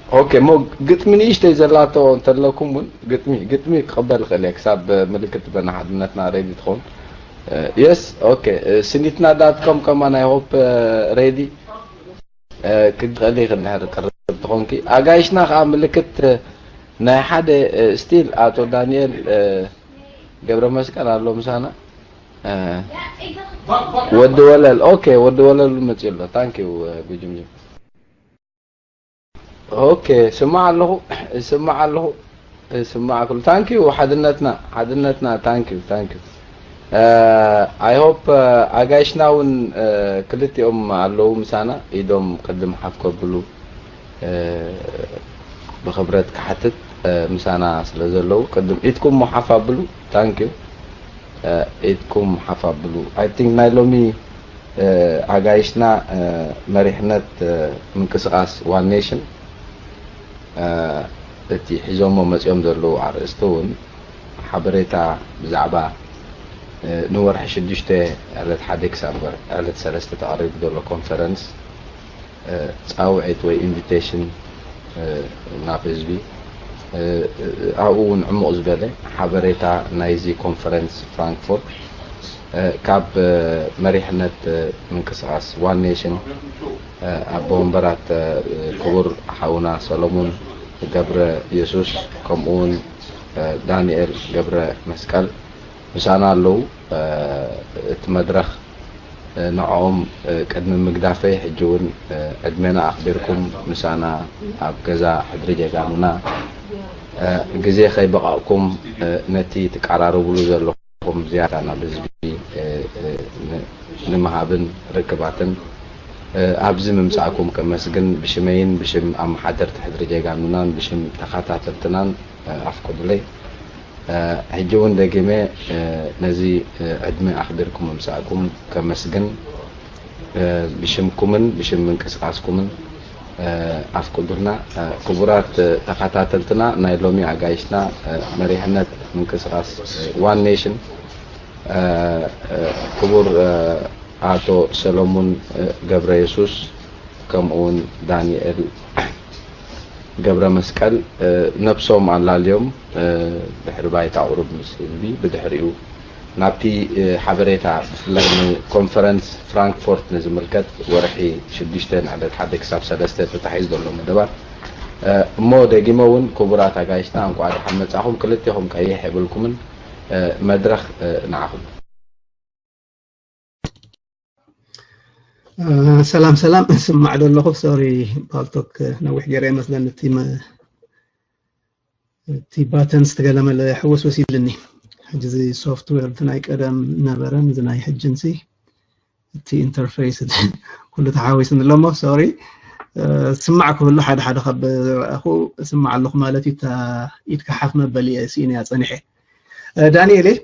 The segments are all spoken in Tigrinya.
ኦኬ፣ እሞ ግጥሚ ንእሽተይ ዘላቶ እንተለኩም እውን ግጥሚ ግጥሚ ክቕበል ይኽእል እየ፣ ክሳብ ምልክት በና ሓድነትና ሬዲ ትኸውን። የስ፣ ኦኬ። ስኒትና ዳት ኮም ከማን፣ ኣይ ሆፕ፣ ሬዲ ክትኽእሊ፣ ክንድሕር ቅርብ ትኾንኪ። ኣጋይሽና ከዓ ምልክት ናይ ሓደ፣ ስቲል ኣቶ ዳንኤል ገብረ መስቀል ኣሎ ምሳና። ወዲ ወለል፣ ኦኬ፣ ወዲ ወለል እውን መፅኡ ኣሎ። ታንኪዩ ጉጅምጅም። ኦኬ፣ ስማዕ ኣለኹ፣ ስማዕ ኣለኹ፣ ስማዕ ኩሉ። ታንኪዩ ሓድነትና፣ ሓድነትና። ታንኪዩ፣ ታንኪዩ። ኣይ ሆፕ ኣጋይሽና እውን ክልቲኦም ኣለዉ ምሳና፣ ኢዶም ቅድም ሓፍ ከብሉ ብኽብረት ክሓትት፣ ምሳና ስለ ዘለዉ ቅድም ኢድኩም ሓፍ ኣብሉ። ታንኪዩ። ኢድኩም ሓፍ ኣብሉ። ኣይ ቲንክ ናይ ሎሚ ኣጋይሽና መሪሕነት ምንቅስቃስ ዋን ኔሽን፣ እቲ ሒዞሞ መፂኦም ዘለዉ ኣርእስቲ እውን ሓበሬታ ብዛዕባ ንወርሒ ሽዱሽተ ዕለት ሓደ ክሳብ ዕለት ሰለስተ ተቐሪቡ ዘሎ ኮንፈረንስ ፃውዒት ወይ ኢንቪቴሽን ናብ ህዝቢ፣ ኣብኡ እውን ዕሙቕ ዝበለ ሓበሬታ ናይዚ ኮንፈረንስ ፍራንክፎርት ካብ መሪሕነት ምንቅስቃስ ዋን ኔሽን ኣቦ ወንበራት ክቡር ሓውና ሰሎሙን ገብረ የሱስ፣ ከምኡ እውን ዳንኤል ገብረ መስቀል ምሳና ኣለዉ። እቲ መድረኽ ንዕኦም ቅድሚ ምግዳፈይ፣ ሕጂ እውን ዕድሜና ኣኽቢርኩም ምሳና ኣብ ገዛ ሕድሪ ጀጋኑና ግዜ ከይበቐቕኩም ነቲ ትቀራረብሉ ዘለኹም ዝያዳ ናብ ህዝቢ ንምሃብን ርክባትን ኣብዚ ምምጻእኩም ከመስግን ብሽመይን ብሽም ኣመሓደርቲ ሕድሪ ጀጋኑናን ብሽም ተኸታተልትናን ኣፍቅዱለይ። ሕጂ እውን ደጊመ ነዚ ዕድመ ኣኽቢርኩም ምምጻእኩም ከመስግን ብሽምኩምን ብሽም ምንቅስቃስኩምን ኣፍቅዱልና። ክቡራት ተኸታተልትና፣ ናይ ሎሚ ኣጋይሽና መሪሕነት ምንቅስቃስ ዋን ኔሽን ክቡር ኣቶ ሰሎሙን ገብረ የሱስ፣ ከምኡ እውን ዳንኤል ገብረ መስቀል ነብሶም ኣላልዮም ድሕሪ ባይታ ቁሩብ ምስ ህዝቢ፣ ብድሕሪኡ ናብቲ ሓበሬታ፣ ብፍላይ ንኮንፈረንስ ፍራንክፎርት ንዝምልከት፣ ወርሒ ሽዱሽተ ንዕለት ሓደ ክሳብ ሰለስተ ተታሒዙ ዘሎ መደባት። እሞ ደጊመ እውን ክቡራት ኣጋይሽና እንኳዕ ደሓን መጻኹም። ክልቴኹም ቀይሕ የብልኩምን። መድረኽ ንዓኹም። ሰላም ሰላም፣ ስማዕ ዶ ኣለኹ? ሶሪ፣ ፓልቶክ ነዊሕ ገይረ ይመስለኒ፣ እቲ መ- እቲ ባተንስ ትገለመለ ሕውስውስ ኢልኒ። ሕጂ እዚ ሶፍትዌር እቲ ናይ ቀደም ነበረን እዚ ናይ ሕጅንሲ እቲ ኢንተርፌስ እቲ ኩሉ ተሓዊስኒ ኣሎ እሞ፣ ሶሪ። ስማዕ ክብሉ ሓደ ሓደ ካብ ዝረኣኹ ስማዕ ኣለኹ ማለት እዩ። እታ ኢድካ ሓፍ መበሊ እየ ስኢነያ ጸኒሐ። ዳንኤል እየ።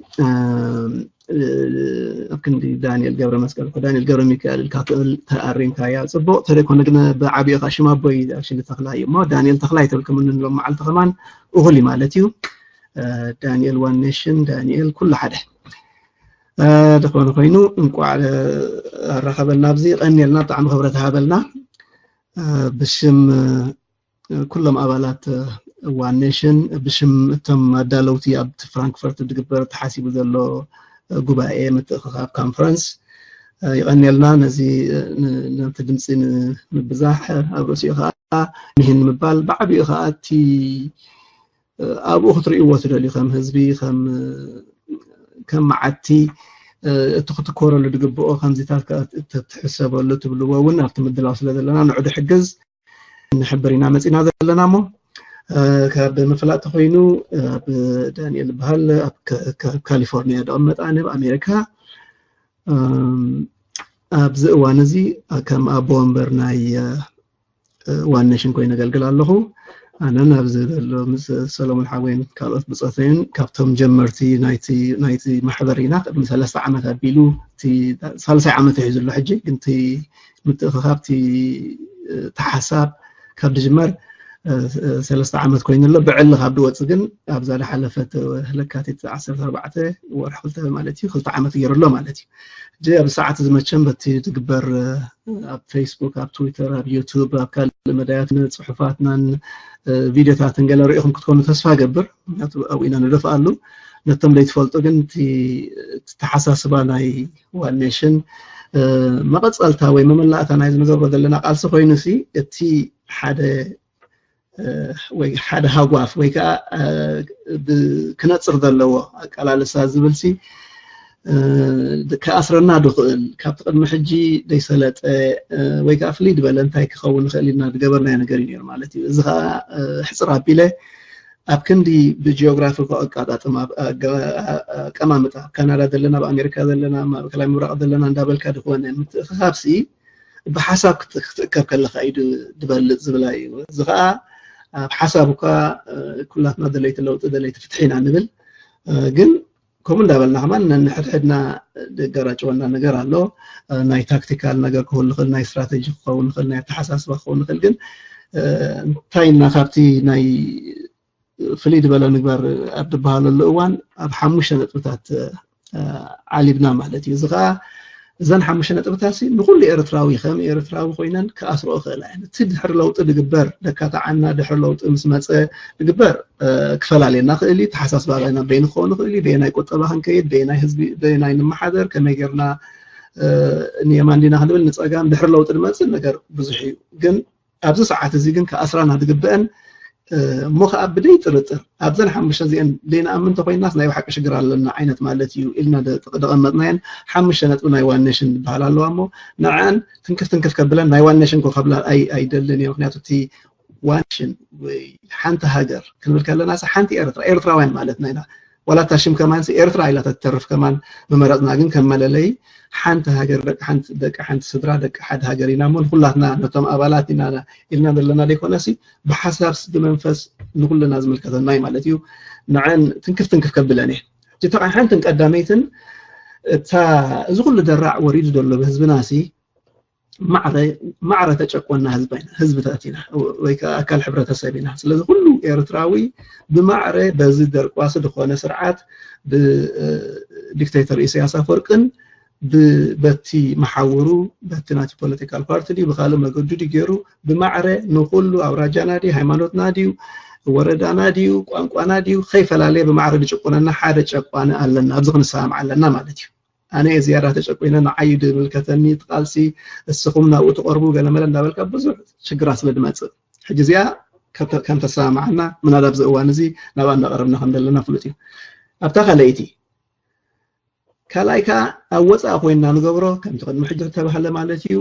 ኣብ ክንዲ ዳንኤል ገብረ መስቀል እኮ ዳንኤል ገብረ ሚካኤል ኢልካ ተኣሪምካያ፣ ጽቡቕ ተደይኮነ ግን ብዓቢኡ ከዓ ሽም ኣቦይ ኣክሽሊ ተኽላይ እዩ እሞ፣ ዳንኤል ተኽላይ ተብል ከምኒ ሎም መዓልቲ ከማን እኹል እዩ ማለት እዩ። ዳንኤል ዋን ኔሽን፣ ዳንኤል ኩሉ ሓደ። ዝኾነ ኮይኑ እንቋዕ ኣራኸበና፣ ኣብዚ ቀኒልና፣ ብጣዕሚ ክብረት ሃበልና። ብሽም ኩሎም ኣባላት ዋን ኔሽን፣ ብሽም እቶም ኣዳለውቲ ኣብቲ ፍራንክፈርት ዝግበር ተሓሲቡ ዘሎ ጉባኤ ምትእኽኻብ ኮንፈረንስ፣ የቐንየልና። ነዚ ነቲ ድምፂ ንምብዛሕ፣ ኣብ ርእሲኡ ከዓ ኒህን ንምባል፣ ብዓቢኡ ከዓ እቲ ኣብኡ ክትርእይዎ ትደልዩ ከም ህዝቢ፣ ከም ከም መዓቲ እቲ ክትኮረሉ ዝግብኦ ከምዚታት ትሕሰበሉ ትብልዎ እውን ኣብቲ ምድላው ስለ ዘለና ንዑ ድሕግዝ ንሕብር ኢና መፂና ዘለና እሞ፣ ካብ ምፍላጥ ተኮይኑ፣ ኣብ ዳንኤል ዝበሃል ኣብ ካሊፎርኒያ ዝቕመጥ ኣነ ኣብ ኣሜሪካ ኣብዚ እዋን እዚ ከም ኣቦ ወንበር ናይ ዋን ኔሽን ኮይነ ኣገልግል ኣለኹ። ኣነን ኣብዚ ዘሎ ምስ ሰሎሞን ሓወይን ካልኦት ብፆተይን ካብቶም ጀመርቲ ናይቲ ናይቲ ማሕበር ኢና። ቅድሚ ሰለስተ ዓመት ኣቢሉ እቲ ሳልሳይ ዓመት እዩ ዘሎ ሕጂ፣ ግን እቲ ምትእኽኻብ እቲ እቲ ሓሳብ ካብ ዝጅመር ሰለስተ ዓመት ኮይኑ ኣሎ። ብዕሊ ካብ ድወፅ ግን ኣብዛ ዝሓለፈት ለካቲት ዓሰርተ ኣርባዕተ ወርሒ ክልተ ማለት እዩ፣ ክልተ ዓመት ገይሩ ኣሎ ማለት እዩ። ሕጂ ኣብ ሰዓት እዚ መቸም በቲ ዝግበር ኣብ ፌስቡክ፣ ኣብ ትዊተር፣ ኣብ ዩቱብ፣ ኣብ ካልእ መዳያት ጽሑፋትናን ቪዲዮታትን ገለ ርኢኹም ክትኮኑ ተስፋ ገብር። ምክንያቱ ኣብኡ ኢና ንደፍኣሉ። ነቶም ዘይትፈልጡ ግን እቲ ተሓሳስባ ናይ ዋን ኔሽን መቐጸልታ ወይ መመላእታ ናይ ዝንገብሮ ዘለና ቃልሲ ኮይኑ ሲ እቲ ሓደ ወይ ሓደ ሃጓፍ ወይ ከዓ ክነፅር ዘለዎ ኣቀላልሳ ዝብል ሲ ክኣስረና ድኽእል፣ ካብቲ ቅድሚ ሕጂ ዘይሰለጠ ወይ ከዓ ፍልይ ዝበለ እንታይ ክኸውን ይኽእል ኢልና ዝገበርናዮ ነገር እዩ ነይሩ ማለት እዩ። እዚ ከዓ ሕፅር ኣቢለ ኣብ ክንዲ ብጂኦግራፊ ኣቀጣጥማ ኣቀማምጣ፣ ኣብ ካናዳ ዘለና፣ ኣብ ኣሜሪካ ዘለና፣ ማእከላይ ምብራቕ ዘለና እንዳበልካ ድኾነ ምትእኽኻብ ሲ ብሓሳብ ክትእከብ ከለካ እዩ ድበልፅ ዝብላ እዩ። እዚ ከዓ ኣብ ሓሳብ እኳ ኩላትና ደለይቲ ለውጢ ደለይቲ ፍትሒ ኢና ንብል፣ ግን ከምኡ እንዳበልና ከማን ነንሕድሕድና ደጋራጭወና ነገር ኣሎ። ናይ ታክቲካል ነገር ክኸውን ንኽእል፣ ናይ ስትራተጂ ክኸውን ንኽእል፣ ናይ ኣተሓሳስባ ክኸውን ንኽእል። ግን እንታይ እና ካብቲ ናይ ፍልይ ዝበለ ምግባር ኣብ ዝበሃለሉ እዋን ኣብ ሓሙሽተ ነጥብታት ዓሊብና ማለት እዩ። እዚ ከዓ እዘን ሓሙሽተ ነጥብታት ሲ ንኩሉ ኤርትራዊ ከም ኤርትራዊ ኮይነን ክኣስርኦ ይኽእላ እየን። እቲ ድሕሪ ለውጢ ዝግበር ደካታዓና ድሕሪ ለውጢ ምስ መፀ ዝግበር ክፈላልየና ክእል እዩ። ተሓሳስባ ናይ በይኑ ክኸውን ይኽእል እዩ። በየናይ ቁጠባ ክንከይድ፣ በየናይ ህዝቢ በየናይ ንመሓደር፣ ከመይ ጌርና ንየማን ዲና ክንብል ንፀጋም ድሕሪ ለውጢ ዝመፅእ ነገር ብዙሕ እዩ። ግን ኣብዚ ሰዓት እዚ ግን ክኣስራና ዝግበአን እሞ ከዓ ብደይ ጥርጥር ኣብዘን ሓሙሽተ እዚአን ዘይንኣምን እንተኮይናስ ናይ ብሓቂ ሽግር ኣለና ዓይነት ማለት እዩ ኢልና ደቐመጥናየን ሓሙሽተ ነጥቢ ናይ ዋን ኔሽን ዝበሃል ኣለዋ እሞ ንዐን ትንክፍ ትንክፍ ከብለን ናይ ዋን ኔሽን ኮ ከብላ ኣይደልን እየ። ምክንያቱ እቲ ዋን ኔሽን ወይ ሓንቲ ሃገር ክንብል ከለና ሓንቲ ኤርትራ ኤርትራውያን ማለትና ኢና። ዋላ እታ ሽም ከማን ኤርትራ ኢላ ተትተርፍ ከማን ምመረፅና። ግን ከም መለለይ ሓንቲ ሃገር ደቂ ሓንቲ ስድራ ደቂ ሓደ ሃገር ኢና እሞ ንኩላትና ነቶም ኣባላት ኢና ኢልና ዘለና ዘይኮነሲ ብሓሳብ ብመንፈስ ንኩልና ዝምልከተና እዩ ማለት እዩ። ንዐን ትንክፍ ትንክፍ ከብለን እየ። እታ ሓንትን ቀዳመይትን እታ እዚ ኩሉ ደራዕ ወሪዱ ዘሎ ብህዝብና ሲ ማዕረ ተጨቆና ህዝብታት ኢና ወይ ከዓ ኣካል ሕብረተሰብ ኢና። ስለዚ ኩሉ ኤርትራዊ ብማዕረ በዚ ደርቋሲ ዝኾነ ስርዓት ብዲክቴተር ኢሳያስ ኣፈወርቅን በቲ መሓውሩ በቲ ናቲ ፖለቲካል ፓርቲ ድዩ ብካልእ መገዱ ድዩ ገይሩ ብማዕረ ንኩሉ ኣውራጃና ድዩ ሃይማኖትና ድዩ ወረዳና ድዩ ቋንቋና ድዩ ከይፈላለየ ብማዕረ ዝጭቁነና ሓደ ጨቋኒ ኣለና። ኣብዚ ክንሰማማዕ ኣለና ማለት እዩ። ኣነ እየ ዝያዳ ተጨቁነ ንዓይ ድምልከተኒ እቲ ቃልሲ እስኹም ናብኡ ትቐርቡ ገለመለ እንዳበልካ ብዙሕ ሽግራት ስለ ድመፅእ ሕጂ እዚኣ ከም ተሰማማዕና ምናዳ ኣብዚ እዋን እዚ ናብኣ እንዳቐረብና ከም ዘለና ፍሉጥ እዩ። ኣብታ ካልኣይቲ ካልኣይ ከዓ ኣብ ወፃኢ ኮይንና ንገብሮ ከምቲ ቅድሚ ሕጂ ዝተባሃለ ማለት እዩ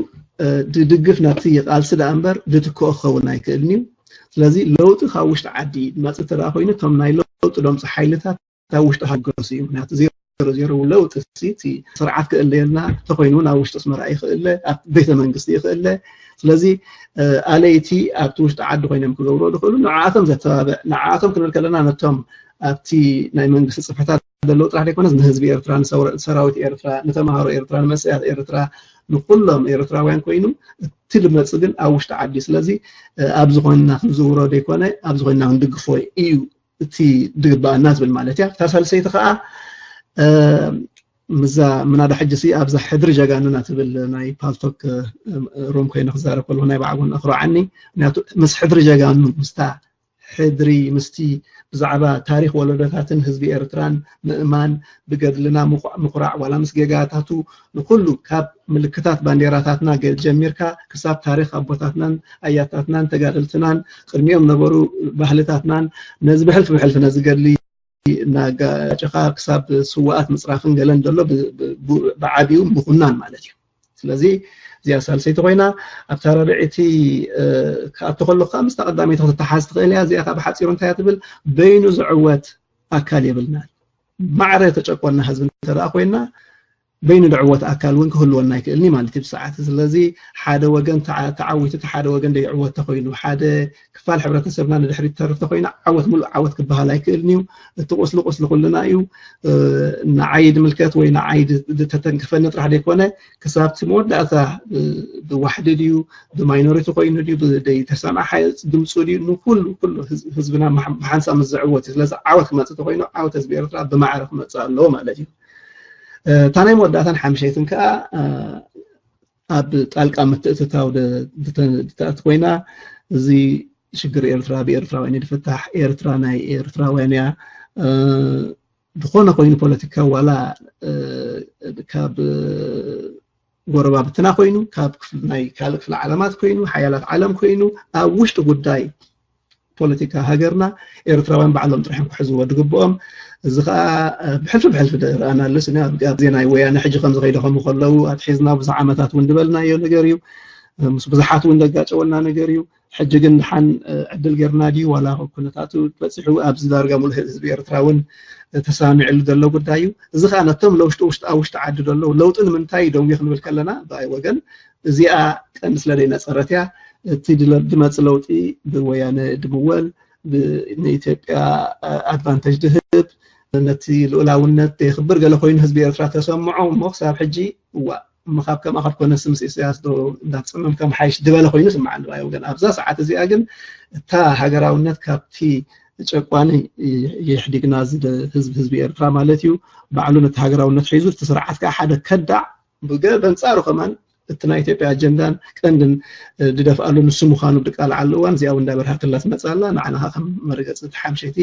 ድድግፍ ናብቲ ቃልሲ ደኣ እምበር ድትክኦ ክኸውን ኣይክእልን እዩ። ስለዚ ለውጢ ካብ ውሽጢ ዓዲ መፅእ እንተ ኮይኑ እቶም ናይ ለውጢ ዶምፂ ሓይልታት ካብ ውሽጢ ሃገር እዩ። ምክንያቱ ዜሮ ዜሮ ለውጢ እቲ ስርዓት ክእለየልና ተኮይኑ ናብ ውሽጢ ኣስመራ ይኽእለ ኣብ ቤተ መንግስቲ ይኽእለ። ስለዚ ኣለይቲ ኣብቲ ውሽጢ ዓዲ ኮይኖም ክገብሩ ዝኽእሉ ንዓኣቶም ዘተባብዕ ንዓኣቶም ክንብል ከለና ነቶም ኣብቲ ናይ መንግስቲ ፅፍሕታት ዘለዉ ጥራሕ ዘይኮነስ ንህዝቢ ኤርትራ ንሰራዊት ኤርትራ ንተምሃሮ ኤርትራ ንመንእሰያት ኤርትራ ንኩሎም ኤርትራውያን ኮይኑ እቲ ዝመፅእ ግን ኣብ ውሽጢ ዓዲ ስለዚ ኣብዚ ኮይንና ክንዝውሮ ዘይኮነ ኣብዚ ኮይንና ክንድግፎ እዩ እቲ ዝግበኣና ዝብል ማለት እያ። እታ ሳልሰይቲ ከዓ ምዛ ምናዳ ሕጂ ሲ ኣብዛ ሕድሪ ጀጋኑና ትብል ናይ ፓልቶክ ሩም ኮይነ ክዛረብ ከለኹ ናይ ባዕጉን ኣኽርዓኒ። ምክንያቱ ምስ ሕድሪ ጀጋኑ ምስታ ሕድሪ ምስቲ ብዛዕባ ታሪክ ወለዶታትን ህዝቢ ኤርትራን ምእማን ብገድልና ምኩራዕ ዋላ ምስ ጌጋታቱ ንኩሉ ካብ ምልክታት ባንዴራታትና ጀሚርካ ክሳብ ታሪክ ኣቦታትናን ኣያታትናን ተጋደልትናን ቅድሚኦም ነበሩ ባህልታትናን ነዚ ብሕልፊ ብሕልፊ ነዚ ገድሊ እናጋጨኻ ክሳብ ስዋኣት ምፅራፍን ገለን ዘሎ ብዓብዩ ምኹናን ማለት እዩ። ስለዚ እዚኣ ሳልሰይቲ ኮይና ኣብታ ራብዐይቲ ክኣቱ ከለካ ምስታ ቀዳመይቲ ክትተሓዝ ትኽእል እያ። እዚኣ ብሓፂሩ እንታይ ትብል በይኑ ዝዕወት ኣካል የብልናን። ማዕረ ተጨቆና ህዝቢ እንተ ኮይና በይኑ ዝዕወት ኣካል እውን ክህልወና ኣይክእልኒ ማለት እዩ ብሰዓት። ስለዚ ሓደ ወገን ተዓዊቱ እቲ ሓደ ወገን ዘይዕወት ተኮይኑ፣ ሓደ ክፋል ሕብረተሰብና ንድሕሪት ተርፍ ተኮይኑ፣ ዓወት ሙሉእ ዓወት ክበሃል ኣይክእልን እዩ። እቲ ቁስሊ ቁስሊ ኩልና እዩ። ንዓይ ድምልከት ወይ ንዓይ ድተተንክፈኒ ጥራሕ ዘይኮነ፣ ክሳብ እቲ መወዳእታ ብዋሕዲ ድዩ ብማይኖሪቲ ኮይኑ ድዩ ብደይተሰምዐ ድምፁ ድዩ ንኩሉ ኩሉ ህዝብና ብሓንሳብ ምስ ዝዕወት እዩ። ስለዚ ዓወት ክመፅእ ተኮይኑ ዓወት ህዝቢ ኤርትራ ብማዕረ ክመፅእ ኣለዎ ማለት እዩ። እታ ናይ መወዳእታን ሓምሸይትን ከዓ ኣብ ጣልቃ ምትእትታው ድተኣት ኮይና፣ እዚ ሽግር ኤርትራ ብኤርትራውያን ድፍታሕ፣ ኤርትራ ናይ ኤርትራውያን እያ። ዝኾነ ኮይኑ ፖለቲካ ዋላ ካብ ጎረባብትና ኮይኑ፣ ካብ ናይ ካልእ ክፍለ ዓለማት ኮይኑ፣ ሓያላት ዓለም ኮይኑ፣ ኣብ ውሽጢ ጉዳይ ፖለቲካ ሃገርና ኤርትራውያን ባዕሎም ጥርሖም ክሕዝዎ ድግብኦም። እዚ ከዓ ብሕልፊ ብሕልፊ ረኣና ኣለስ ኣብ ዜና ወያነ ሕጂ ከም ዝኸይደ ከምኡ ከለዉ ኣትሒዝና ብዙሕ ዓመታት እውን ዝበልናዮ ነገር እዩ። ምስ ብዙሓት እውን ዘጋጨወና ነገር እዩ። ሕጂ ግን ድሓን ዕድል ጌርና ድዩ ዋላ ኩነታቱ በፂሑ ኣብዚ ዳርጋ ሙሉእ ህዝቢ ኤርትራ እውን ተሳሚዕሉ ዘሎ ጉዳይ እዩ። እዚ ከዓ ነቶም ለውሽጢ ውሽጢ ኣብ ውሽጢ ዓዲ ዘለዉ ለውጢ ንምንታይ ደው ክንብል ከለና ብኣይ ወገን እዚኣ ቀንዲ ስለ ዘይነፀረት እያ። እቲ ድመፅ ለውጢ ብወያነ ድምወል ንኢትዮጵያ ኣድቫንተጅ ድህብ ነቲ ልኡላውነት የኽብር ገለ ኮይኑ ህዝቢ ኤርትራ ተሰምዖ እሞ ክሳብ ሕጂ እዋ እሞ ካብ ከምኣ ከድኮነስ ምስ ኢሳያስ ዶ እንዳተፀመምካ ምሓይሽ ድበለ ኮይኑ ስምዓኒ ባይ ወገን ኣብዛ ሰዓት እዚኣ ግን እታ ሃገራውነት ካብቲ ጨቋኒ የሕዲግና እዚ ህዝቢ ህዝቢ ኤርትራ ማለት እዩ ባዕሉ ነቲ ሃገራውነት ሒዙ እቲ ስርዓት ከዓ ሓደ ከዳዕ ብገ በንጻሩ ከማን እቲ ናይ ኢትዮጵያ ኣጀንዳን ቀንድን ድደፍኣሉ ንሱ ምዃኑ ብቃል ዓሉ እዋን እዚኣ እውን እንዳበርሃትላ ትመፅእ ኣላ ንዓና ከም መረገፂ እቲ ሓምሸይቲ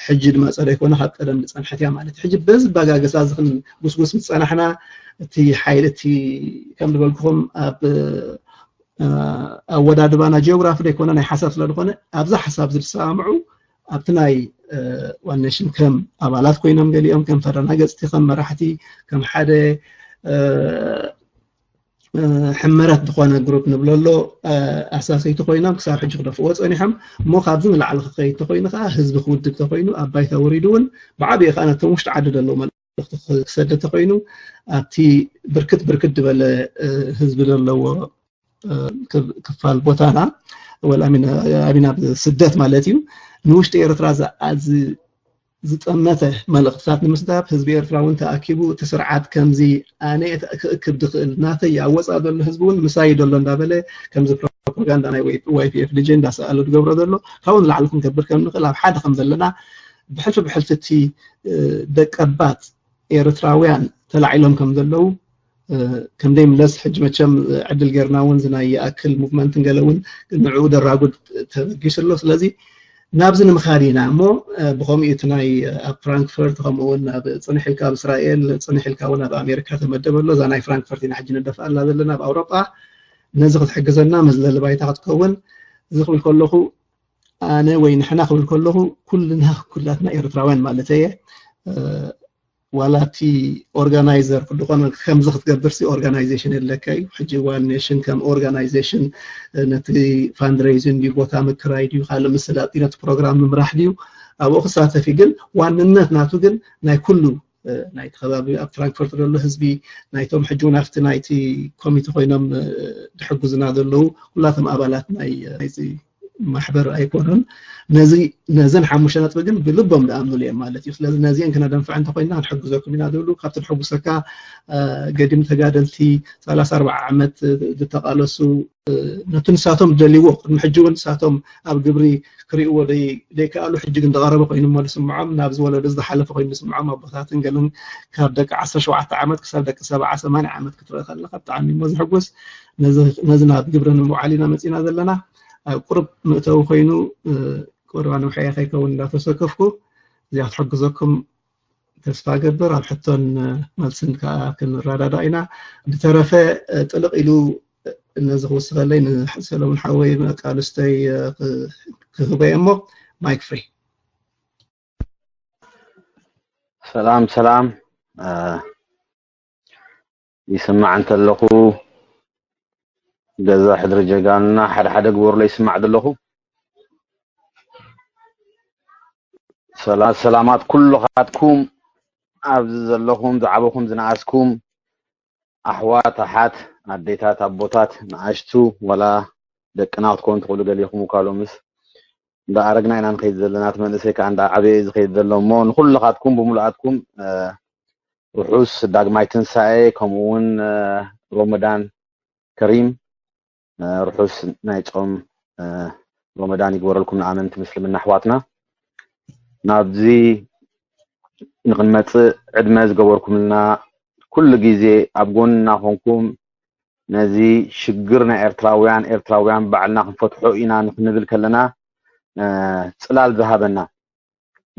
ሕጂ ድመፀ ዘይኮነ ካብ ቀደም ዝፀንሐት እያ ማለት እዩ ሕጂ በዚ ባጋገሳ እዚ ክንጉስጉስ ምስ ፀናሕና እቲ ሓይሊ እቲ ከም ዝበልኩኹም ኣብ ኣወዳድባና ጂኦግራፊ ዘይኮነ ናይ ሓሳብ ስለ ዝኾነ ኣብዛ ሓሳብ ዝሰማምዑ ኣብቲ ናይ ዋን ኔሽን ከም ኣባላት ኮይኖም ገሊኦም ከም ፈረና ገፅቲ ከም መራሕቲ ከም ሓደ ሕመረት ዝኾነ ግሩፕ ንብሎ ኣሎ ኣሳሰይቲ ኮይኖም ክሳብ ሕጂ ክደፍዎ ፀኒሖም እሞ ካብዚ ንላዕሊ ክኸይድ ተኮይኑ ከዓ ህዝቢ ክውድብ ተኮይኑ ኣብ ባይታ ወሪዱ እውን ብዓብኡ ከዓ ነቶም ውሽጢ ዓዲ ዘለዉ መልእክቲ ክሰደ ተኮይኑ ኣብቲ ብርክት ብርክት ዝበለ ህዝቢ ዘለዎ ክፋል ቦታና ወላ ኣቢና ስደት ማለት እዩ ንውሽጢ ኤርትራ ዝጠመተ መልእኽትታት ንምስዳብ ህዝቢ ኤርትራ እውን ተኣኪቡ እቲ ስርዓት ከምዚ ኣነ ክእክብ ድኽእል ናተይ ኣብ ወፃእ ዘሎ ህዝቢ እውን ምሳይ ዘሎ እንዳበለ ከምዚ ፕሮፓጋንዳ ናይ ዋይፒኤፍ ልጅ እንዳሰኣለ ዝገብሮ ዘሎ ካብኡ ንላዕሊ ክንገብር ከም ንኽእል ኣብ ሓደ ከም ዘለና ብሕልፊ ብሕልፊ እቲ ደቀባት ኤርትራውያን ተላዒሎም ከም ዘለዉ ከም ዘይምለስ ሕጂ መቸም ዕድል ጌርና እውን ዝናይ ይኣክል ሙቭመንትን ገለ እውን ንዕኡ ደራጉድ ተበጊሱ ኣሎ ስለዚ ናብዚ ንምኻድ ኢና እሞ ብከምኡ እቲ ናይ ኣብ ፍራንክፈርት ከምኡ እውን ኣብ ፅንሕ ኢልካ ኣብ እስራኤል ፅንሕ ኢልካ እውን ኣብ ኣሜሪካ ተመደበ ኣሎ እዛ ናይ ፍራንክፈርት ኢና ሕጂ ንደፍኣላ ዘለና ኣብ ኣውሮጳ ነዚ ክትሕግዘና መዝለሊ ባይታ ክትከውን እዚ ክብል ከለኹ ኣነ ወይ ንሕና ክብል ከለኹ ኩልና ኩላትና ኤርትራውያን ማለት እየ ዋላ እቲ ኦርጋናይዘር ክድኾነ ከምዚ ክትገብር ሲ ኦርጋናይዜሽን የለካ እዩ ሕጂ ዋን ኔሽን ከም ኦርጋናይዜሽን ነቲ ፋንድሬይዚን ድዩ ቦታ ምክራይ ድዩ ካልእ ምስላጥ ድዩ ነቲ ፕሮግራም ምምራሕ ድዩ ኣብኡ ክሳተፍ እዩ ግን ዋንነት ናቱ ግን ናይ ኩሉ ናይቲ ከባቢ ኣብ ፍራንክፈርት ዘሎ ህዝቢ ናይቶም ሕጂ እውን ኣብቲ ናይቲ ኮሚቴ ኮይኖም ድሕጉዝና ዘለዉ ኩላቶም ኣባላት ናይ ናይዚ ማሕበር ኣይኮኑን ነዚ ነዘን ሓሙሽተ ነጥቢ ግን ብልቦም ዝኣምኑሉ እዮም ማለት እዩ ስለዚ ነዚአን ክነደንፍዐ እንተኮይና ክንሕግዘኩም ኢና ዝብሉ ካብቲ ድሕጉሰካ ገዲም ተጋደልቲ ሰላሳ ኣርባዓ ዓመት ዝተቃለሱ ነቲ ንሳቶም ዝደልይዎ ቅድሚ ሕጂ እውን ንሳቶም ኣብ ግብሪ ክርእይዎ ዘይከኣሉ ሕጂ ግን ዝቐረበ ኮይኑ እሞ ዝስምዖም ናብዚ ወለዶ ዝሓለፈ ኮይኑ ዝስምዖም ኣቦታትን ገለን ካብ ደቂ ዓሰርተ ሸውዓተ ዓመት ክሳብ ደቂ ሰብዓ ሰማንያ ዓመት ክትርኢ ከለካ ብጣዕሚ እሞ ዘሕጉስ ነዚ ናብ ግብሪ ንምውዓል ኢና መፂና ዘለና ኣብ ቁሩብ መእተዊ ኮይኑ ቁርባ ንውሐያ ከይከውን እንዳተሰከፍኩ እዚኣ ክትሕግዘኩም ተስፋ ገብር ኣብ ሕቶን መልስን ከዓ ክንረዳዳ ኢና ብተረፈ ጥልቕ ኢሉ ነዚ ክውስኸለይ ንሰለሙን ሓወይ መቃልስተይ ክህበየ እሞ ማይክ ፍሪ ሰላም ሰላም ይስማዕ እንተለኹ ገዛ ሕድሪ ጀጋኑና ሓደ ሓደ ግበሩለይ ይስማዕ ዘለኹ ሰላም ሰላማት ኩልኻትኩም ኣብዚ ዘለኹም ዝዓበኹም ዝነኣስኩም ኣሕዋት ኣሓት ኣዴታት ኣቦታት ንኣሽቱ ዋላ ደቅና ክትኮኑ ትኽእሉ ገሊኹም እኳ ሎምስ እንዳኣረግና ኢና ንኸይድ ዘለና እቲ መንእሰይ ከዓ እንዳዓበየ እዩ ዝኸይድ ዘሎ እሞ ንኩልኻትኩም ብምሉኣትኩም ርሑስ ዳግማይ ትንሳኤ ከምኡ እውን ሮመዳን ከሪም ርሑስ ናይ ጾም ሮመዳን ይግበረልኩም ንኣመንቲ ምስልምና ኣሕዋትና ናብዚ ንክንመጽእ ዕድመ ዝገበርኩምልና ኩሉ ግዜ ኣብ ጎንና ኮንኩም ነዚ ሽግር ናይ ኤርትራውያን ኤርትራውያን ባዕልና ክንፈትሖ ኢና ንክንብል ከለና ጽላል ዝሃበና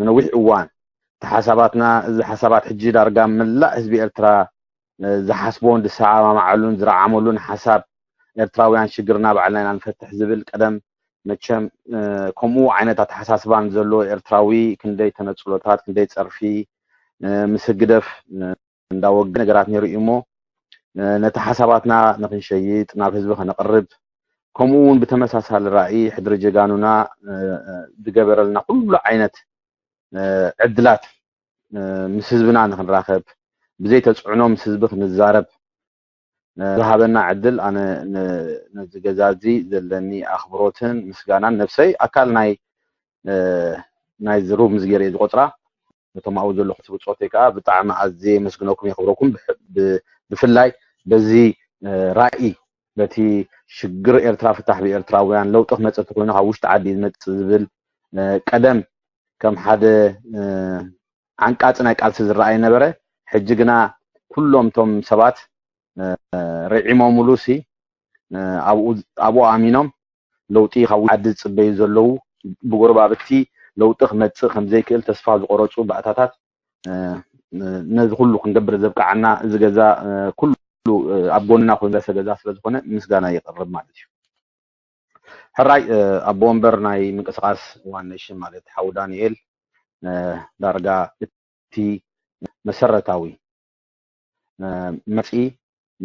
ንነዊሕ እዋን እቲ ሓሳባትና እዚ ሓሳባት ሕጂ ዳርጋ መላእ ህዝቢ ኤርትራ ዝሓስቦን ዝሰማማዓሉን ዝረዓመሉን ሓሳብ ኤርትራውያን ሽግርና ባዕልና ኢና ንፈትሕ ዝብል ቀደም መቸም ከምኡ ዓይነት ኣተሓሳስባን ዘለዎ ኤርትራዊ ክንደይ ተነፅሎታት ክንደይ ፀርፊ ምስ ህግደፍ እንዳወገ ነገራት ነይሩ እዩ እሞ ነቲ ሓሳባትና ንክንሸይጥ ናብ ህዝቢ ከነቅርብ ከምኡ እውን ብተመሳሳሊ ራእይ ሕድሪ ጀጋኑና ዝገበረልና ኩሉ ዓይነት ዕድላት ምስ ህዝብና ንክንራኸብ ብዘይ ተፅዕኖ ምስ ህዝቢ ክንዛረብ ዝሃበና ዕድል ኣነ ነዚ ገዛ እዚ ዘለኒ ኣኽብሮትን ምስጋናን ነብሰይ ኣካል ናይ ናይ ዝሩብ ምስ ገይረ ዝቆፅራ ነቶም ኣብኡ ዘለኹ ብፆተይ ከዓ ብጣዕሚ ኣዝየ የመስግነኩም የኽብረኩም ብፍላይ በዚ ራእይ በቲ ሽግር ኤርትራ ፍታሕ ብኤርትራውያን ለውጢ ክመፀ እንተኮይኑ ካብ ውሽጢ ዓዲ ዝመፅእ ዝብል ቀደም ከም ሓደ ዓንቃፂ ናይ ቃልሲ ዝረኣይ ነበረ ሕጂ ግና ኩሎም እቶም ሰባት ርዒሞምሉ ሲ ኣብኡ ኣሚኖም ለውጢ ካብ ዓዲ ዝፅበዩ ዘለዉ ብጎረባብቲ ለውጢ ክመፅእ ከምዘይክእል ተስፋ ዝቆረፁ ባእታታት ነዚ ኩሉ ክንገብር ዘብቃዓና እዚ ገዛ ኩሉ ኣብ ጎንና ኮይኑ ረሰ ገዛ ስለዝኮነ ምስጋና ይቅርብ ማለት እዩ ሕራይ ኣቦ ወንበር ናይ ምንቅስቃስ ዋን ኔሽን ማለት ሓው ዳንኤል ዳርጋ እቲ መሰረታዊ መፂ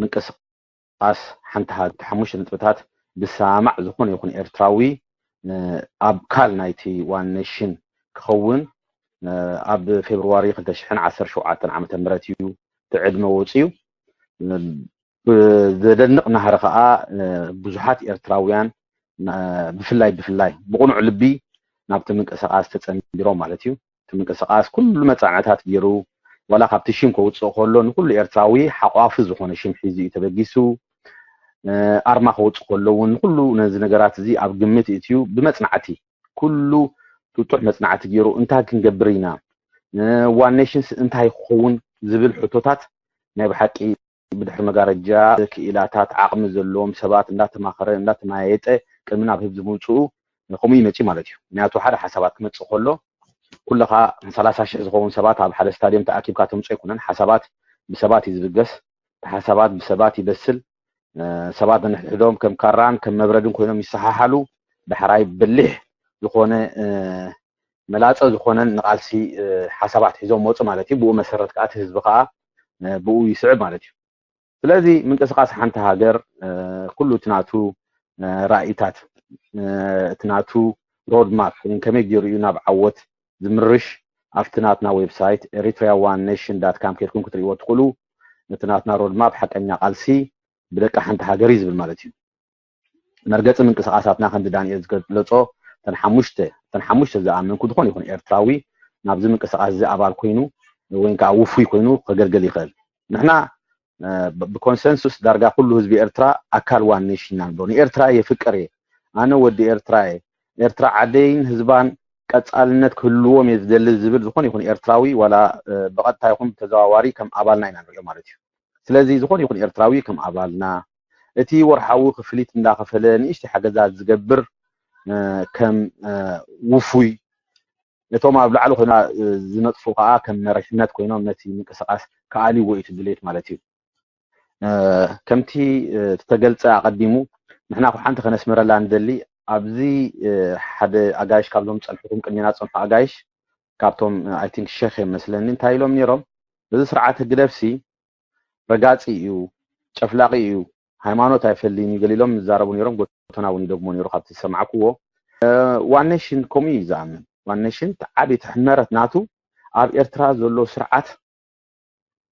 ምንቅስቃስ ሓንቲ ሃገር ሓሙሽተ ነጥብታት ብሰማማዕ ዝኾነ ይኹን ኤርትራዊ ኣብ ካል ናይቲ ዋን ኔሽን ክኸውን ኣብ ፌብርዋሪ ክልተ ሽሕን ዓሰርተ ሸውዓተን ዓመተ ምህረት እዩ እቲ ዕድመ ወፂኡ ብዘደንቕ ናህሪ ከዓ ብዙሓት ኤርትራውያን ብፍላይ ብፍላይ ብቕኑዕ ልቢ ናብቲ ምንቅስቃስ ተፀንቢሮም ማለት እዩ እቲ ምንቅስቃስ ኩሉ መፃዕዕታት ገይሩ ዋላ ካብቲ ሽም ከውፅእ ከሎ ንኩሉ ኤርትራዊ ሓቋፊ ዝኾነ ሽም ሒዙ እዩ ተበጊሱ ኣርማ ከውፅእ ከሎ እውን ንኩሉ ነዚ ነገራት እዚ ኣብ ግምት እትዩ ብመፅናዕቲ ኩሉ ጥጡሕ መፅናዕቲ ገይሩ እንታይ ክንገብር ኢና ዋን ኔሽንስ እንታይ ክኸውን ዝብል ሕቶታት ናይ ብሓቂ ብድሕሪ መጋረጃ ክኢላታት ዓቕሚ ዘለዎም ሰባት እንዳተማኸረ እንዳተመያየጠ ቅድሚ ናብ ህዝቢ ምውፅኡ ከምኡ ይመፂ ማለት እዩ ምክንያቱ ሓደ ሓሳባት ክመፅእ ከሎ ኩለኻ ሰላሳ ሽሕ ዝኸውን ሰባት ኣብ ሓደ ስታድዮም ተኣኪብካ ተምፅኦ ኣይኮነን ሓሳባት ብሰባት እዩ ዝብገስ ሓሳባት ብሰባት ይበስል ሰባት ነንሕድሕዶም ከም ካራን ከም መብረድን ኮይኖም ይሰሓሓሉ ዳሕራይ በሊሕ ዝኾነ መላፀ ዝኾነን ንቃልሲ ሓሳባት ሒዞም መፁ ማለት እዩ ብኡ መሰረት ከዓ እቲ ህዝቢ ከዓ ብኡ ይስዕብ ማለት እዩ ስለዚ ምንቅስቃስ ሓንቲ ሃገር ኩሉ እቲ ናቱ ራእይታት እቲ ናቱ ሮድማፕ ወይም ከመይ ገይሩ እዩ ናብ ዓወት ዝምርሽ ኣብቲ ናትና ዌብሳይት ኤሪትሪያ ዋን ኔሽን ዳት ካም ከድኩም ክትርእይዎ ትኽእሉ እቲ ናትና ሮድማፕ ሓቀኛ ቃልሲ ብደቂ ሓንቲ ሃገር እዩ ዝብል ማለት እዩ መርገፂ ምንቅስቃሳትና ከምዚ ዳንኤል ዝገለፆ ተን ሓሙሽተ ተን ሓሙሽተ ዝኣመንኩ ዝኾነ ይኹን ኤርትራዊ ናብዚ ምንቅስቃስ እዚ ኣባል ኮይኑ ወይ ከዓ ውፉይ ኮይኑ ከገልገል ይኽእል ንሕና ብኮንሰንሱስ ዳርጋ ኩሉ ህዝቢ ኤርትራ ኣካል ዋን ኔሽን ኢና ንብሎ ንኤርትራ የፍቅር እየ ኣነ ወዲ ኤርትራ እየ ኤርትራ ዓደይን ህዝባን ቀፃልነት ክህልዎም እየ ዝደሊ ዝብል ዝኾነ ይኹን ኤርትራዊ ዋላ ብቐጥታ ይኹን ብተዘዋዋሪ ከም ኣባልና ኢና ንሪኦ ማለት እዩ ስለዚ ዝኾነ ይኹን ኤርትራዊ ከም ኣባልና እቲ ወርሓዊ ክፍሊት እንዳኸፈለ ንእሽተይ ሓገዛት ዝገብር ከም ውፉይ እቶም ኣብ ላዕሊ ኮይና ዝነጥፉ ከዓ ከም መሪሕነት ኮይኖም ነቲ ምንቅስቃስ ክኣልዎ እዩ ድሌት ማለት እዩ ከምቲ ዝተገልፀ ኣቀዲሙ ንሕና ሓንቲ ከነስምረላ ንደሊ ኣብዚ ሓደ ኣጋይሽ ካብዞም ፀንሕኩም ቅድሜና ዝፀንሑ ኣጋይሽ ካብቶም ኣይ ቲንክ ሸክ እዮም መስለኒ እንታይ ኢሎም ነይሮም እዚ ስርዓት ህግደፍሲ ረጋፂ እዩ ጨፍላቂ እዩ ሃይማኖት ኣይፈልይን እዩ ገሊሎም ዝዛረቡ ነይሮም ጎተና እውን ይደግሞ ነይሩ ካብቲ ዝሰማዕክዎ ዋን ኔሽን ከምኡ እዩ ዝኣምን ዋን ኔሽን ዓብይቲ ሕመረት ናቱ ኣብ ኤርትራ ዘሎ ስርዓት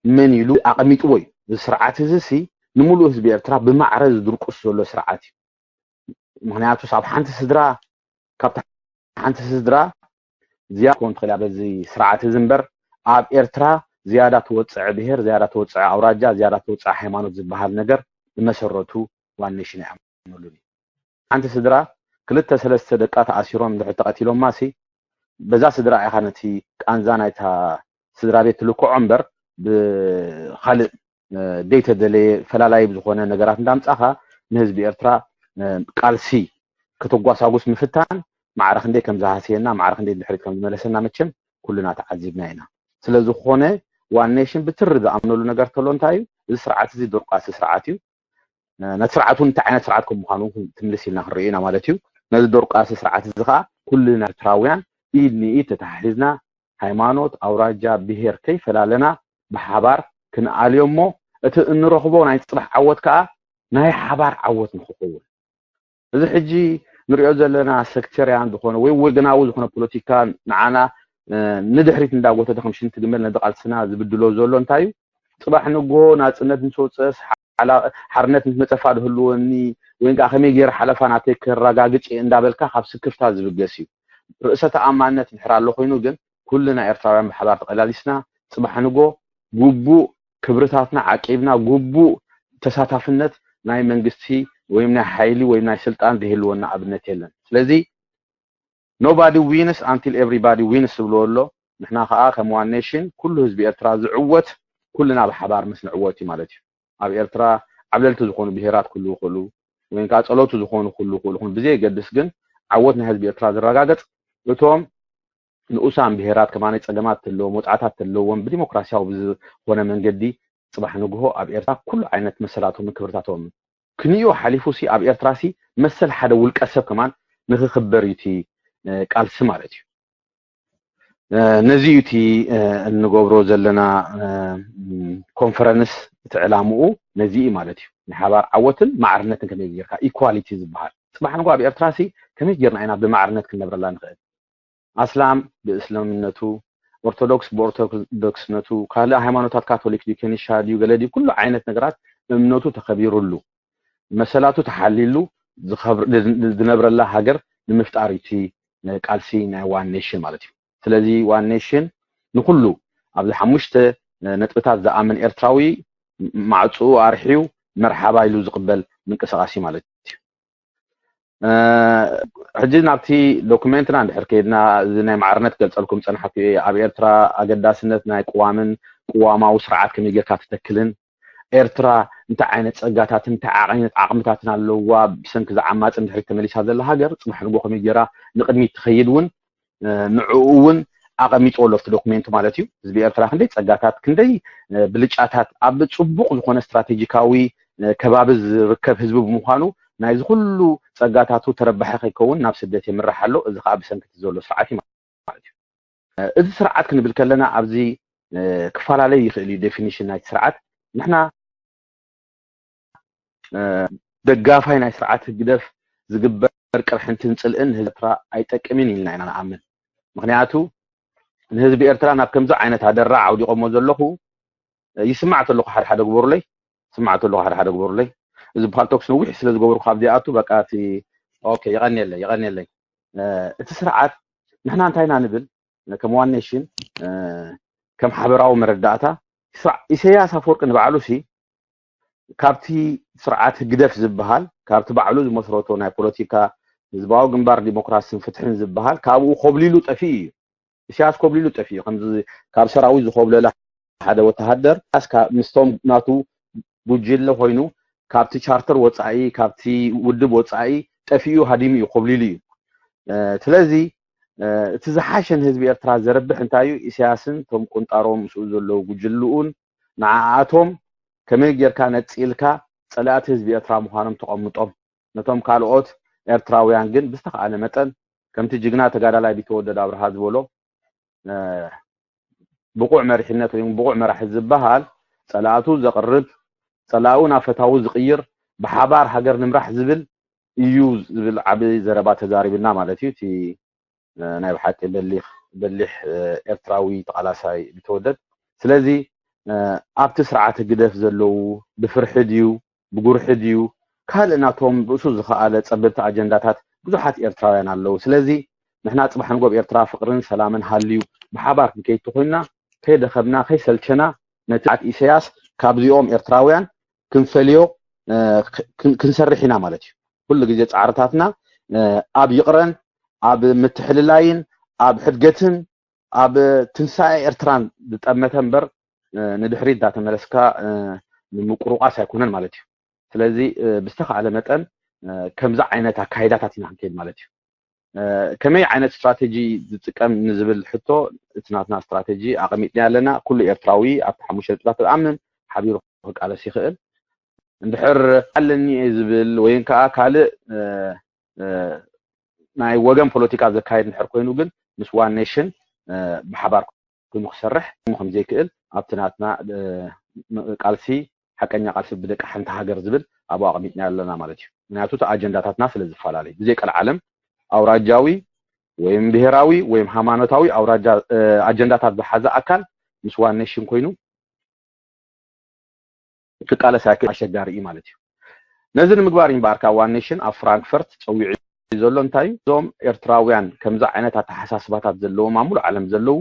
መን ኢሉ ኣቐሚጥዎ እዩ። እዚ ስርዓት እዚ ሲ ንምሉእ ህዝቢ ኤርትራ ብማዕረ ዝድርቁስ ዘሎ ስርዓት እዩ። ምክንያቱስ ኣብ ሓንቲ ስድራ፣ ካብታ ሓንቲ ስድራ ዝያዳ ክኸውን ትኽእል እያ በዚ ስርዓት እዚ እምበር፣ ኣብ ኤርትራ ዝያዳ ትወፅዐ ብሄር፣ ዝያዳ ትወፅዐ ኣውራጃ፣ ዝያዳ ትወፅዐ ሃይማኖት ዝበሃል ነገር ብመሰረቱ ዋን ኔሽን ኣይኣምነሉን እዩ። ሓንቲ ስድራ ክልተ ሰለስተ ደቃ ተኣሲሮም እንድሕር ተቐቲሎማ ሲ በዛ ስድራ ኢኻ ነቲ ቃንዛ ናይታ ስድራ ቤት ትልክዖ እምበር፣ ብኻልእ ዘይተደለየ ፈላላይ ዝኾነ ነገራት እንዳምጻኻ ንህዝቢ ኤርትራ ቃልሲ ከተጓሳጉስ ምፍታን ማዕረ ክንደይ ከም ዝሃስየና፣ ማዕረ ክንደይ ድሕሪት ከም ዝመለሰና መቸም ኩልና ተዓዚብና ኢና። ስለ ዝኾነ ዋን ኔሽን ብትሪ ዝኣምነሉ ነገር ተሎ እንታይ እዩ? እዚ ስርዓት እዚ ድርቋሲ ስርዓት እዩ። ነቲ ስርዓት እውን እንታይ ዓይነት ስርዓት ከም ምዃኑ እውን ትምልስ ኢልና ክንሪኦ ኢና ማለት እዩ። ነዚ ድርቋሲ ስርዓት እዚ ከዓ ኩልና ኤርትራውያን ኢድ ንኢድ ተተሓሒዝና ሃይማኖት፣ ኣውራጃ፣ ብሄር ከይፈላለና ብሓባር ክንኣልዮ እሞ እቲ እንረኽቦ ናይ ፅባሕ ዓወት ከዓ ናይ ሓባር ዓወት ንክኸውን እዚ ሕጂ ንሪኦ ዘለና ሰክተርያን ዝኾነ ወይ ወገናዊ ዝኾነ ፖለቲካ ንዓና ንድሕሪት እንዳጎተተ ከም ሽንቲ ግመል ነዚ ቃልስና ዝብድሎ ዘሎ እንታይ እዩ? ፅባሕ ንጎ ናፅነት ምስ ወፀስ ሓርነት ምስ መፀፋ ድህልወኒ ወይ ከዓ ከመይ ገይረ ሓለፋ ናተይ ከረጋግፅ እየ እንዳበልካ ካብ ስክፍታ ዝብገስ እዩ። ርእሰ ተኣማንነት ድሕር ኣሎ ኮይኑ ግን ኩልና ኤርትራውያን ብሓባር ተቐላሊስና ፅባሕ ንጎ ግቡእ ክብርታትና ዓቂብና ግቡእ ተሳታፍነት ናይ መንግስቲ ወይም ናይ ሓይሊ ወይም ናይ ስልጣን ዝህልወና ኣብነት የለን። ስለዚ nobody wins until everybody wins ዝብልዎ ኣሎ። ንሕና ከዓ ከም ዋን ኔሽን ኩሉ ህዝቢ ኤርትራ ዝዕወት ኩልና ብሓባር ምስ ንዕወት እዩ ማለት እዩ። ኣብ ኤርትራ ዓብለልቲ ዝኾኑ ብሄራት ክህልዉ ይኽእሉ ወይ ከዓ ፀለውቲ ዝኾኑ ክህልዉ ይኽእሉ ይኹን ብዘየገድስ ግን ዓወት ናይ ህዝቢ ኤርትራ ዝረጋገፅ እቶም ንኡሳን ብሄራት ከማን ፀገማት ተለዎም ወፅዓታት ተለዎም ብዲሞክራሲያዊ ብዝኾነ መንገዲ ፅባሕ ንግሆ ኣብ ኤርትራ ኩሉ ዓይነት መሰላቶምን ክብርታቶምን ክንዮ ሓሊፉ ሲ ኣብ ኤርትራ ሲ መሰል ሓደ ውልቀ ሰብ ከማን ንክክበር እዩ እቲ ቃልሲ ማለት እዩ። ነዚ እዩ እቲ እንገብሮ ዘለና ኮንፈረንስ እቲ ዕላምኡ ነዚ እዩ ማለት እዩ። ናይ ሓባር ዓወትን ማዕርነትን ከመይ ጌርካ ኢኳሊቲ ዝበሃል ፅባሕ ንጎ ኣብ ኤርትራ ሲ ከመይ ጌርና ኢና ብማዕርነት ክንነብረላ ንኽእል? ኣስላም ብእስልምነቱ፣ ኦርቶዶክስ ብኦርቶዶክስነቱ፣ ካልእ ሃይማኖታት ካቶሊክ ድዩ ከኒሻ ድዩ ገለ ድዩ ኩሉ ዓይነት ነገራት እምነቱ ተኸቢሩሉ መሰላቱ ተሓሊሉ ዝነብረላ ሃገር ንምፍጣር እዩ እቲ ቃልሲ ናይ ዋን ኔሽን ማለት እዩ። ስለዚ ዋን ኔሽን ንኩሉ ኣብዚ ሓሙሽተ ነጥብታት ዝኣምን ኤርትራዊ ማዕፅኡ ኣርሕዩ መርሓባ ኢሉ ዝቕበል ምንቅስቃስ እዩ ማለት እዩ። ሕጂ ናብቲ ዶኩሜንትና እንድሕር ከይድና እዚ ናይ ማዕርነት ገልፀልኩም ፀናሕኩ እየ ኣብ ኤርትራ ኣገዳስነት ናይ ቅዋምን ቅዋማዊ ስርዓት ከመይ ጌርካ ትተክልን ኤርትራ እንታይ ዓይነት ፀጋታትን እንታይ ዓይነት ዓቕምታትን ኣለዋ ብሰንኪ ዝዓማፅ እንድሕር ተመሊሳ ዘላ ሃገር ፅባሕ ንጎ ከመይ ጌራ ንቅድሚት ትኸይድ እውን ንዕኡ እውን ኣቐሚጥዎ ኣሎ ኣብቲ ዶኩሜንቱ ማለት እዩ። ህዝቢ ኤርትራ ክንደይ ፀጋታት ክንደይ ብልጫታት ኣብ ፅቡቕ ዝኾነ ስትራቴጂካዊ ከባቢ ዝርከብ ህዝቢ ብምዃኑ ናይዚ ኩሉ ፀጋታቱ ተረባሒ ከይከውን ናብ ስደት የምርሕ ኣሎ። እዚ ከዓ ብሰንኪ እቲ ዘሎ ስርዓት እዩ ማለት እዩ። እዚ ስርዓት ክንብል ከለና ኣብዚ ክፈላለይ ይኽእል እዩ ዴፊኒሽን ናይቲ ስርዓት። ንሕና ደጋፋይ ናይ ስርዓት ህግደፍ ዝግበር ቅርሕንትን ፅልእን ንህዝቢ ኤርትራ ኣይጠቅምን ኢልና ኢና ንኣምን። ምክንያቱ ንህዝቢ ኤርትራ ናብ ከምዚ ዓይነት ኣደራዕ ኣውዲቖሞ ዘለኹ ይስማዕ ተለኹ ሓደ ሓደ ግበሩለይ፣ ይስማዕ ተለኹ ሓደ ሓደ ግበሩለይ። እዚ ብካልቶክስ ነዊሕ ስለ ዝገበርኩ ካብዚኣቱ በቃ እቲ ኦኬ የቐንየለይ የቐንየለይ። እቲ ስርዓት ንሕና እንታይ ኢና ንብል ከም ዋን ኔሽን ከም ሓበራዊ መረዳእታ ኢሳያስ ኣፈወርቂ ንባዕሉ ሲ ካብቲ ስርዓት ህግደፍ ዝበሃል ካብቲ ባዕሉ ዝመስረቶ ናይ ፖለቲካ ህዝባዊ ግንባር ዲሞክራሲን ፍትሕን ዝበሃል ካብኡ ኮብሊሉ ጠፊኡ እዩ። ኢሳያስ ኮብሊሉ ጠፊኡ ከምዚ ካብ ሰራዊት ዝኮብለለ ሓደ ወተሃደር ምስቶም ናቱ ጉጅለ ኮይኑ ካብቲ ቻርተር ወፃኢ ካብቲ ውድብ ወፃኢ ጠፊኡ ሃዲሙ እዩ ኮብሊሉ እዩ። ስለዚ እቲ ዝሓሸ ንህዝቢ ኤርትራ ዘርብሕ እንታይ እዩ? ኢሳያስን እቶም ቁንጣሮም ምስኡ ዘለዉ ጉጅልኡን ንዓኣቶም ከመይ ጌርካ ነፂልካ ፀላእቲ ህዝቢ ኤርትራ ምዃኖም ተቐምጦም ነቶም ካልኦት ኤርትራውያን ግን ብዝተኻእለ መጠን ከምቲ ጅግና ተጋዳላይ ቢተወደድ ኣብርሃ ዝበሎ ብቑዕ መሪሕነት ወይ ብቑዕ መራሒ ዝበሃል ፀላእቱ ዘቕርብ ፀላኡ ናብ ፈታዊ ዝቕይር ብሓባር ሃገር ንምራሕ ዝብል እዩ ዝብል ዓቢ ዘረባ ተዛሪብና ማለት እዩ። እቲ ናይ ብሓቂ በሊሕ በሊሕ ኤርትራዊ ተቓላሳይ ቢተወደድ። ስለዚ ኣብቲ ስርዓት ህግደፍ ዘለዉ ብፍርሒ ድዩ ብጉርሒ ድዩ ካልእ ናቶም ርእሱ ዝኸኣለ ጸበብቲ ኣጀንዳታት ብዙሓት ኤርትራውያን ኣለዉ። ስለዚ ንሕና ጽባሕ ንጎብ ኤርትራ ፍቕርን ሰላምን ሃልዩ ብሓባር ክንከይድ ተኾይንና ከይደኸምና ከይሰልቸና ነቲ ስርዓት ኢሰያስ ካብዚኦም ኤርትራውያን ክንፈልዮ ክንሰርሕ ኢና ማለት እዩ። ኩሉ ግዜ ጻዕርታትና ኣብ ይቕረን ኣብ ምትሕልላይን ኣብ ሕድገትን ኣብ ትንሳኤ ኤርትራን ዝጠመተ እምበር ንድሕሪት እንዳተመለስካ ንምቁርቋስ ኣይኮነን ማለት እዩ። ስለዚ ብዝተኻእለ መጠን ከምዚ ዓይነት ኣካይዳታት ኢና ክንከይድ ማለት እዩ። ከመይ ዓይነት ስትራቴጂ ዝጥቀም ንዝብል ሕቶ እቲ ናትና ስትራቴጂ ኣቐሚጥና ኣለና። ኩሉ ኤርትራዊ ኣብቲ ሓሙሽተ ነጥብታት ዝኣምን ሓቢሩ ክቃለስ ይኽእል። እንድሕር ኣለኒ እየ ዝብል ወይ ከዓ ካልእ ናይ ወገን ፖለቲካ ዘካየድ እንድሕር ኮይኑ ግን ምስ ዋን ኔሽን ብሓባር ኮይኑ ክሰርሕ ከምዘይክእል ኣብቲ ናትና ቃልሲ ሓቀኛ ቃልሲ ብደቂ ሓንቲ ሃገር ዝብል ኣብኡ ኣቐሚጥና ኣለና ማለት እዩ። ምክንያቱ እቲ ኣጀንዳታትና ስለ ዝፈላለዩ ብዘይ ቀልዓለም ኣውራጃዊ ወይም ብሄራዊ ወይም ሃይማኖታዊ ኣውራጃ ኣጀንዳታት ዝሓዘ ኣካል ምስ ዋን ኔሽን ኮይኑ ክቃለስ ኣሸጋሪ እዩ ማለት እዩ። ነዚ ንምግባር እዩ እምበኣር ካብ ዋን ኔሽን ኣብ ፍራንክፈርት ጸዊዑ ዘሎ እንታይ እዩ? እዞም ኤርትራውያን ከምዚ ዓይነት ኣተሓሳስባታት ዘለዎም ኣብ ሙሉእ ዓለም ዘለዉ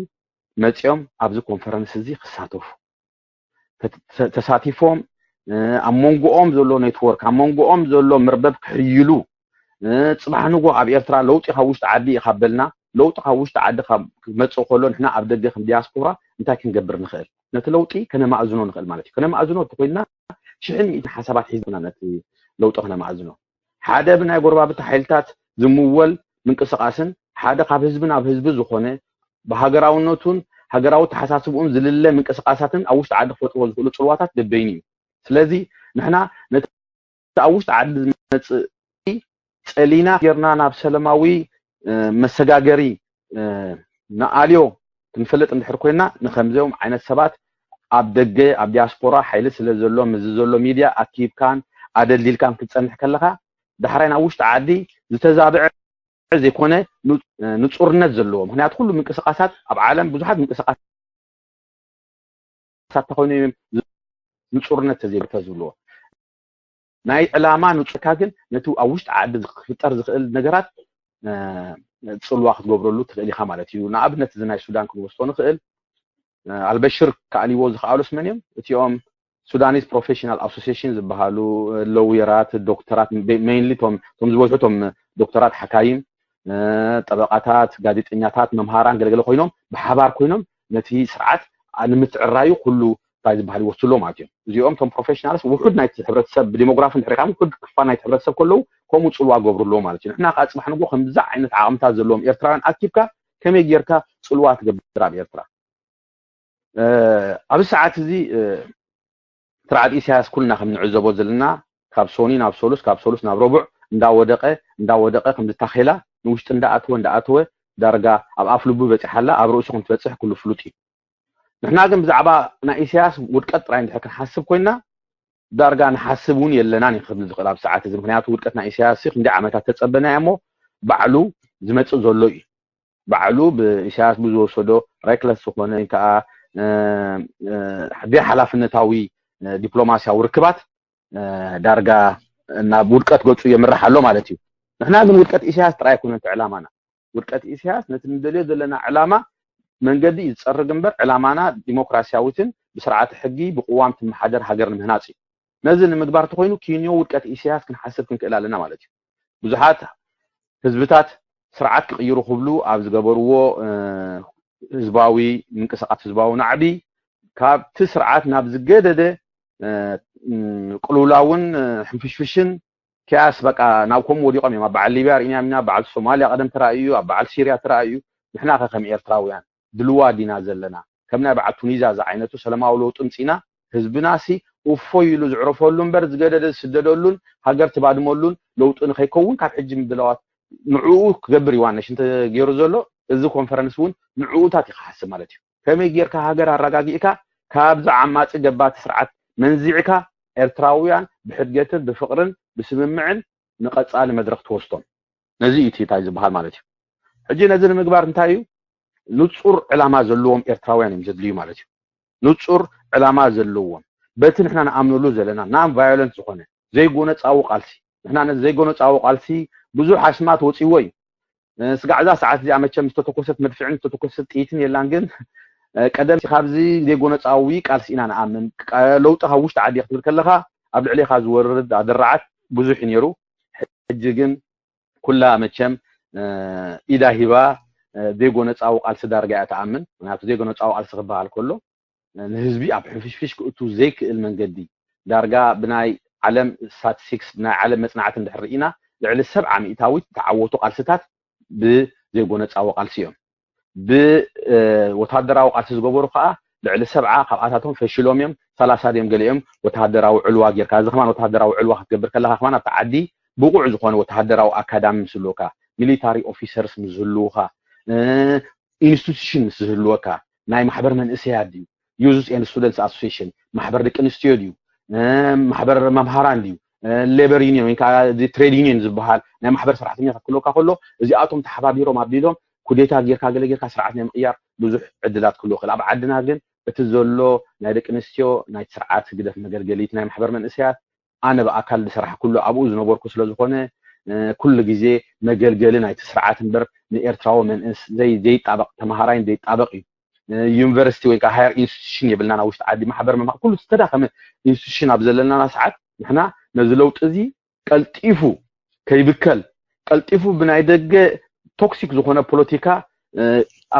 መጺኦም ኣብዚ ኮንፈረንስ እዚ ክሳተፉ ተሳቲፎም ኣብ መንጎኦም ዘሎ ኔትወርክ ኣብ መንጎኦም ዘሎ መርበብ ክሕይሉ ጽባሕ ንጎ ኣብ ኤርትራ ለውጢ ካብ ውሽጢ ዓዲ እዩ ካበልና ለውጢ ካብ ውሽጢ ዓዲ ካብ ክመፅእ ከሎ ንሕና ኣብ ደገ ከም ዲያስፖራ እንታይ ክንገብር ንኽእል ነቲ ለውጢ ከነማእዝኖ ንኽእል ማለት እዩ። ከነማእዝኖ እንተኮይንና ሽሕን ሚእትን ሓሳባት ሒዝና ነቲ ለውጢ ከነማእዝኖ ሓደ ብናይ ጎረባብቲ ሓይልታት ዝምወል ምንቅስቃስን ሓደ ካብ ህዝቢ ናብ ህዝቢ ዝኾነ ብሃገራውነቱን ሃገራዊ ተሓሳስብኡን ዝልለ ምንቅስቃሳትን ኣብ ውሽጢ ዓዲ ክፈጥርዎ ዝኽእሉ ፅልዋታት በበይኑ እዩ። ስለዚ ንሕና ነቲ ኣብ ውሽጢ ዓዲ ዝመፅእ ፀሊና ጌርና ናብ ሰለማዊ መሰጋገሪ ንኣልዮ ክንፈልጥ እንድሕር ኮይና ንከምዚኦም ዓይነት ሰባት ኣብ ደገ ኣብ ዲያስፖራ ሓይሊ ስለ ዘሎ ምስዚ ዘሎ ሚድያ ኣኪብካን ኣደልዲልካን ክትፀንሕ ከለካ ዳሕራይ ናብ ውሽጢ ዓዲ ዝተዛብዐ ዘይኮነ ንፁርነት ዘለዎ ምክንያቱ ኩሉ ምንቅስቃሳት ኣብ ዓለም ብዙሓት ምንቅስቃሳት ተኮይኖም ንፁርነት ተዘይተዝብልዎ ናይ ዕላማ ንፁርካ ግን ነቲ ኣብ ውሽጢ ዓዲ ክፍጠር ዝኽእል ነገራት ፅልዋ ክትገብረሉ ትኽእል ኢኻ ማለት እዩ። ንኣብነት እዚ ናይ ሱዳን ክንወስዶ ንኽእል። ኣልበሽር ክኣልይዎ ዝኽኣሉስ መን እዮም? እቲኦም ሱዳኒዝ ፕሮፌሽናል ኣሶሲሽን ዝበሃሉ ለውየራት፣ ዶክተራት፣ ሜይንሊ ቶም ዝበዝሑ ቶም ዶክተራት፣ ሓካይም፣ ጠበቃታት፣ ጋዜጠኛታት፣ መምሃራን ገለገለ ኮይኖም ብሓባር ኮይኖም ነቲ ስርዓት ንምትዕራዩ ኩሉ እንታይ ዝበሃል ይወስዱ ኣለዎ ማለት እዮም። እዚኦም ቶም ፕሮፌሽናልስ ውሑድ ናይቲ ሕብረተሰብ ብዲሞግራፊ እንድሕር ኢልካ ውሑድ ክፋል ናይቲ ሕብረተሰብ ከለዉ ከምኡ ፅልዋ ገብሩ ኣለዎ ማለት እዩ። ንሕና ከዓ ፅባሕ ንጎ ከምዚ ዓይነት ዓቕምታት ዘለዎም ኤርትራውያን ኣኪብካ ከመይ ጌርካ ፅልዋ ትገብር ኣብ ኤርትራ ኣብዚ ሰዓት እዚ ስርዓት ኢሳያስ ኩልና ከም ንዕዘቦ ዘለና ካብ ሶኒ ናብ ሶሉስ ካብ ሶሉስ ናብ ረቡዕ እንዳወደቀ እንዳወደቀ ከም ዝታኼላ ንውሽጢ እንዳኣተወ እንዳኣተወ ዳርጋ ኣብ ኣፍ ልቡ በፂሓላ ኣብ ርእሱ ከም ትበፅሕ ኩሉ ፍሉጥ እዩ። ንሕና ግን ብዛዕባ ናይ ኢሳያስ ውድቀት ጥራይ እንድሕር ክንሓስብ ኮይንና ዳርጋ ንሓስብ እውን የለናን እዩ ክብል ዝኽእል ኣብ ሰዓት እዚ ምክንያቱ ውድቀት ናይ ኢሳያስ ክንደይ ዓመታት ተፀበናዮ እሞ ባዕሉ ዝመፅእ ዘሎ እዩ። ባዕሉ ብኢሳያስ ብዝወሰዶ ሬክለስ ዝኾነ ከዓ ብሓላፍነታዊ ዲፕሎማሲያዊ ርክባት ዳርጋ ናብ ውድቀት ገፁ የምርሕ ኣሎ ማለት እዩ። ንሕና ግን ውድቀት ኢሳያስ ጥራይ ኣይኮነን ዕላማና። ውድቀት ኢሳያስ ነቲ ንደልዮ ዘለና ዕላማ መንገዲ እዩ ዝፀርግ እምበር ዕላማና ዲሞክራሲያዊትን ብስርዓተ ሕጊ ብቅዋም ትመሓደር ሃገር ንምህናፅ እዩ። ነዚ ንምግባር ተኮይኑ ኪንዮ ውድቀት ኢሳያስ ክንሓስብ ክንክእል ኣለና ማለት እዩ። ብዙሓት ህዝብታት ስርዓት ክቕይሩ ክብሉ ኣብ ዝገበርዎ ህዝባዊ ምንቅስቃስ ህዝባዊ ናዕቢ ካብቲ ስርዓት ናብ ዝገደደ ቅልውላውን ሕንፍሽፍሽን ኪያስ በቃ ናብ ከምኡ ወዲቖም እዮም ኣብ በዓል ሊብያ ርኢናም ኢና በዓል ሶማልያ ቀደም ተራእዩ ኣብ በዓል ሲርያ ተራእዩ ንሕና ከ ከም ኤርትራውያን ድልዋ ዲና ዘለና ከም ናይ በዓል ቱኒዛ ዝዓይነቱ ሰላማዊ ለውጢ ምፂና ህዝብና ሲ እፎይ ኢሉ ዝዕረፈሉ እምበር ዝገደደ ዝስደደሉን ሃገር ትባድመሉን ለውጢ ንኸይከውን ካብ ሕጂ ምድላዋት ንዕኡ ክገብር እዩ ዋና ሽንተ ገይሩ ዘሎ እዚ ኮንፈረንስ እውን ንዕኡታት እዩ ክሓስብ ማለት እዩ ከመይ ጌርካ ሃገር ኣረጋጊእካ ካብዚ ዓማፂ ገባቲ ስርዓት መንዚዕካ ኤርትራውያን ብሕድገትን ብፍቕርን ብስምምዕን ንቐፃሊ መድረክ ትወስዶም ነዚ እዩ እንታይ ዝበሃል ማለት እዩ ሕጂ ነዚ ንምግባር እንታይ እዩ ንፁር ዕላማ ዘለዎም ኤርትራውያን እዮም ዘድልዩ ማለት እዩ ንፁር ዕላማ ዘለዎም፣ በቲ ንሕና ንኣምነሉ ዘለና non violent ዝኾነ ዘይጎነጻዊ ቃልሲ፣ ንሕና ነዚ ዘይጎነጻዊ ቃልሲ ብዙሕ ኣስማት ወጺዎ እዩ። ስጋዕ እዛ ሰዓት እዚኣ መቸም ዝተተኮሰት መድፍዕን ዝተተኮሰት ጥይትን የላን። ግን ቀደም ካብዚ ዘይጎነጻዊ ቃልሲ ኢና ንኣምን። ለውጢ ካብ ውሽጢ ዓዲ ክትብል ከለኻ ኣብ ልዕሌኻ ዝወርድ ኣደራዓት ብዙሕ እዩ ነይሩ። ሕጂ ግን ኩላ መቸም ኢዳ ሂባ ዘይጎነጻዊ ቃልሲ ዳርጋ እያ ትኣምን። ምክንያቱ ዘይጎነጻዊ ቃልሲ ክበሃል ከሎ ንህዝቢ ኣብ ሕፍሽፍሽ ክእቱ ዘይክእል መንገዲ፣ ዳርጋ ብናይ ዓለም ስታቲስቲክስ፣ ብናይ ዓለም መጽናዕቲ እንድሕር ርኢና፣ ልዕሊ ሰብዓ ሚእታዊት ተዓወቱ ቃልስታት ብዘይጎነጻዊ ቃልሲ እዮም። ብወታደራዊ ቃልሲ ዝገበሩ ከዓ ልዕሊ ሰብዓ ካብኣታቶም ፈሽሎም እዮም። ሰላሳ ድዮም ገሊኦም ወታደራዊ ዕልዋ ጌርካ፣ እዚ ከማን ወታደራዊ ዕልዋ ክትገብር ከለካ ከማን ኣብቲ ዓዲ ብቑዕ ዝኾነ ወታደራዊ ኣካዳሚ ምስ ህልወካ፣ ሚሊታሪ ኦፊሰርስ ምስ ዝህልውካ፣ ኢንስቲቱሽን ምስ ዝህልወካ፣ ናይ ማሕበር መንእሰያት ድዩ፣ ዩዝስ ኤንድ ስቱደንትስ ኣሶሲሽን፣ ማሕበር ደቂ ኣንስትዮ ድዩ፣ ማሕበር መምሃራን ድዩ፣ ሌበር ዩኒየን ወይ ከዓ ትሬድ ዩኒየን ዝበሃል ናይ ማሕበር ሰራሕተኛታት ክህልወካ ከሎ፣ እዚኣቶም ተሓባቢሮም ኣቢሎም ኩዴታ ጌርካ ገለ ጌርካ ስርዓት ናይ ምቕያር ብዙሕ ዕድላት ክህልዎ ይኽእል። ኣብ ዓድና ግን እቲ ዘሎ ናይ ደቂ ኣንስትዮ ናይ ስርዓት ህግደፍ መገልገሊት ናይ ማሕበር መንእሰያት ኣነ ብኣካል ዝሰራሕኩሉ ኣብኡ ዝነበርኩ ስለ ዝኾነ ኩሉ ግዜ መገልገሊ ናይቲ ስርዓት እምበር ንኤርትራዊ መንእስ ዘይጣበቕ ተመሃራይን ዘይጣበቕ እዩ። ዩኒቨርሲቲ ወይ ከዓ ሃየር ኢንስቲቱሽን የብልናን ኣብ ውሽጢ ዓዲ። ማሕበር መምሃር ኩሉ ዝተዳኸመ ኢንስቲቱሽን ኣብ ዘለናና ሰዓት ንሕና ነዚ ለውጢ እዚ ቀልጢፉ ከይብከል ቀልጢፉ ብናይ ደገ ቶክሲክ ዝኾነ ፖለቲካ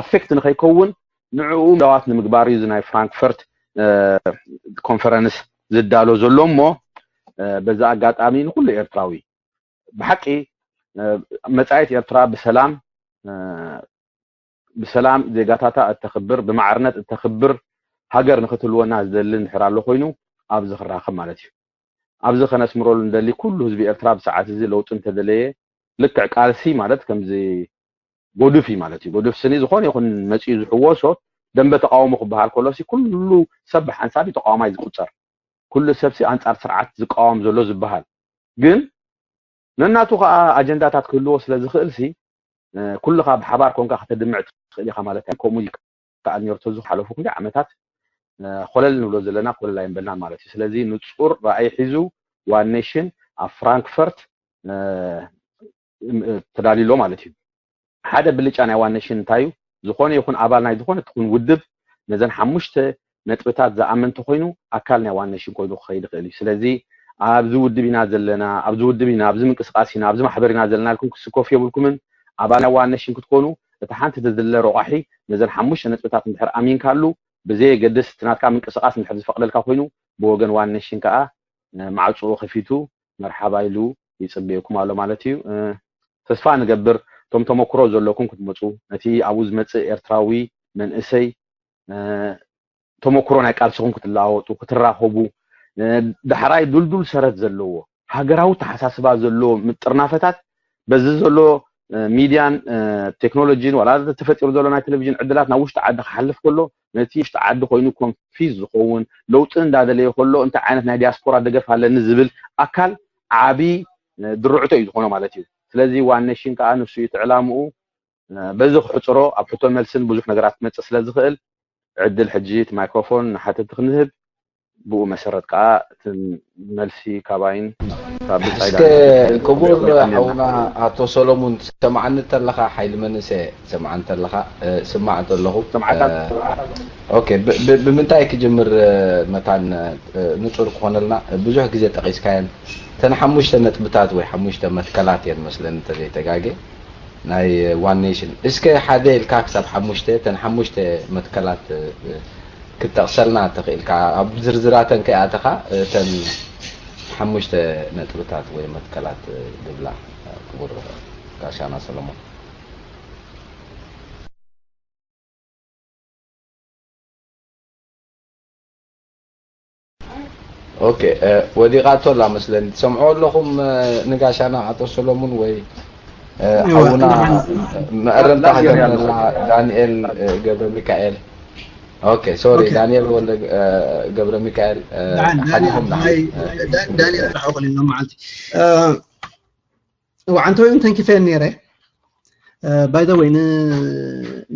ኣፌክት ንኸይከውን ንዕኡ ዳዋት ንምግባር እዩ እዚ ናይ ፍራንክፈርት ኮንፈረንስ ዝዳሎ ዘሎ እሞ በዛ ኣጋጣሚ ንኩሉ ኤርትራዊ ብሓቂ መጻኢት ኤርትራ ብሰላም ብሰላም ዜጋታታ እተኽብር ብማዕርነት እተኽብር ሃገር ንክትህልወና ዝደሊ እንድሕር ኣሎ ኮይኑ ኣብዚ ክራኸብ ማለት እዩ። ኣብዚ ከነስምረሉ እንደሊ ኩሉ ህዝቢ ኤርትራ ብሰዓት እዚ ለውጢ እንተደለየ ልክዕ ቃልሲ ማለት ከምዚ ጎዱፍ እዩ ማለት እዩ። ጎዱፍ ስኒ ዝኾነ ይኹን መፂኡ ዝሕወሶ ደንበ ተቃውሞ ክበሃል ከሎሲ ኩሉ ሰብ ብሓንሳብ እዩ ተቃዋማይ ዝቁፀር። ኩሉ ሰብሲ ኣንፃር ስርዓት ዝቃወም ዘሎ ዝበሃል ግን ነናቱ ከዓ ኣጀንዳታት ክህልዎ ስለ ዝኽእል ሲ ኩልኻ ብሓባር ኮንካ ከተድምዕ ትኽእል ኢኻ ማለት ከምኡ ይከኣል ነሩ ተዝሓለፉ ኩሉ ዓመታት ኮለል ንብሎ ዘለና ኮለል ኣይንበልናን ማለት እዩ። ስለዚ ንፁር ራእይ ሒዙ ዋን ኔሽን ኣብ ፍራንክፈርት ተዳልዩሎ ማለት እዩ። ሓደ ብልጫ ናይ ዋን ኔሽን እንታይ እዩ? ዝኾነ ይኹን ኣባል ናይ ዝኾነ ትኹን ውድብ ነዘን ሓሙሽተ ነጥብታት ዝኣምን እንተኮይኑ ኣካል ናይ ዋን ኔሽን ኮይኑ ክኸይድ ይኽእል እዩ። ስለዚ ኣብዚ ውድብ ኢና ዘለና፣ ኣብዚ ውድብ ኢና፣ ኣብዚ ምንቅስቃስ ኢና፣ ኣብዚ ማሕበር ኢና ዘለና ኢልኩም ክስከፉ የብልኩምን። ኣባል ናይ ዋን ኔሽን ክትኮኑ እቲ ሓንቲ ትድለ ረቋሒ ነዘን ሓሙሽተ ነጥብታት እንድሕር ኣሚንካሉ ብዘየገድስ እቲ ናትካ ምንቅስቃስ እንድሕር ዝፈቅደልካ ኮይኑ ብወገን ዋን ኔሽን ከዓ ማዕፅኡ ከፊቱ መርሓባ ኢሉ ይፅበየኩም ኣሎ ማለት እዩ። ተስፋ ንገብር እቶም ተመክሮ ዘለኩም ክትመፁ ነቲ ኣብኡ ዝመፅእ ኤርትራዊ መንእሰይ ተመክሮ ናይ ቃልስኹም ክትለዋወጡ ክትራኸቡ ዳሕራይ ዱልዱል ሰረት ዘለዎ ሃገራዊ ተሓሳስባ ዘለዎ ምጥርናፈታት በዚ ዘሎ ሚድያን ቴክኖሎጂን ዋላ ተፈጢሩ ዘሎ ናይ ቴሌቪዥን ዕድላት ናብ ውሽጢ ዓዲ ክሓልፍ ከሎ ነቲ ውሽጢ ዓዲ ኮይኑ ኮንፊዝ ዝኸውን ለውጢ እንዳደለየ ከሎ እንታይ ዓይነት ናይ ዲያስፖራ ደገፍ ኣለኒ ዝብል ኣካል ዓብይ ድርዕቶ እዩ ዝኾኖ ማለት እዩ። ስለዚ ዋን ኔሽን ከዓ ንሱ እዩ እቲ ዕላምኡ። በዚ ክሕፅሮ ኣብ ሕቶ መልስን ብዙሕ ነገራት ክመፅእ ስለ ዝኽእል ዕድል ሕጂ እቲ ማይክሮፎን ንሓተቲ ክንህብ ብኡ መሰረት ከዓ እቲ መልሲ ካባይን ካብ ብጻይ እስከ ክቡር ሓውና ኣቶ ሰሎሙን ትሰምዓኒ ተለኻ ሓይሊ መንእሰ ትሰምዓኒ ተለኻ ስማዕ ተለኹ ኦኬ ብምንታይ ክጅምር መታን ንፁር ክኾነልና ብዙሕ ግዜ ጠቂስካየን እተን ሓሙሽተ ነጥብታት ወይ ሓሙሽተ መትከላት እየን መስለኒ እንተዘይተጋጌ ናይ ዋን ኔሽን እስከ ሓደ ኢልካ ክሳብ ሓሙሽተ እተን ሓሙሽተ መትከላት ክትጠቕሰልና ተኽኢልካ ኣብ ዝርዝራተን ከይኣተኻ እተን ሓሙሽተ ነጥብታት ወይ መትከላት ዝብላ ክቡር ጋሻና ሰለሞን ኦኬ ወዲቓቶ ኣላ መስለኒ ትሰምዖ ኣለኹም ንጋሻና ኣቶ ሰሎሙን ወይ ሓውና መእረምታ ሃገርና ዳንኤል ገብረ ሚካኤል ኦኬ ሶሪ ዳንኤል ወልደ ገብረ ሚካኤል ሓዲኹም ዳንኤል ራሕቑ ሎማዓንቲ እዋ ዓንተወይን ተንኪፈ ነይረ By the way,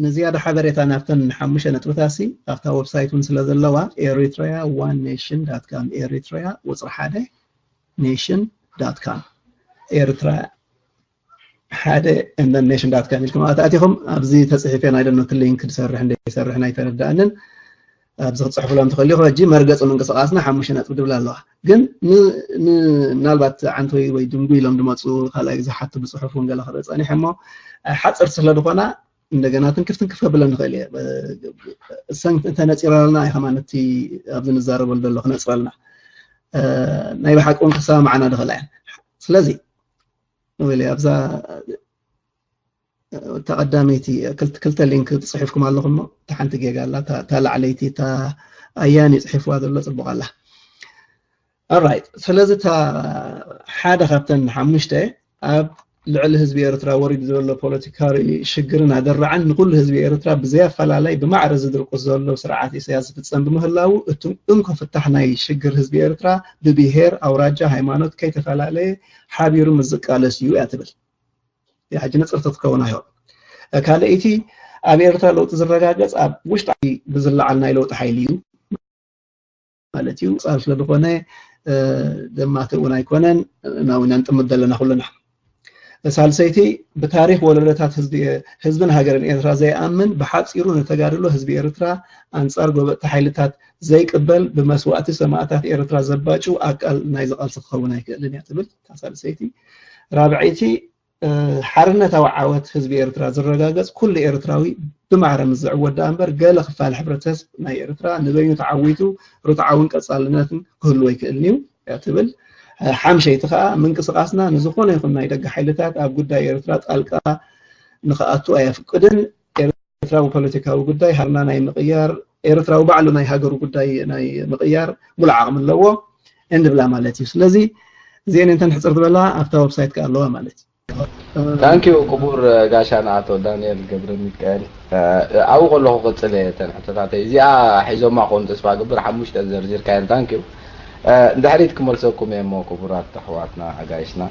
ንዝያዳ ሓበሬታ ናብተን ሓሙሽተ ነጥብታሲ ኣብታ ዌብሳይት እውን ስለ ዘለዋ፣ ኤሪትሪያ ዋን ኔሽን ዳት ካም፣ ኤሪትሪያ ቁፅሪ ሓደ ኔሽን ዳት ካም፣ ኤርትራ ሓደ ኔሽን ዳት ካም ኢልኩም ኣትኣቲኹም። ኣብዚ ተፅሒፈ ናይ ደኖ እቲ ሊንክ ዝሰርሕ እንደይሰርሕ ናይ ተረዳእንን ኣብዚ ክትፅሕፉሎም ትኽእሉ ኢኹም። ሕጂ መርገፂ ምንቅስቃስና ሓሙሽተ ነጥቢ ድብል ኣለዋ። ግን ምናልባት ዓንተወይ ወይ ድንጉ ኢሎም ድመፁ ካልኣይ ግዜ ሓቱ ብፅሑፍ እውን ገለ ክርኢ ፀኒሐ እሞ ሓፅርቲ ስለ ዝኾና እንደገና ትንክፍ ትንክፍ ከብለን ንኽእል እየ። እሰን እንተነፂረልና እየ ከማን እቲ ኣብዚ ንዛረበሉ ዘሎ ክነፅረልና ናይ ብሓቂ እውን ክሰማማዓና ድኽእላ እየን። ስለዚ ወይ ኣብዛ እታ ቀዳመይቲ ክልተ ሊንክ ፅሒፍኩም ኣለኹም እሞ እታ ሓንቲ ጌጋ ኣላ። እታ ላዕለይቲ እታ ኣያኒ ፅሒፍዋ ዘሎ ፅቡቕ ኣላ። ኦራይት፣ ስለዚ እታ ሓደ ካብተን ሓሙሽተ ኣብ ልዕሊ ህዝቢ ኤርትራ ወሪዱ ዘሎ ፖለቲካዊ ሽግርን ኣደራዕን ንኩሉ ህዝቢ ኤርትራ ብዘያፈላለይ ብማዕረ ዝድርቁስ ዘሎ ስርዓት ኢሳያስ ዝፍጸም ብምህላዉ እቲ እንኮ ፍታሕ ናይ ሽግር ህዝቢ ኤርትራ ብብሄር፣ ኣውራጃ፣ ሃይማኖት ከይተፈላለየ ሓቢሩ ምስ ዝቃለስ እዩ እያ ትብል። ሕጂ ንጽርቲ ክትከውን ኣይሆን። ካልኣይቲ ኣብ ኤርትራ ለውጢ ዝረጋገጽ ኣብ ውሽጢ ብዝለዓል ናይ ለውጢ ሓይሊ እዩ ማለት እዩ። ጻል ስለ ዝኾነ ደማተ እውን ኣይኮነን ናዊና ንጥምት ዘለና ኩልና። ሳልሰይቲ ብታሪክ ወለዶታት ህዝብን ሃገርን ኤርትራ ዘይኣምን ብሓጺሩ ንተጋድሎ ህዝቢ ኤርትራ ኣንጻር ጎበጥቲ ሓይልታት ዘይቅበል ብመስዋእቲ ሰማእታት ኤርትራ ዘባጩ ኣካል ናይዚ ቃልሲ ክኸውን ኣይክእልን እያ ትብል እታ ሳልሰይቲ። ራብዐይቲ ሓርነታዊ ዓወት ህዝቢ ኤርትራ ዝረጋገጽ ኩሉ ኤርትራዊ ብማዕረ ምስ ዝዕወት ደኣ እምበር ገለ ክፋል ሕብረተሰብ ናይ ኤርትራ ንበይኑ ተዓዊቱ ርትዓውን ቀጻልነትን ክህልዎ ኣይክእልን እዩ እያ ትብል። ሓምሸይቲ ከኣ ምንቅስቃስና ንዝኾነ ይኹን ናይ ደገ ሓይልታት ኣብ ጉዳይ ኤርትራ ጣልቃ ንክኣቱ ኣየፍቅድን። ኤርትራዊ ፖለቲካዊ ጉዳይ ሃርና ናይ ምቕያር ኤርትራዊ ባዕሉ ናይ ሃገሩ ጉዳይ ናይ ምቕያር ሙሉእ ዓቕሚ ኣለዎ እንብላ ማለት እዩ። ስለዚ እዚአን እንተን ሕፅር ዝበላ ኣብታ ዌብሳይት ከኣ ኣለዋ ማለት እዩ። ታንኪዩ ክቡር ጋሻና ኣቶ ዳንኤል ገብረ ሚካኤል። ኣብኡ ከለኹ ክቕፅል እየ እተን ሕቶታተይ። እዚኣ ሒዞማ ክኾኑ ተስፋ እገብር፣ ሓሙሽተ ዘርዚርካየን። ታንኪዩ። ንድሕሪት ክመልሰኩም እየ እሞ ክቡራት ኣሕዋትና ኣጋይሽና።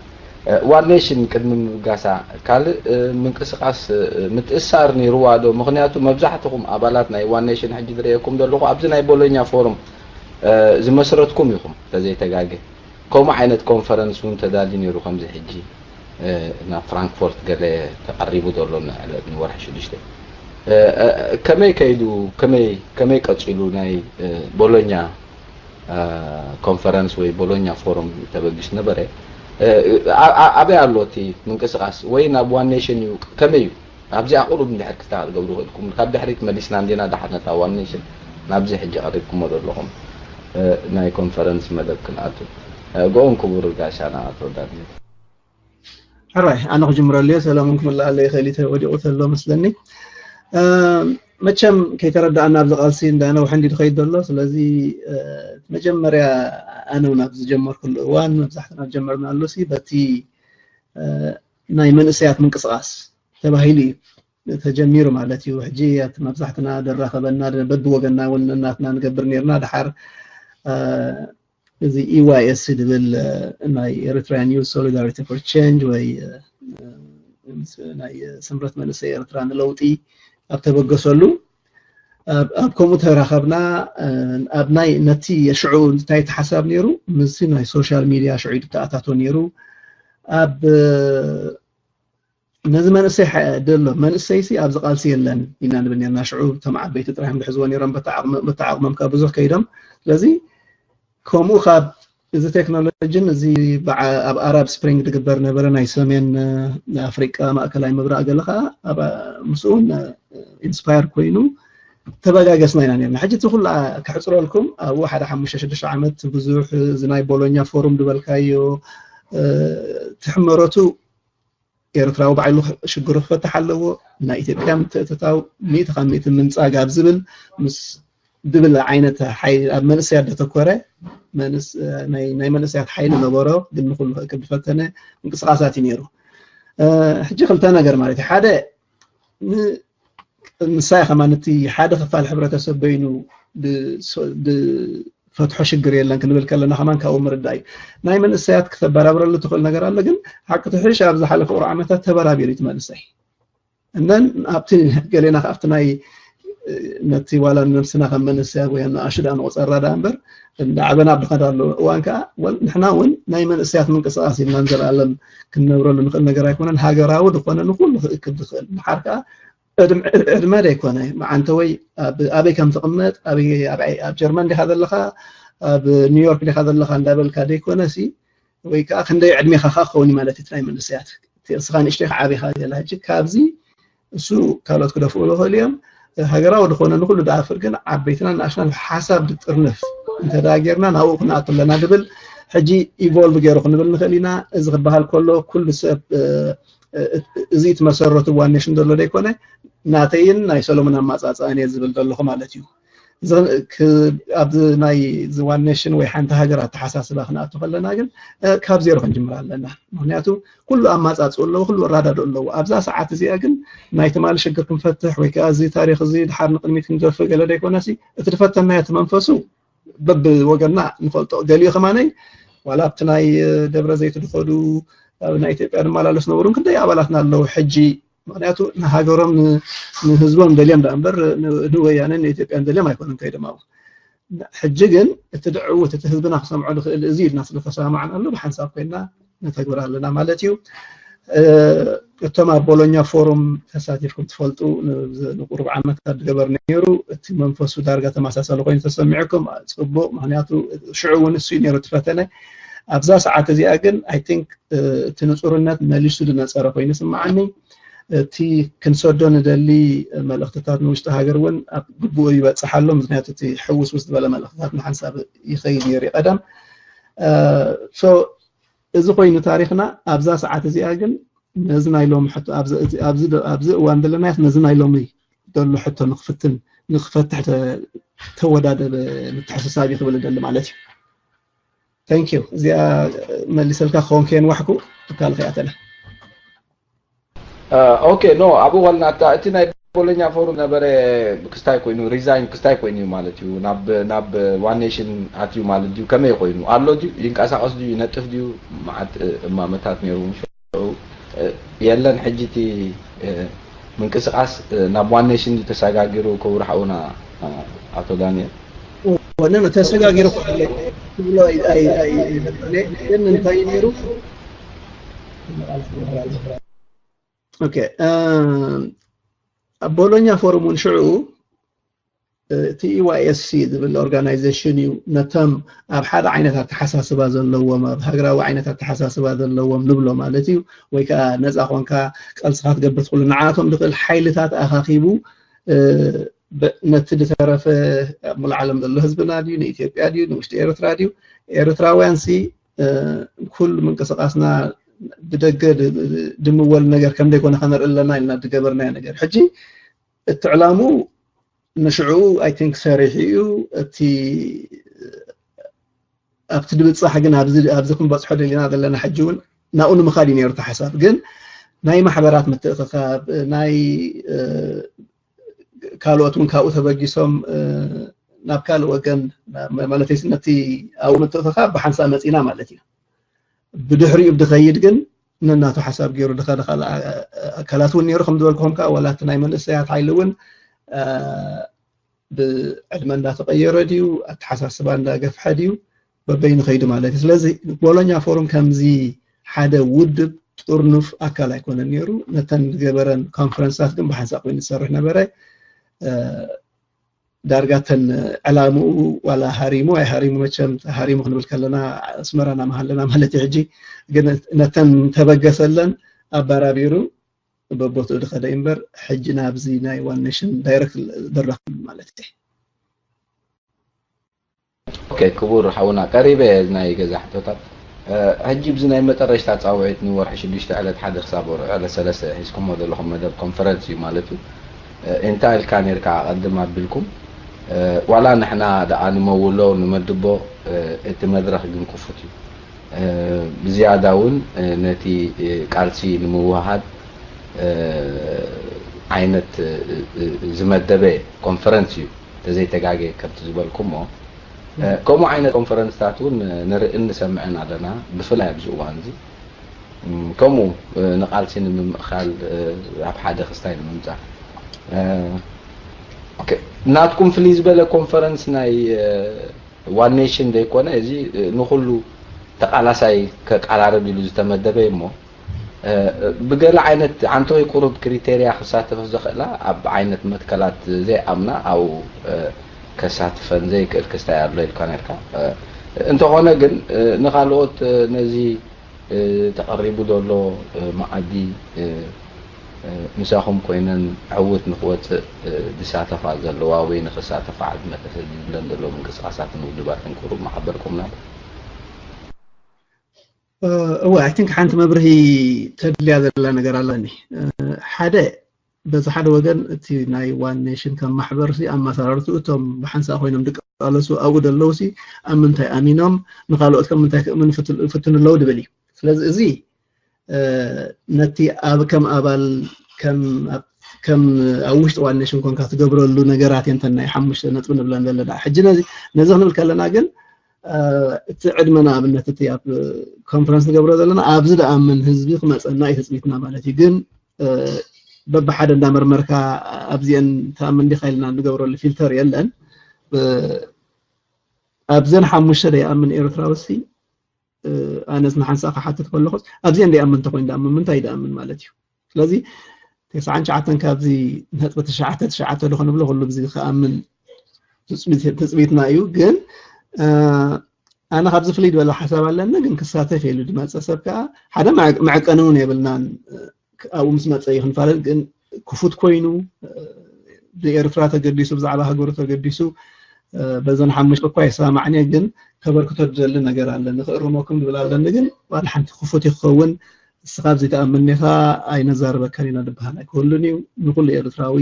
ዋን ኔሽን ቅድሚ ምብጋሳ ካልእ ምንቅስቃስ ምትእሳር ነይርዋ ዶ? ምኽንያቱ መብዛሕትኹም ኣባላት ናይ ዋን ኔሽን ሕጂ ዝርእየኩም ዘለኹ ኣብዚ ናይ ቦሎኛ ፎርም ዝመስረትኩም ኢኹም ተዘይተጋገ። ከምኡ ዓይነት ኮንፈረንስ እውን ተዳልዩ ነይሩ ከምዚ ሕጂ ናብ ፍራንክፎርት ገለ ተቐሪቡ ዘሎ ንወርሒ ሽዱሽተ። ከመይ ከይዱ ከመይ ቀፂሉ ናይ ቦሎኛ ኮንፈረንስ ወይ ቦሎኛ ፎረም ተበግስ ነበረ። ኣበይ ኣሎ እቲ ምንቅስቃስ ወይ ናብ ዋን ኔሽን እዩ ከመይ እዩ? ኣብዚኣ ቁሩብ እንድሕር ክስታ ክትገብሩ ክእልኩም ካብ ድሕሪት መሊስና እንዲና ድሓር ነታ ዋን ኔሽን ናብዚ ሕጂ ቀሪብኩሞ ዘለኹም ናይ ኮንፈረንስ መደብ ክንኣቱ ጎኦም ክቡር ጋሻና ኣቶ ዳንኤል። ሕራይ ኣነ ክጅምረሉ እየ። ሰለሙን ክምልኣለ ይኽእል እዩ ተወዲቑ ተሎ መስለኒ። መቸም ከይተረዳእና ኣብዚ ቃልሲ እንዳነውሐ እንዲ ዝኸይድ ዘሎ። ስለዚ መጀመርያ ኣነ እውን ኣብ ዝጀመርኩሉ እዋን መብዛሕትና ዝጀመርናሉ ሲ በቲ ናይ መንእሰያት ምንቅስቃስ ተባሂሉ እዩ ተጀሚሩ ማለት እዩ። ሕጂ ኣብቲ መብዛሕትና ደራኸበና በቢ ወገንና እውን እናትና ንገብር ነርና። ድሓር እዚ ኢዋይኤስ ዝብል ናይ Eritrean Youth Solidarity for Change ወይ ናይ ስምረት መንእሰይ ኤርትራ ንለውጢ ኣብ ተበገሰሉ ኣብ ከምኡ ተራኸብና። ኣብ ናይ ነቲ ሽዑ እንታይ ተሓሳብ ነይሩ ምስቲ ናይ ሶሻል ሚድያ ሽዑ እዩ ተኣታቶ ነይሩ። ኣብ ነዚ መንእሰይ ደሎ መንእሰይ ሲ ኣብዚ ቃልሲ የለን ኢና ንብል ነርና። ሽዑ እቶም ዓበይቲ ጥራይ እዮም ዝሕዝዎ ነይሮም በታ ዓቕሞም ካብ ብዙሕ ከይዶም። ስለዚ ከምኡ ካብ እዚ ቴክኖሎጂን እዚ ኣብ ኣራብ ስፕሪንግ ዝግበር ነበረ ናይ ሰሜን ኣፍሪቃ ማእከላይ ምብራቅ ገለ ከዓ ምስኡ ኢንስፓየር ኮይኑ ተበጋገስና ኢና ነርና። ሕጂ እቲ ኩሉ ከሕፅረልኩም ኣብኡ ሓደ ሓሙሽተ ሽዱሽተ ዓመት ብዙሕ እዚ ናይ ቦሎኛ ፎሩም ዝበልካዮ ትሕመረቱ ኤርትራዊ ባዕሉ ሽግሩ ክፈትሕ ኣለዎ፣ ናይ ኢትዮጵያ ምትእትታው ሚእቲ ካብ ሚእቲ ምንጻግ ኣብ ዝብል ምስ ድብል ዓይነት ሓይሊ ኣብ መንእሰያት ዘተኮረ ናይ መንእሰያት ሓይሊ ነበሮ፣ ግን ንኩሉ ክእክብ ዝፈተነ ምንቅስቃሳት እዩ ነይሩ። ሕጂ ክልተ ነገር ማለት እዩ። ሓደ ንሳ ከማን እቲ ሓደ ክፋል ሕብረተሰብ በይኑ ፈትሖ ሽግር የለን ክንብል ከለና ከማን ካብኡ ምርዳእ እዩ። ናይ መንእሰያት ክተበራብረሉ ትኽእል ነገር ኣሎ፣ ግን ሓቂ ትሕሽ ኣብ ዝሓለፈ ቁሩብ ዓመታት ተበራቢሩ እዩ እቲ መንእሰይ። እነን ኣብቲ ገሌና ካብቲ ናይ ነቲ ዋላ ንነብስና ከም መንእሰያት ወይ ንኣሽዳ ንቆፀራ ዳ እምበር እንዳዓበና ብኸዳ ኣለዉ እዋን ከዓ ወል ንሕና እውን ናይ መንእሰያት ምንቅስቃስ ኢልና ንዘለኣለም ክንነብረሉ ንኽእል ነገር ኣይኮነን። ሃገራዊ ዝኾነ ንኩሉ ክእክብ ዝኽእል ድሓር ከዓ ዕድመ ደይኮነ መዓንተ ወይ ኣበይ ከም ትቕመጥ ኣብ ጀርመን ዲኻ ዘለኻ ኣብ ኒውዮርክ ዲኻ ዘለኻ እንዳበልካ ደይኮነ ሲ ወይ ከዓ ክንደይ ዕድሜኻ ከዓ ክኸውን ማለት እዩ ናይ መንእሰያት እስኻ ንእሽተይ ዓቢኻ ገለ ሕጂ ካብዚ እሱ ካልኦት ክደፍኡ ዝኽእሉ እዮም። ሃገራዊ ዝኾነ ንኩሉ ድኣፍር ግን ዓበይትና ንኣሽናን ሓሳብ ድጥርንፍ እንተዳ ጌርና ናብኡ ክንኣቱ ኣለና ድብል ሕጂ ኢቮልቭ ገይሩ ክንብል ንኽእል ኢና። እዚ ክበሃል ከሎ ኩሉ ሰብ እዚ እቲ መሰረቱ ዋን ኔሽን ዘሎ ዘይኮነ ናተይን ናይ ሰሎሞን ኣማፃፅኣን እየ ዝብል ዘለኹ ማለት እዩ። ኣብዚ ናይ ዋን ኔሽን ወይ ሓንቲ ሃገር ኣተሓሳስባ ክንኣቱ ከለና ግን ካብ ዜሮ ክንጅምር ኣለና። ምክንያቱ ኩሉ ኣማፃፅኡ ኣለዎ፣ ኩሉ ኣራዳድኡ ኣለዎ። ኣብዛ ሰዓት እዚኣ ግን ናይ ትማሊ ሽግር ክንፈትሕ ወይ ከዓ እዚ ታሪክ እዚ ድሓር ንቅድሚት ክንገፍእ ገለ ዘይኮነሲ እቲ ዝፈተናዮ እቲ መንፈሱ በብወገንና ንፈልጦ። ገሊኡ ከማነይ ዋላ ኣብቲ ናይ ደብረ ዘይት ዝኸዱ ኣብ ናይ ኢትዮጵያ ዝመላለሱ ነበሩ ክንደይ ኣባላትና ኣለዉ ሕጂ ምክንያቱ ንሃገሮም ንህዝቦም ደልዮም ዳ እምበር ንወያነ ንኢትዮጵያን ደልዮም ኣይኮነን ከይዶም ኣብኡ። ሕጂ ግን እቲ ድዕውት እቲ ህዝብና ክሰምዖ ዝኽእል እዚ ኢልና ስለተሰማማዕናሉ ብሓንሳብ ኮይና ነተግብር ኣለና ማለት እዩ። እቶም ኣብ ቦሎኛ ፎሩም ተሳቲፍኩም ትፈልጡ ንቁሩብ ዓመታት ዝገበር ነይሩ። እቲ መንፈሱ ዳርጋ ተመሳሳሊ ኮይኑ ተሰሚዑኩም ፅቡቅ፣ ምክንያቱ ሽዑ እውን እሱ እዩ ነይሩ እቲ ፈተነ። ኣብዛ ሰዓት እዚኣ ግን ኣይ ቲንክ እቲ ንፁርነት መሊሱ ዝነፀረ ኮይኑ ይስምዓኒ። እቲ ክንሰዶ ንደሊ መልእኽትታት ንውሽጢ ሃገር እውን ኣብ ግቡኡ ይበፅሕ ኣሎ። ምክንያቱ እቲ ሕውስውስ ዝበለ መልእኽትታት ንሓንሳብ ይኸይድ ነይሩ ቀደም። ሶ እዚ ኮይኑ ታሪኽና ኣብዛ ሰዓት እዚኣ ግን ነዚ ናይ ሎሚ ሕቶ ኣብዚ እዋን ዘለናያስ ነዚ ናይ ሎሚ ዘሎ ሕቶ ንክፍትን ንክፈትሕ ተወዳደበ ምትሕስሳብ እዩ ክብል ደሊ ማለት እዩ። Thank you። እዚኣ መሊሰልካ ክኸውን ከየንዋሕኩ ትካል ከይኣተለ። ኦኬ ኖ ኣብኡ ከልና እቲ ናይ ቦሎኛ ፎሩም ነበረ ክስታይ ኮይኑ ሪዛይን ክስታይ ኮይኑ እዩ ማለት እዩ ናብ ናብ ዋን ኔሽን ኣትዩ ማለት ድዩ ከመይ ኮይኑ ኣሎ ድዩ ይንቀሳቀስ ድዩ ይነጥፍ ድዩ መዓት እማመታት ነይሩ ሽዑ የለን ሕጂ እቲ ምንቅስቃስ ናብ ዋን ኔሽን ተሰጋጊሩ ክቡር ሓውና ኣቶ ዳንኤል ወነነ ተሰጋጊሩ ትብሎ ግን እንታይ ነይሩ ኣብ ቦሎኛ ፎርም እውን ሽዑ እቲ ኢዋይኤስሲ ዝብል ኦርጋናይዜሽን እዩ ነቶም ኣብ ሓደ ዓይነት ኣተሓሳስባ ዘለዎም ኣብ ሃገራዊ ዓይነት ኣተሓሳስባ ዘለዎም ንብሎ ማለት እዩ ወይ ከዓ ነፃ ኮንካ ቀልስኻ ትገብር ትኽእሉ ንዓቶም ዝኽእል ሓይልታት ኣኻኺቡ ነቲ ዝተረፈ ኣብ ሙሉ ዓለም ዘሎ ህዝብና ድዩ ንኢትዮጵያ ድዩ ንውሽጢ ኤርትራ ድዩ ኤርትራውያን ሲ ኩሉ ምንቅስቃስና ብደገ ድምወል ነገር ከም ዘይኮነ ከነርኢ ኣለና ኢልና ዝገበርናዮ ነገር ሕጂ እቲ ዕላሙ ንሽዑ ኣይ ቲንክ ሰሪሑ እዩ እቲ ኣብቲ ድብፃሕ ግን ኣብዚ ክንበፅሖ ደሊና ዘለና ሕጂ እውን ናብኡ ንምኻድ እዩ ነይሩ እቲ ሓሳብ ግን ናይ ማሕበራት ምትእኽኻብ ናይ ካልኦት እውን ካብኡ ተበጊሶም ናብ ካልእ ወገን ማለት ነቲ ኣብኡ ምትእኽኻብ ብሓንሳብ መፂና ማለት እዩ ብድሕሪኡ ብድኸይድ ግን ነናቱ ሓሳብ ገይሩ ድኸደ ካልእ ኣካላት እውን ነይሩ ከም ዝበልኩኹም ከዓ ዋላ እቲ ናይ መንእሰያት ሓይሊ እውን ብዕድመ እንዳተቀየረ ድዩ ኣተሓሳስባ እንዳገፍሐ ድዩ በበይኑ ከይዱ ማለት እዩ ስለዚ ቦሎኛ ፎሩም ከምዚ ሓደ ውድብ ጥርኑፍ ኣካል ኣይኮነን ነይሩ ነተን ዝገበረን ኮንፈረንስታት ግን ብሓንሳብ ኮይኑ ዝሰርሕ ነበረ ዳርጋ ተን ዕላምኡ ዋላ ሃሪሙ ኣይ ሃሪሙ መቸም ሃሪሙ ክንብል ከለና ኣስመራ ናመሃለና ማለት እዩ ሕጂ ግን ነተን ተበገሰለን ኣባራቢሩ በቦትኡ ድኸደ እምበር ሕጂ ናብዚ ናይ ዋን ኔሽን ዳይረክት ደራኽብ ማለት እዩ ኦኬ ክቡር ሓውና ቀሪበ ናይ ገዛ ሕቶታት ሕጂ ብዚ ናይ መጠረሽታ ፃውዒት ንወርሒ ሽዱሽተ ዕለት ሓደ ክሳብ ወርሒ ዕለት ሰለስተ ሒዝኩሞ ዘለኹም መደብ ኮንፈረንስ እዩ ማለት እዩ እንታይ ኢልካ ነርካ ኣቐድም ኣቢልኩም ዋላ ንሕና ደኣ ንመውሎ ንመድቦ እቲ መድረኽ ግን ክፉት እዩ ብዝያዳ እውን ነቲ ቃልሲ ንምውሃድ ዓይነት ዝመደበ ኮንፈረንስ እዩ ተዘይተጋገ ከምቲ ዝበልኩሞ ከምኡ ዓይነት ኮንፈረንስታት እውን ንርእን ንሰምዕን ኣለና ብፍላይ ኣብዚ እዋን እዚ ከምኡ ንቃልሲ ንምምእኻል ኣብ ሓደ ክስታይ ንምምፃእ ናትኩም ፍልይ ዝበለ ኮንፈረንስ ናይ ዋን ኔሽን ዘይኮነ እዚ ንኩሉ ተቃላሳይ ከቃራርብ ኢሉ ዝተመደበ እሞ ብገለ ዓይነት ዓንተወይ ቁሩብ ክሪቴርያ ክሳተፈ ዘኽእላ ኣብ ዓይነት መትከላት ዘይኣምና ኣብኡ ከሳትፈን ዘይክእል ክስታይ ኣሎ ኢልካ ነርካ። እንተኾነ ግን ንካልኦት ነዚ ተቐሪቡ ዘሎ መኣዲ ምሳኹም ኮይነን ዕውት ንክወፅእ ዝሳተፋ ዘለዋ ወይ ንክሳተፋ ዓዝመ ተሰዲድለን ዘለዉ ምንቅስቃሳትን ውድባትን ቁሩብ ምሓበርኩምና። እወ ኣይ ቲንክ ሓንቲ መብርሂ ተድልያ ዘላ ነገር ኣለኒ። ሓደ በዚ ሓደ ወገን እቲ ናይ ዋን ኔሽን ከም ማሕበር ሲ ኣመሰራርቱ እቶም ብሓንሳእ ኮይኖም ድቃለሱ ኣብኡ ደለዉ ሲ ኣብ ምንታይ ኣሚኖም ንካልኦት ከም ምንታይ ክእምኑ ይፍትኑ ኣለዉ ድብል እዩ። ስለዚ እዚ ነቲ ኣብ ከም ኣባል ከም ኣብ ውሽጢ ዋን ኔሽን ኮንካ ትገብረሉ ነገራት እየን ተን ናይ ሓሙሽተ ነጥቢ ንብለን ዘለና። ሕጂ ነዚ ነዚ ክንብል ከለና ግን እቲ ዕድመ ንኣብነት እቲ ኣብ ኮንፈረንስ ንገብሮ ዘለና ኣብዚ ደኣ ምን ህዝቢ ክመፀና እዩ ትፅቢትና ማለት እዩ። ግን በብሓደ እንዳመርመርካ ኣብዚአን ተኣምን ዲኻ ኢልና ንገብረሉ ፊልተር የለን። ኣብዘን ሓሙሽተ ደይኣምን ኤርትራዊ ሲ ኣነስ ንሓንሳእ ክሓትት ከለኹስ ኣብዚአን ደይኣምን እንተኮይኑ ደኣ ምንታይ ደኣምን ማለት እዩ። ስለዚ ተስዓን ትሽዓተን ካብዚ ነጥቢ ትሽዓተ ትሽዓተ ዶ ክንብሎ ኩሉ ብዚ ክኣምን ትፅቢትና እዩ። ግን ኣነ ካብዚ ፍልይ ዝበለ ሓሳብ ኣለኒ ግን ክሳተፍ ኢሉ ዝመፀ ሰብ ከዓ ሓደ መዐቀኒ እውን የብልናን። ኣብኡ ምስ መፀ እዩ ክንፋለጥ ግን ክፉት ኮይኑ ብኤርትራ ተገዲሱ ብዛዕባ ሃገሩ ተገዲሱ በዘን ሓሙሽተ እኳ ይሰማማዕን እየ ግን ከበርክቶ ዝደሊ ነገር ኣለኒ ክእርመኩም ዝብል ኣለኒ ግን ዋላ ሓንቲ ክፉት ይክኸውን እስኻ ኣብዚ ተኣምን ኢኻ ኣይነዛርበካን ኢና ዝበሃል ኣይክህሉን እዩ። ንኩሉ ኤርትራዊ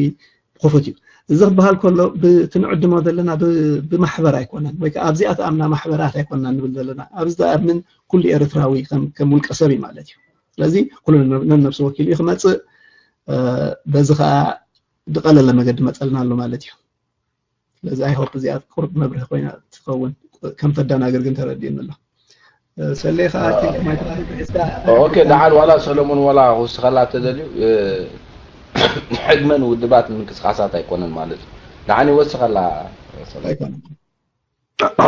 ክፉት እዩ። እዚ ክበሃል ከሎ ብትንዕድሞ ዘለና ብማሕበር ኣይኮነን ወይ ከዓ ኣብዚኣ ተኣምና ማሕበራት ኣይኮንና ንብል ዘለና ኣብዚ ተኣምን ኩሉ ኤርትራዊ ከም ውልቀ ሰብ እዩ ማለት እዩ። ስለዚ ኩሉ ነነብሱ ወኪሉ እዩ ክመፅእ በዚ ከዓ ብቀለለ መገዲ መፀልና ኣሎ ማለት እዩ። ስለዚ ኣይ ሆፕ እዚኣ ቁርብ መብርሂ ኮይና ትኸውን ከም ተደናግር ግን ተረዲእኒ ኣሎ። ሰሌ ከዓ ኦኬ ደሓን ዋላ ሰለሙን ዋላ ክውስኸላ ተደልዩ ሕድመን ውድባት ምንቅስቃሳት ኣይኮነን ማለት እዩ። ደሓን ይወስኸላ።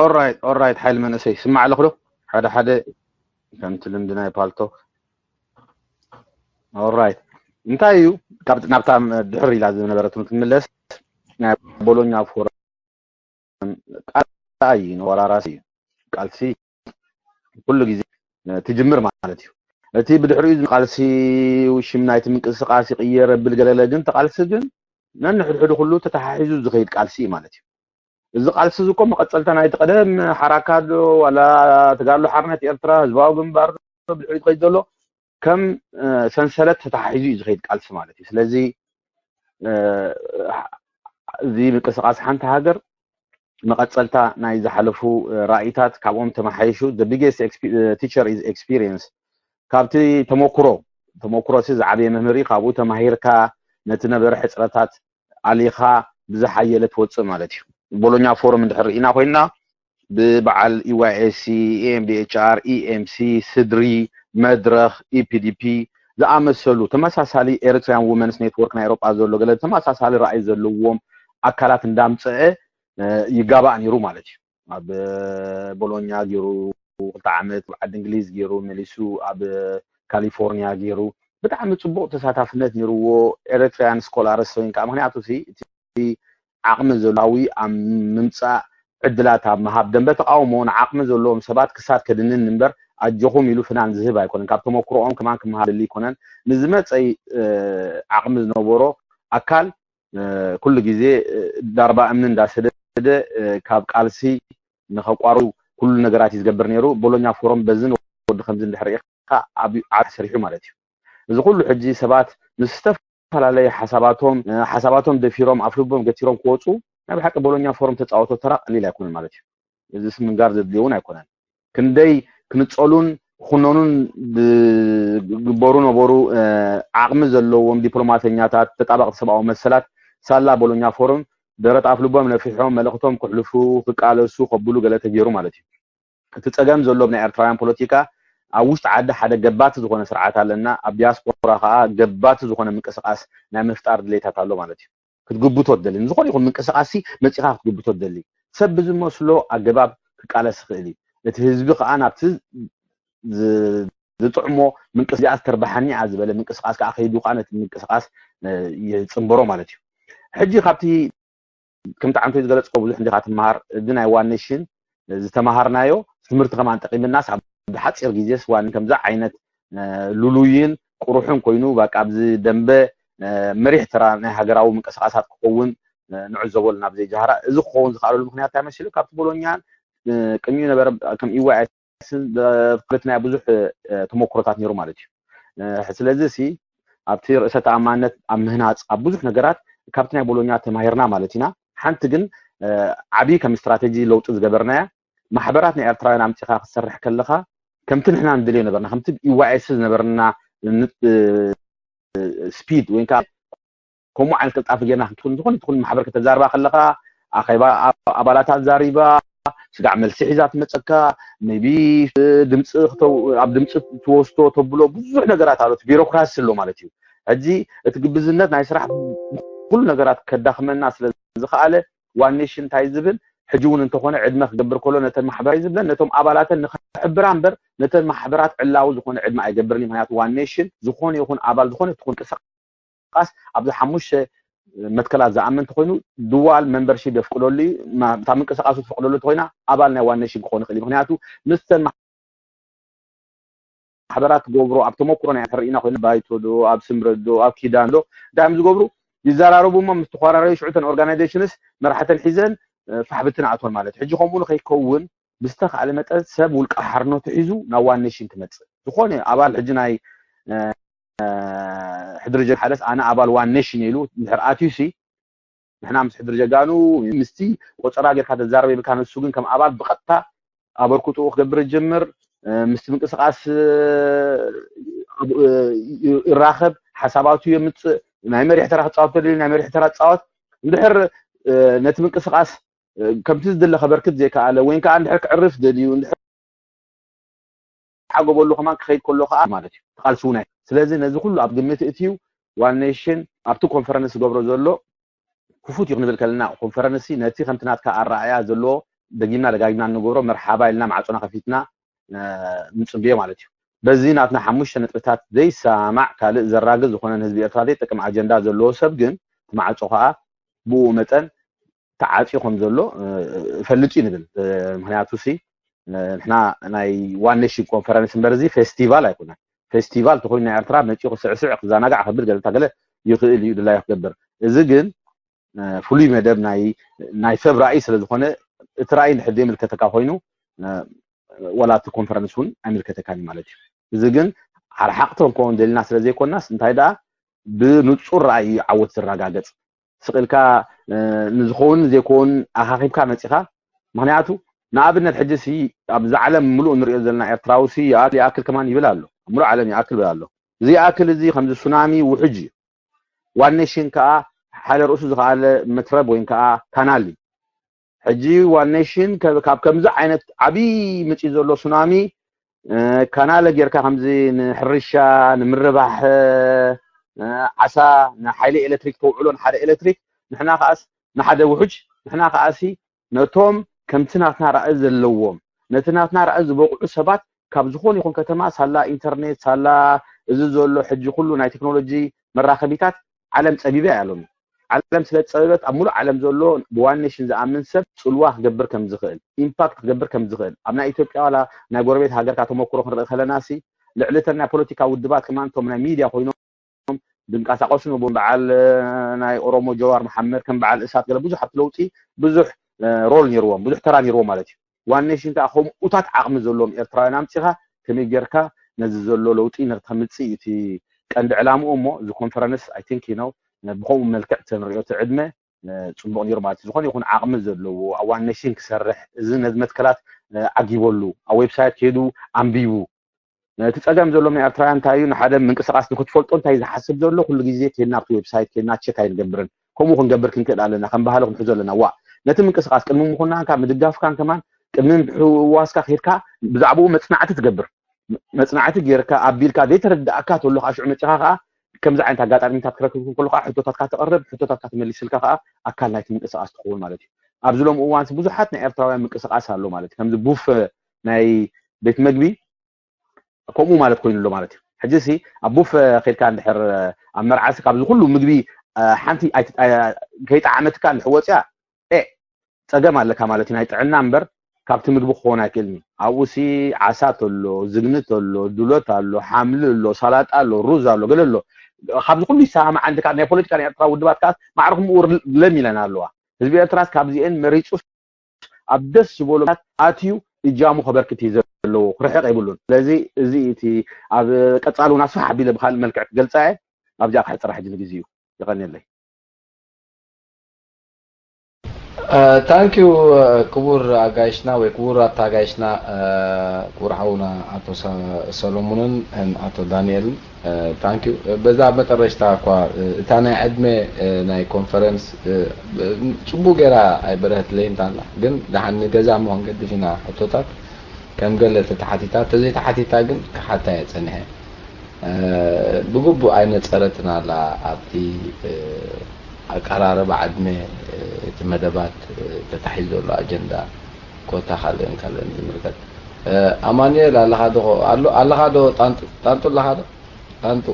ኦራይት ኦራይት ሓይል መንእሰይ ስማዕ ኣለኹ ዶ ሓደ ሓደ ከምቲ ልምዲ ናይ ፓልቶክ ኦራይት እንታይ እዩ ናብታ ድሕር ኢላ ዝነበረት ክትምለስ ናይ ቦሎኛ ፎረም ቃልሲ እዩ ነወራራሲ እዩ ቃልሲ ኩሉ ግዜ ትጅምር ማለት እዩ። እቲ ብድሕሪኡ ቃልሲ ሽም ናይቲ ምንቅስቃስ ይቅየር ብል ገለለ ግን ተቃልሲ ግን ነንሕድሕዱ ኩሉ ተተሓሒዙ ዝኸይድ ቃልሲ እዩ ማለት እዩ። እዚ ቃልሲ እዚ እኮ መቐፀልታ ናይቲ ቀደም ሓራካ ዶ ዋላ ተጋድሎ ሓርነት ኤርትራ ህዝባዊ ግንባር ዶ ብድሕሪት ከይድ ዘሎ ከም ሰንሰለት ተተሓሒዙ እዩ ዝኸይድ ቃልሲ ማለት እዩ። ስለዚ እዚ ምንቅስቃስ ሓንቲ ሃገር መቐፀልታ ናይ ዝሓለፉ ራእይታት ካብኦም ተመሓይሹ the biggest teacher is experience ካብቲ ተመክሮ ተመክሮ ሲ ዝዓበየ መምህር እዩ። ካብኡ ተማሂርካ ነቲ ነበረ ሕፅረታት ኣሊኻ ብዝሓየለ ትወፅእ ማለት እዩ። ቦሎኛ ፎረም እንድሕር ርኢና ኮይንና ብበዓል EYSC፣ EMDHR፣ EMC፣ ስድሪ፣ መድረኽ፣ EPDP ዝኣመሰሉ ተመሳሳሊ Eritrean Women's Network ናይ ኤሮጳ ዘሎ ገለ ተመሳሳሊ ራእይ ዘለዎም ኣካላት እንዳምፀአ ይጋባእ ነይሩ ማለት እዩ። ኣብ ቦሎኛ ገይሩ ክልተ ዓመት ኣብ ዓዲ እንግሊዝ ገይሩ መሊሱ ኣብ ካሊፎርኒያ ገይሩ ብጣዕሚ ፅቡቅ ተሳታፍነት ነይርዎ ኤሪትሪያን ስኮላርስ ኮይንካ ምክንያቱ እቲ ዓቕሚ ዘላዊ ኣብ ምምፃእ ዕድላት ኣብ ምሃብ ደንበ ተቃውሞ ንዓቕሚ ዘለዎም ሰባት ክሳድ ከድንን እምበር ኣጆኹም ኢሉ ፍናን ዝህብ ኣይኮነን ካብ ተመክሮኦም ከማን ክመሃር ደሊ ኣይኮነን ንዝመፀይ ዓቕሚ ዝነበሮ ኣካል ኩሉ ግዜ ዳርባ እምኒ እንዳሰደደ ካብ ቃልሲ ንኸቋሩ ኩሉ ነገራት እዩ ዝገብር ነይሩ። ቦሎኛ ፎረም በዝን ወዲ ከምዚ እንድሕር ርኢኻ ኣብዩ ዓድ ሰሪሑ ማለት እዩ። እዚ ኩሉ ሕጂ ሰባት ምስ ዝተፈላለየ ሓሳባቶም ሓሳባቶም ደፊሮም ኣፍ ልቦም ገቲሮም ክወፁ ናይ ብሓቂ ቦሎኛ ፎረም ተፃወቶ ተራ ቀሊል ኣይኮነን ማለት እዩ። እዚ ስምንጋር ዘድልዮ እውን ኣይኮነን። ክንደይ ክንፀሉን ክኹነኑን ዝግበሩ ነበሩ። ዓቕሚ ዘለዎም ዲፕሎማተኛታት፣ ተጣበቕቲ ሰብኣዊ መሰላት ሳላ ቦሎኛ ፎረም ደረት ኣፍ ልቦም ነፊሖም መልእኽቶም ክሕልፉ ክቃለሱ ከብሉ ገለ ተገይሩ ማለት እዩ። እቲ ፀገም ዘሎ ብናይ ኤርትራውያን ፖለቲካ ኣብ ውሽጢ ዓዲ ሓደ ገባቲ ዝኾነ ስርዓት ኣለና፣ ኣብ ዲያስፖራ ከዓ ገባቲ ዝኾነ ምንቅስቃስ ናይ ምፍጣር ድሌታት ኣሎ ማለት እዩ። ክትግብቶ ትደሊ፣ ንዝኾነ ይኹን ምንቅስቃስ መፂኻ ክትግብቶ ትደሊ፣ ሰብ ብዝመስሎ ኣገባብ ክቃለስ ይኽእል እዩ። እቲ ህዝቢ ከዓ ናብቲ ዝጥዕሞ ምንቅስቃስ ተርባሓኒ እያ ዝበለ ምንቅስቃስ ከዓ ከይዱ ከዓ ነቲ ምንቅስቃስ ይፅንበሮ ማለት እዩ። ሕጂ ካብቲ ከምቲ ዓንቶ ዝገለፅኮ ብዙሕ እንዲካ ትመሃር፣ እዚ ናይ ዋን ኔሽን ዝተመሃርናዮ ትምህርቲ ከማን ጠቂምናስ ኣብ ሓፂር ግዜስ ዋን ከምዚ ዓይነት ልሉይን ቁሩሕን ኮይኑ በቃ ኣብዚ ደንበ መሪሕ ተራ ናይ ሃገራዊ ምንቅስቃሳት ክኸውን ንዕዘቦ ኣለና ብዘይ ጃህራ። እዚ ክኸውን ዝኽኣለሉ ምክንያት እንታይ መሲሉ? ካብቲ ቦሎኛን ቅድሚኡ ነበረ ከም ኢዋይ ናይ ብዙሕ ተመክሮታት ነይሩ ማለት እዩ። ስለዚ ሲ ኣብቲ ርእሰ ተኣማንነት ኣብ ምህናፅ ኣብ ብዙሕ ነገራት ካብቲ ናይ ቦሎኛ ተማሂርና ማለት ኢና። ሓንቲ ግን ዓብዪ ከም ስትራቴጂ ለውጢ ዝገበርናያ ማሕበራት ናይ ኤርትራውያን ኣምፂኻ ክትሰርሕ ከለኻ ከምቲ ንሕና ንደልዮ ነበርና ከምቲ ኢዋይኤስ ዝነበርና ስፒድ ወይ ከዓ ከምኡ ዓይነት ቅልጣፊ ጌርና ክትኩን ዝኾነ ትኹን ማሕበር ከተዛርባ ከለኻ ኣኼባ ኣባላታ ኣዛሪባ ስጋዕ መልሲ ሒዛ ትመፀካ ቢ ድምፂ ኣብ ድምፂ ትወስዶ ተብሎ ብዙሕ ነገራት ኣሎ። ቢሮክራሲ ኣሎ ማለት እዩ። ሕጂ እቲ ግብዝነት ናይ ስራሕ ኩሉ ነገራት ከዳኽመና ስለ ዝኸኣለ ዋን ኔሽን እንታይ ዝብል ሕጂ እውን እንተኾነ ዕድመ ክገብር ከሎ ነተን ማሕበራዊ ዝብለን ነቶም ኣባላተን ንክሕብራ እምበር ነተን ማሕበራት ዕላዊ ዝኾነ ዕድመ ኣይገብርን እዩ። ምክንያቱ ዋን ኔሽን ዝኾነ ይኹን ኣባል ዝኾነ ትኹን ቅስቃስ ኣብዚ ሓሙሽተ መትከላት ዝኣምን እንተኮይኑ ድዋል መንበርሺፕ የፍቅደሉ እዩ። እታ ምንቅስቃሱ ትፈቅደሉ እንተኮይና ኣባል ናይ ዋን ኔሽን ክኾን ይኽእል እዩ። ምክንያቱ ምስተን ማሕበራት ትገብሮ ኣብ ተመክሮ ናይ ተርእና ኮይኑ ባይቶ ዶ ኣብ ስምረት ዶ ኣብ ኪዳን ዶ እንታይ እዮም ዝገብሩ ይዘራረቡ እሞ ምስ ተኮራረዩ ሽዑ ተን ኦርጋናይዜሽንስ መራሕተን ሒዘን ፋሕብትን ኣእቶን ማለት ሕጂ ከምኡ ንከይከውን ብዝተካእለ መጠን ሰብ ውልቀ ሓርነቱ ሒዙ ናብ ዋን ኔሽን ክመፅእ ዝኾነ ኣባል ሕጂ ናይ ሕድሪ ጀጋኑ ሓደስ ኣነ ኣባል ዋን ኔሽን ኢሉ ድሕር ኣትዩ ሲ ንሕና ምስ ሕድሪ ጀጋኑ ምስቲ ቆፀራ ጌርካ ተዛረበ ይብልካ ንሱ ግን ከም ኣባል ብቐጥታ ኣበርክትኡ ክገብር ይጀምር ምስቲ ምንቅስቃስ ይራኸብ ሓሳባቱ የምፅእ ናይ መሪሕ ተራ ክፃወት ደልዩ ናይ መሪሕ ተራ ፃወት እንድሕር ነቲ ምንቅስቃስ ከምቲ ዝድለ ከበርክት ዘይከኣለ ወይ ከዓ እንድሕር ክዕርፍ ደልዩ እንድሕር ሓገበሉ ከማን ክኸይድ ከሎ ከዓ ማለት እዩ ትቃልስው ናይ ስለዚ ነዚ ኩሉ ኣብ ግምት እትዩ ዋን ኔሽን ኣብቲ ኮንፈረንስ ዝገብሮ ዘሎ ክፉት እዩ ክንብል ከለና ኮንፈረንስ ነቲ ከምቲ ናትካ ኣረኣያ ዘለዎ ደጊምና ደጋጊምና እንገብሮ መርሓባ ኢልና ማዕፆና ከፊትና ንፅብዮ ማለት እዩ። በዚ ናትና ሓሙሽተ ነጥብታት ዘይሰማማዕ ካልእ ዘራግዝ ዝኾነ ንህዝቢ ኤርትራ ዘይጠቅም ኣጀንዳ ዘለዎ ሰብ ግን እቲ ማዕፆ ከዓ ብኡ መጠን ተዓፅዩ ከም ዘሎ እፈልጥ እዩ ንብል። ምክንያቱ ሲ ንሕና ናይ ዋን ኔሽን ኮንፈረንስ እምበር እዚ ፌስቲቫል ኣይኮነን። ፌስቲቫል ተኮይኑ ናይ ኤርትራ መፂኡ ክስዕስዕ ክዘናጋዕ ከብል ገለታ ገለ ይኽእል እዩ ድላዩ ክገብር። እዚ ግን ፍሉይ መደብ ናይ ሰብ ራእይ ስለዝኮነ እቲ ራእይ ንድሕር ዘይምልከተካ ኮይኑ ዋላ እቲ ኮንፈረንስ እውን ኣይምልከተካን ማለት እዩ። እዚ ግን ሓርሓቕቲ ክንከውን ደሊና ስለዘይኮናስ እንታይ ደኣ ብንፁር ራእይ እዩ ዓወት ዝረጋገፅ። ስቕ ኢልካ ንዝኸውን ዘይከውን ኣኻኺብካ መፂኻ። ምክንያቱ ንኣብነት ሕጂ ሲ ኣብዚ ዓለም ምሉእ ንሪኦ ዘለና ኤርትራዊ ሲ ይኣክል ይኣክል ከማን ይብል ኣሎ። ኣብ ምሉእ ዓለም ይኣክል ይብል ኣሎ። እዚ ይኣክል እዚ ከምዚ ሱናሚ ውሕጅ እዩ። ዋን ኔሽን ከዓ ሓደ ርእሱ ዝኸኣለ መትረብ ወይ ከዓ ካናል እዩ። ሕጂ ዋን ኔሽን ካብ ከምዚ ዓይነት ዓብዪ ምፂ ዘሎ ሱናሚ ካናለ ጌርካ ከምዚ ንሕርሻ ንምርባሕ ዓሳ ንሓይሊ ኤሌክትሪክ ተውዕሎ ንሓደ ኤሌክትሪክ ንሕና ከዓስ ንሓደ ውሕጅ ንሕና ከዓሲ ነቶም ከምቲ ናትና ራእይ ዘለዎም ነቲ ናትና ራእይ ዝበቕዑ ሰባት ካብ ዝኾነ ይኹን ከተማ ሳላ ኢንተርኔት ሳላ እዚ ዘሎ ሕጂ ኩሉ ናይ ቴክኖሎጂ መራኸቢታት ዓለም ፀቢበ እያ ሎሚ። ዓለም ስለ ዝፀበበት ኣብ ሙሉእ ዓለም ዘሎ ብዋን ኔሽን ዝኣምን ሰብ ፅልዋ ክገብር ከም ዝኽእል ኢምፓክት ክገብር ከም ዝኽእል ኣብ ናይ ኢትዮጵያ ዋላ ናይ ጎረቤት ሃገርካ ተመክሮ ክንርኢ ከለና ሲ ልዕሊ እተን ናይ ፖለቲካ ውድባት ከማን እቶም ናይ ሚድያ ኮይኖም ዝንቀሳቀሱ ነቦም በዓል ናይ ኦሮሞ ጀዋር መሓመድ ከም በዓል እሳት ገለ ብዙሕ ኣብቲ ለውጢ ብዙሕ ሮል ነይርዎም ብዙሕ ተራ ነይርዎም ማለት እዩ። ዋን ኔሽን ከዓ ከምኡታት ዓቕሚ ዘለዎም ኤርትራውያን ኣምፂኻ ከመይ ጌርካ ነዚ ዘሎ ለውጢ ንክተምፅእ እዩ እቲ ቀንዲ ዕላምኡ እሞ እዚ ኮንፈረንስ ኣይ ቲንክ ነው ብከምኡ መልክዕ ተንሪኦ እቲ ዕድመ ፅቡቅ ነይሩ ማለት እዩ። ዝኾነ ይኹን ዓቕሚ ዘለዎ ኣብ ዋን ኔሽን ክሰርሕ እዚ ነዚ መትከላት ዓጊበሉ ኣብ ዌብሳይት ከይዱ ኣንቢቡ እቲ ፀገም ዘሎ ናይ ኤርትራውያን እንታይ እዩ ንሓደ ምንቅስቃስ ንክትፈልጦ እንታይ ዝሓስብ ዘሎ ኩሉ ግዜ ከይድና ኣብቲ ዌብሳይት ከይድና ቸክ ኣይንገብርን። ከምኡ ክንገብር ክንክእል ኣለና ከም ባህሊ ክንሕዞ ኣለና። ዋ ነቲ ምንቅስቃስ ቅድሚ ምኹናንካ ምድጋፍካን ከማን ቅድሚ ምሕዋስካ ከይድካ ብዛዕባኡ መፅናዕቲ ትገብር። መፅናዕቲ ጌርካ ኣቢልካ ዘይተረዳእካ ተሎ ከዓ ሽዑ መፂኻ ከዓ ከምዚ ዓይነት ኣጋጣሚታት ክረክብኩም ከሎ ከዓ ሕቶታትካ ተቕርብ፣ ሕቶታትካ ተመሊስልካ ከዓ ኣካል ናይቲ ምንቅስቃስ ትኸውን ማለት እዩ። ኣብዚ ሎም እዋን ብዙሓት ናይ ኤርትራውያን ምንቅስቃስ ኣሎ ማለት እዩ። ከምዚ ቡፍ ናይ ቤት መግቢ ከምኡ ማለት ኮይኑ ኣሎ ማለት እዩ። ሕጂ ሲ ኣብ ቡፍ ከይድካ እንድሕር ኣብ መርዓሲ ካብዚ ኩሉ ምግቢ ሓንቲ ከይጠዓመትካ እንድሕር ወፅያ ጸገም ኣለካ ማለት እዩ። ናይ ጥዕና እምበር ካብቲ ምግቢ ክኸውን ኣይክእልን እዩ። ኣብኡ ሲ ዓሳ ተሎ፣ ዝግኒ ተሎ፣ ዱለት ኣሎ፣ ሓምሊ ኣሎ፣ ሳላጣ ኣሎ፣ ሩዝ ኣሎ፣ ገለ ኣሎ። ካብዚ ኩሉ ይሰማማዕ እንድካ ናይ ፖለቲካ ናይ ኤርትራ ውድባት ከኣ ማዕረ ከምኡ ለም ኢለን ኣለዋ። ህዝቢ ኤርትራስ ካብዚኤን መሪጹ ኣብ ደስ ዝበሎ ኣትዩ እጃሙ ከበርክት እዩ ዘለዎ፣ ክርሕቕ የብሉን። ስለዚ እዚ እቲ ኣብ ቀጻሊ እውን ኣስፍሕ ኣቢለ ብካልእ መልክዕ ክገልጻ እየ። ኣብዚኣ ክሕጽራ ሕጂ ንግዜኡ። የቐንየለይ። ታንኪዩ ክቡር ኣጋይሽና ወይ ክቡራት ኣጋይሽና ክቡር ሓውና ኣቶ ሰሎሙንን ኣቶ ዳንኤልን ታንኪዩ። በዛ መጠረሽታ እኳ እታ ናይ ዕድመ ናይ ኮንፈረንስ ጽቡቅ ገይራ ኣይበረህትለይን ታላ ግን ደሓን ንገዛ እሞ ክንገድፍ ኢና ሕቶታት ከም ገለ ተተሓቲታ ተዘይተሓቲታ ግን ክሓታ እየ ጸኒሐ። ብግቡእ ኣይነጸረትን ኣላ ኣብቲ ኣቀራርባ ዕድመ እቲ መደባት ተታሒዙ ዘሎ ኣጀንዳ ኮታ ካልእን ካልእን ዝምልከት። ኣማኑኤል ኣለኻ ዶ ኣሎ ኣለኻ ዶ ጣንጡ ጣንጡ ኣለኻ ዶ ጣንጡ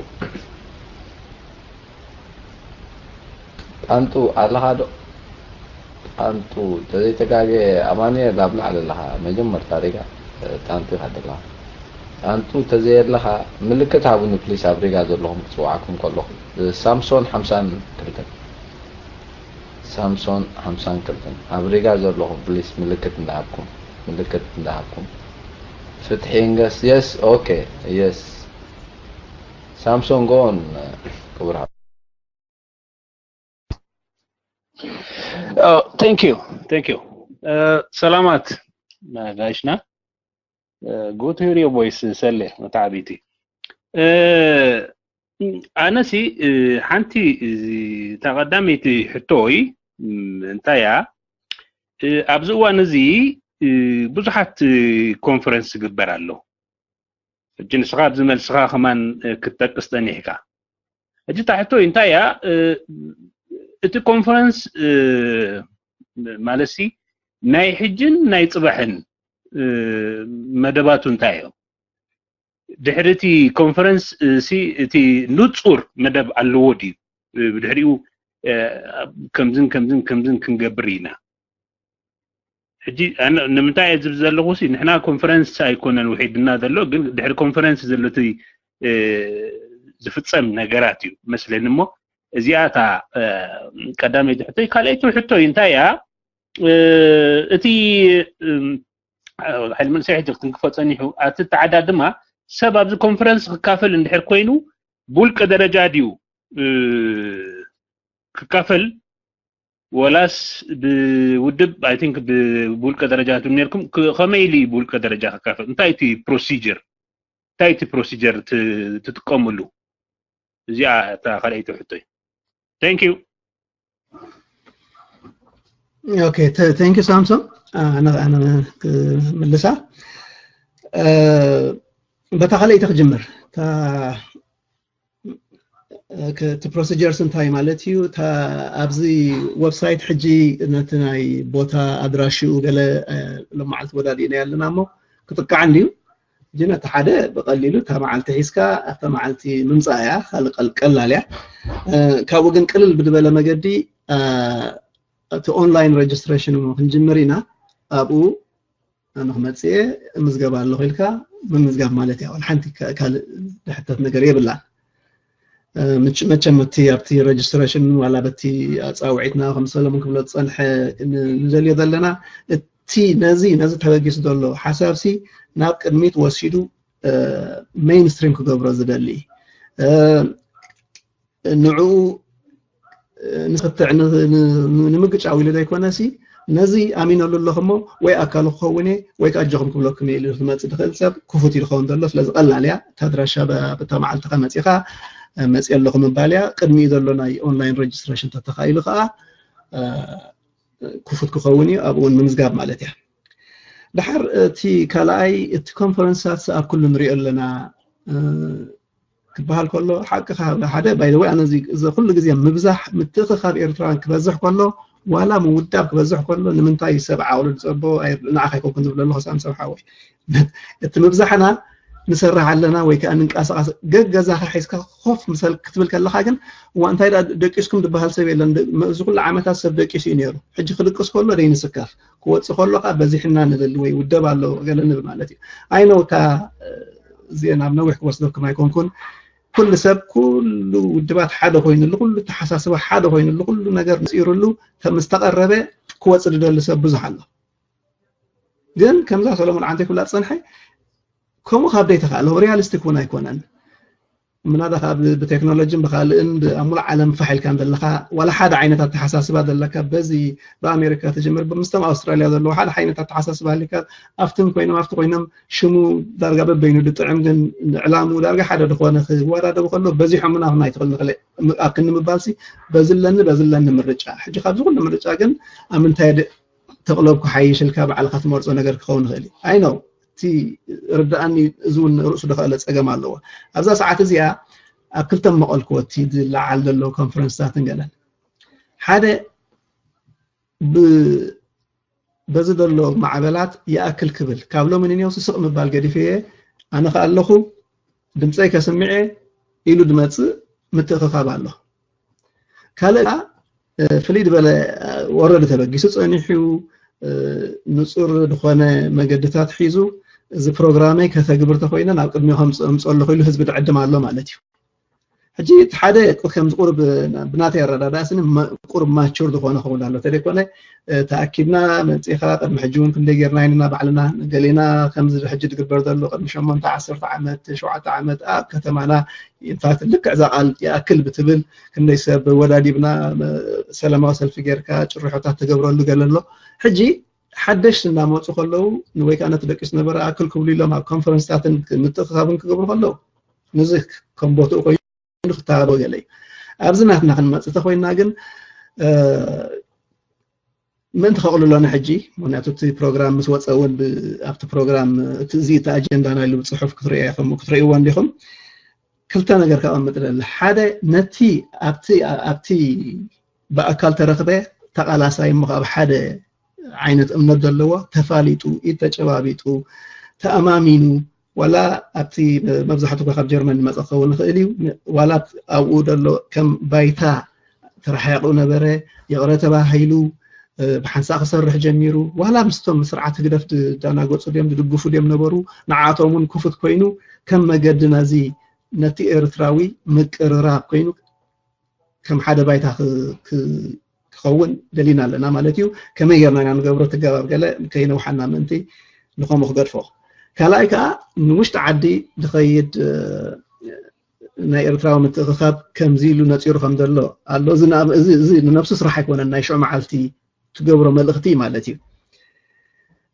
ጣንጡ ኣለኻ ዶ ጣንጡ ተዘይተጋገ ኣማኑኤል ኣብ ላዕሊ ኣለኻ መጀመርታ ሪጋ ጣንጡ ኢኻ ዘለኻ ጣንጡ ተዘየለኻ ምልክት ሃቡኒ ፕሊስ ኣብ ሪጋ ዘለኹም ክፅዋዕኩም ከለኹ ሳምሶን ሓምሳን ክልተን ሳምሶን ሓምሳን ክልተን ኣብ ሪጋ ዘለኹም ፕሊስ ምልክት እንዳሃብኩም ምልክት እንዳሃብኩም ፍትሒ ንገስ yes okay yes ሳምሶን ጎን ክቡር Oh, thank you. Thank you. Uh, ሰላማት ጋሽና good to hear your voice ሰሌ መተዓቢቲ ኣነሲ ሓንቲ እታ ቀዳመይቲ ሕቶይ እንታይ እያ ኣብዚ እዋን እዚ ብዙሓት ኮንፈረንስ ይግበር ኣሎ ሕጂ ንስኻ ኣብዚ መልስኻ ከማን ክትጠቅስ ጸኒሕካ ሕጂ እታ ሕቶይ እንታይ እያ እቲ ኮንፈረንስ ማለት ሲ ናይ ሕጅን ናይ ጽባሕን መደባቱ እንታይ እዮም ድሕሪ እቲ ኮንፈረንስ ሲ እቲ ንጹር መደብ ኣለዎ ድዩ ብድሕሪኡ ከምዝን ከምዝን ከምዝን ክንገብር ኢና ሕጂ ንምንታይ እየ ዝብል ዘለኹ ሲ ንሕና ኮንፈረንስ ኣይኮነን ውሒድና ዘሎ ግን ድሕሪ ኮንፈረንስ ዘሎ እቲ ዝፍፀም ነገራት እዩ መስለኒ እሞ እዚኣ እታ ቀዳመይቲ ሕቶይ ካልኣይቲ ሕቶይ እንታይ እያ እቲ ሓይሊ መንእሰይ ሕጂ ክትንክፎ ፀኒሑ ኣቲ ተዓዳድማ ሰብ ኣብዚ ኮንፈረንስ ክካፈል እንድሕር ኮይኑ ብውልቀ ደረጃ ድዩ ክካፈል ወላስ ብውድብ I think ብውልቀ ደረጃ ትም ነርኩም ከመይ ኢሉ ብውልቀ ደረጃ ክካፈል እንታይ እቲ procedure እንታይ እቲ procedure ትጥቀምሉ እዚኣ እታ ካልኣይቲ ሕቶይ thank you okay thank you ሳምሶን ኣነ ኣነ ክምልሳ በታ ካልኣይቲ ክጅምር እቲ procedures እንታይ ማለት እዩ ኣብዚ website ሕጂ ነቲ ናይ ቦታ ኣድራሽኡ ገለ ሎማዓልቲ ወዳዲእና ኣለና እሞ ክጥቃዕ እንድዩ ግን እቲ ሓደ ብቐሊሉ እታ መዓልቲ ሒዝካ ኣብታ መዓልቲ ምምፃእ እያ ካልእ ቀላል እያ ካብኡ ግን ቅልል ብድበለ መገዲ እቲ online registration ክንጅምር ኢና ኣብኡ ኣነ ክመፅእ እየ እምዝገብ ኣለኹ ኢልካ ምምዝጋብ ማለት እያ ዋላ ሓንቲ ካልእ ዝሕተት ነገር የብላን መቸም እቲ ኣብቲ registration ዋላ በቲ ኣፃውዒትና ከም ሰለሙን ክብሎ ዝፀንሐ ንደልዮ ዘለና እቲ ነዚ ነዚ ተበጊሱ ዘሎ ሓሳብ ሲ ናብ ቅድሚት ወሲዱ mainstream ክገብሮ ዝደሊ ንዕኡ ንክትዕ ንምግጫው ኢሉ ዘይኮነ ሲ ነዚ ኣሚነሉ ኣለኹ እሞ ወይ ኣካሉ ክኸውን እየ ወይ ኣጆኹም ክብለኩም እየ ኢሉ ክመፅእ ዝኽእል ሰብ ክፉት እዩ ዝኸውን ዘሎ ስለዚ ቀላል እያ እታ ኣድራሻ ብታ መዓልቲ ከመፂኻ መፅእ ኣለኹ ምባል እያ ቅድሚኡ ዘሎ ናይ online registration ተተኻኢሉ ከዓ ክፉት ክኸውን እዩ ኣብኡ እውን ምምዝጋብ ማለት እያ ድሓር እቲ ካልኣይ፣ እቲ ኮንፈረንሳት ኣብ ኩሉ ንሪኦ ኣለና ክበሃል ከሎ፣ ሓቅኻ ሓደ። ባይ ዘ ወይ፣ ኣነ እዚ ኩሉ ግዜ ምብዛሕ ምትእኽኻብ ኤርትራውያን ክበዝሕ ከሎ፣ ዋላ ምውዳብ ክበዝሕ ከሎ፣ ንምንታይ ሰብ ዓቕሉ ዝጸቦ ንዓኻ ኣይኮንኩን ዝብለ ኣለኹ፣ ሳምሰብ ሓወይ። እቲ ምብዛሕና ንሰርሕ ኣለና ወይ ከዓ ንንቀሳቐስ፣ ገገዛኻ ሒዝካ ኮፍ ምሰል ክትብል ከለኻ ግን፣ እዋ እንታይ ደኣ ደቂስኩም ዝበሃል ሰብ የለን። እዚ ኩሉ ዓመታት ሰብ ደቂሱ እዩ ነይሩ። ሕጂ ክድቅስ ከሎ ደይንስከፍ፣ ክወፅእ ከሎ ከዓ በዚሕና ንብል ወይ ውደብ ኣሎ ገለ ንብል ማለት እዩ። ኣይነው እታ እዚአን ኣብ ነዊሕ ክወስደኩም ኣይኮንኩን። ኩሉ ሰብ፣ ኩሉ ውድባት ሓደ ኮይኑሉ፣ ኩሉ ተሓሳስባ ሓደ ኮይኑሉ፣ ኩሉ ነገር ነፂሩሉ ምስ ተቐረበ ክወፅእ ዝደሊ ሰብ ብዙሕ ኣሎ። ግን ከምዛ ሰሎሞን ዓንተ ክብላ ዝፀንሐ፣ ከምኡ ካብ ደይተኻእለ፣ ሪያሊስቲክ እውን ኣይኮነን። ምናዳ ካብ ብቴክኖሎጂን ብካልእን ብ- ኣብ ሙሉእ ዓለም ፋሕ ኢልካ ዘለካ፣ ዋላ ሓደ ዓይነት ኣተሓሳስባ ዘለካ፣ በዚ ብኣሜሪካ ትጅምር ብምስቶም ኣውስትራሊያ ዘለዎ ሓደ ዓይነት ኣተሓሳስባ ኣሊካ፣ ኣብትን ኮይኖም ኣብቲ ኮይኖም ሽሙ ዳርጋ በበይኑ ድጥዕም፣ ግን ዕላሙ ዳርጋ ሓደ ዝኾነ ክወዳደቡ ከሎ በዚሖምና ናይ ትኽእል ንኽእል ኣብ ክንምባልሲ፣ በዝለኒ በዝለኒ ምርጫ። ሕጂ ካብዚ ኩሉ ምርጫ ግን ኣብ ምንታይ ድ- ተቕለብኩ ሓይሽ ኢልካ ባዕልካ ትመርጾ ነገር ክኸውን ይኽእል እዩ። ኣይ ነው እቲ ርድኣኒ፣ እዚ እውን ርእሱ ዝኸኣለ ጸገም ኣለዎ። ኣብዛ ሰዓት እዚኣ ኣብ ክልተ መቐልክዎ እቲ ዝለዓል ዘሎ ኮንፈረንስታትን ገለን። ሓደ ብ- በዚ ዘሎ ማዕበላት ይኣክል ክብል፣ ካብ ሎሚ ንኔው ስስቕ ምባል ገዲፈ እየ፣ ኣነ ከኣ ኣለኹ፣ ድምፀይ ከስምዕ እየ ኢሉ ድመፅእ ምትእኽኻብ ኣሎ። ካልእ ከኣ ፍልይ ዝበለ ወረዲ ተበጊሱ ጸኒሑ፣ ንጹር ዝኾነ መገድታት ሒዙ፣ እዚ ፕሮግራመይ ከተግብር ተኾይነ ናብ ቅድሚኡ ከምጽኦ ኣለኹ ኢሉ ህዝቢ ድዕድም ኣሎ ማለት እዩ። ሕጂ እቲ ሓደ ከምዚ ቁሩብ ብናተይ ኣረዳድኣ ስኒ ማ- ቁሩብ ማቹር ዝኾነ ክኸውን ኣሎ። ተደይኮነ ተኣኪብና መጺኻ ቅድሚ ሕጂ እውን ክንደይ ጌርና ኢና ባዕልና ገሌና ከምዚ ሕጂ ዝግበር ዘሎ ቅድሚ ሸሞንተ ዓሰርተ ዓመት ሸውዓተ ዓመት ኣብ ከተማና ኢንፋክት ልክዕ እዛ ቃል ይኣክል ብትብል ክንደይ ሰብ ወዳዲብና ሰላማዊ ሰልፊ ጌርካ ጭርሖታት ትገብረሉ ገለ ኣሎ። ሕጂ ሓደሽቲ እናመፁ ከለዉ ወይ ከዓ ነቲ ደቂስ ነበረ ኣክል ክብሉ ኢሎም ኣብ ኮንፈረንስታትን ምትእኽኻብን ክገብሩ ከለዉ ነዚ ከም ቦትኡ ኮይኑ ክተሃቦ ገለ እዩ። ኣብዚ ናትና ክንመፅእ ተኮይና ግን ምእንቲ ከቕልሎና ሕጂ ምክንያቱ እቲ ፕሮግራም ምስ ወፀ እውን ኣብቲ ፕሮግራም እዚ እቲ ኣጀንዳ ናይ ልብ ፅሑፍ ክትርእይዎ እንዲኹም። ክልተ ነገር ከቐምጥ ደሊ ሓደ ነቲ ኣብቲ ኣብቲ ብኣካል ተረኽበ ተቓላሳይ እሞ ካብ ሓደ ዓይነት እምነት ዘለዎ ተፋሊጡ ኢድ ተጨባቢጡ ተኣማሚኑ ዋላ ኣብቲ መብዛሕትኡ ካብ ጀርመን ዝመፀ ክኸውን ይኽእል እዩ። ዋላ ኣብኡ ዘሎ ከም ባይታ ተረሓያቑ ነበረ፣ ይቕረ ተባሂሉ ብሓንሳእ ክሰርሕ ጀሚሩ። ዋላ ምስቶም ስርዓት ህግደፍ ዝዳናገፁ ድዮም ዝድግፉ ድዮም ነበሩ፣ ንዓኣቶም እውን ክፉት ኮይኑ ከም መገዲ ነዚ ነቲ ኤርትራዊ ምቅርራብ ኮይኑ ከም ሓደ ባይታ ክኸውን ደሊና ኣለና ማለት እዩ። ከመይ ጌርና ኢና ንገብሮ? ትገባብ ገለ ከይነውሓና ምእንቲ ንኸምኡ ክገድፎ። ካልኣይ ከዓ ንውሽጢ ዓዲ ዝኸይድ ናይ ኤርትራዊ ምትእኽኻብ ከምዚ ኢሉ ነፂሩ ከም ዘሎ ኣሎ። እዚ ንነብሱ ስራሕ ኣይኮነን፣ ናይ ሽዑ መዓልቲ ትገብሮ መልእኽቲ ማለት እዩ።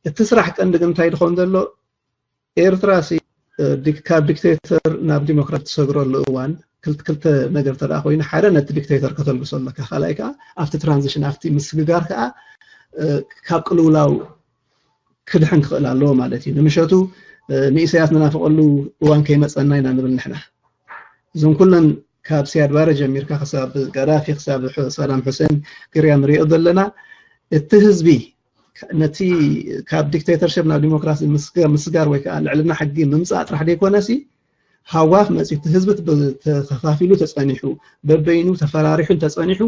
እቲ ስራሕ ቀንዲ ግን እንታይ ድኾን ዘሎ? ኤርትራ ሲ ካብ ዲክቴተር ናብ ዲሞክራት ትሰግረሉ እዋን ክልተ ነገር ተደኣ ኮይኑ ሓደ ነቲ ዲክቴተር ከተልግሶ ኣለካ፣ ካልኣይ ከዓ ኣብቲ ትራንዚሽን ኣብቲ ምስግጋር ከዓ ካብ ቅልውላው ክድሕን ክኽእል ኣለዎ ማለት እዩ። ንምሸቱ ንኢሳያስ ንናፍቀሉ እዋን ከይመፀና ኢና ንብል ንሕና። እዞም ኩለን ካብ ሲያድ ባረ ጀሚርካ ክሳብ ጋዳፊ ክሳብ ሳዳም ሑሴን ግርያ ንሪኦ ዘለና እቲ ህዝቢ ነቲ ካብ ዲክቴተርሽፕ ናብ ዲሞክራሲ ምስጋር ወይ ከዓ ልዕልና ሕጊ ምምፃእ ጥራሕ ዘይኮነሲ ሃዋፍ መፂኡ እቲ ህዝቢ ተኸፋፊሉ ተፀኒሑ በበይኑ ተፈራሪሑ እንተፀኒሑ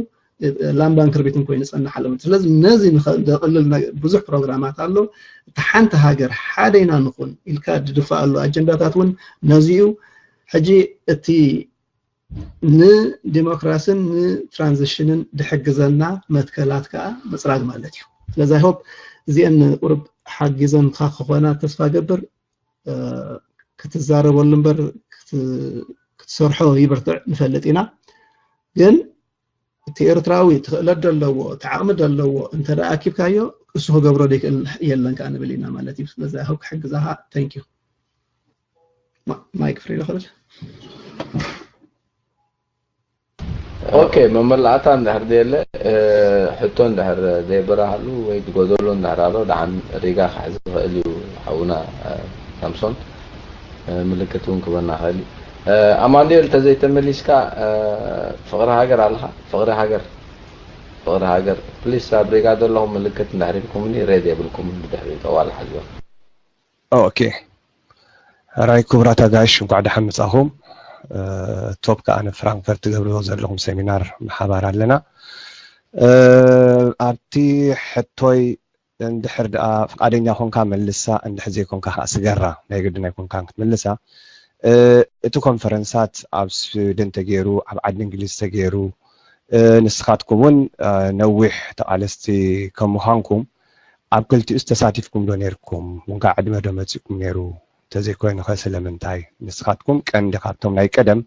ላምባን ክርቢትን ኮይኑ ይፀንሕ ኣሎ። ስለዚ ነዚ ዘቕልል ብዙሕ ፕሮግራማት ኣሎ። እታ ሓንቲ ሃገር ሓደ ኢና ንኹን ኢልካ ድድፋኣሉ ኣጀንዳታት እውን ነዚ እዩ። ሕጂ እቲ ንዲሞክራስን ንትራንዚሽንን ድሕግዘና መትከላት ከዓ ምፅራግ ማለት እዩ። ስለዚ I hope እዚአን ቁሩብ ሓጊዘንካ ክኾና ተስፋ ገብር። ክትዛረበሉ እምበር ክትሰርሖ ይብርትዕ ንፈልጥ ኢና። ግን እቲ ኤርትራዊ ትኽእለት ዘለዎ እቲ ዓቕሚ ዘለዎ እንተ ደኣ ኣኪብካዮ እሱ ክገብሮ ዘይክእል የለን ከዓ ንብል ኢና ማለት እዩ። ስለዚ I hope ክሕግዛኻ። Thank you። ማይክ ፍሪ ዶ ክብል? ኦኬ፣ መመላእታ እንድሕር ዘየለ፣ ሕቶ እንድሕር ዘይበራሃሉ ወይ ጎደሎ እንድሕር ኣሎ፣ ደሓን ሪጋ ክሕዝ ይኽእል እዩ ሓውና ሳምሶን። ምልክት እውን ክበና ይኽእል እዩ። ኣማኑኤል፣ ተዘይተመሊስካ፣ ፍቕሪ ሃገር ኣለኻ? ፍቕሪ ሃገር፣ ፍቕሪ ሃገር፣ ፕሊስ፣ ኣብ ሪጋ ዘለኹም ምልክት እንድሕር ኢልኩምኒ፣ ሬድ የብልኩምን ብድሕሪ ጠዋል ሓዝዋ። ኦኬ። ሕራይ ክቡራት ኣጋይሽ፣ እንኳዕ ደሓን መጻኹም። ቶፕ ከኣ ንፍራንክፈርት ትገብርዎ ዘለኹም ሴሚናር ብሓባር ኣለና። ኣብቲ ሕቶይ እንድሕር ደኣ ፍቓደኛ ኮንካ መልሳ፣ እንድሕር ዘይኮንካ ከኣ ስገራ፣ ናይ ግድን ኣይኮንካን ክትምልሳ። እቲ ኮንፈረንሳት ኣብ ስዊድን ተገይሩ፣ ኣብ ዓዲ እንግሊዝ ተገይሩ፣ ንስኻትኩም እውን ነዊሕ ተቓለስቲ ከም ምዃንኩም ኣብ ክልቲኡስ ተሳቲፍኩም ዶ ነይርኩም? እንካ ዕድመ ዶ መጺእኩም ነይሩ? እንተዘይኮይኑ ኸ ስለምንታይ? ንስኻትኩም ቀንዲ ካብቶም ናይ ቀደም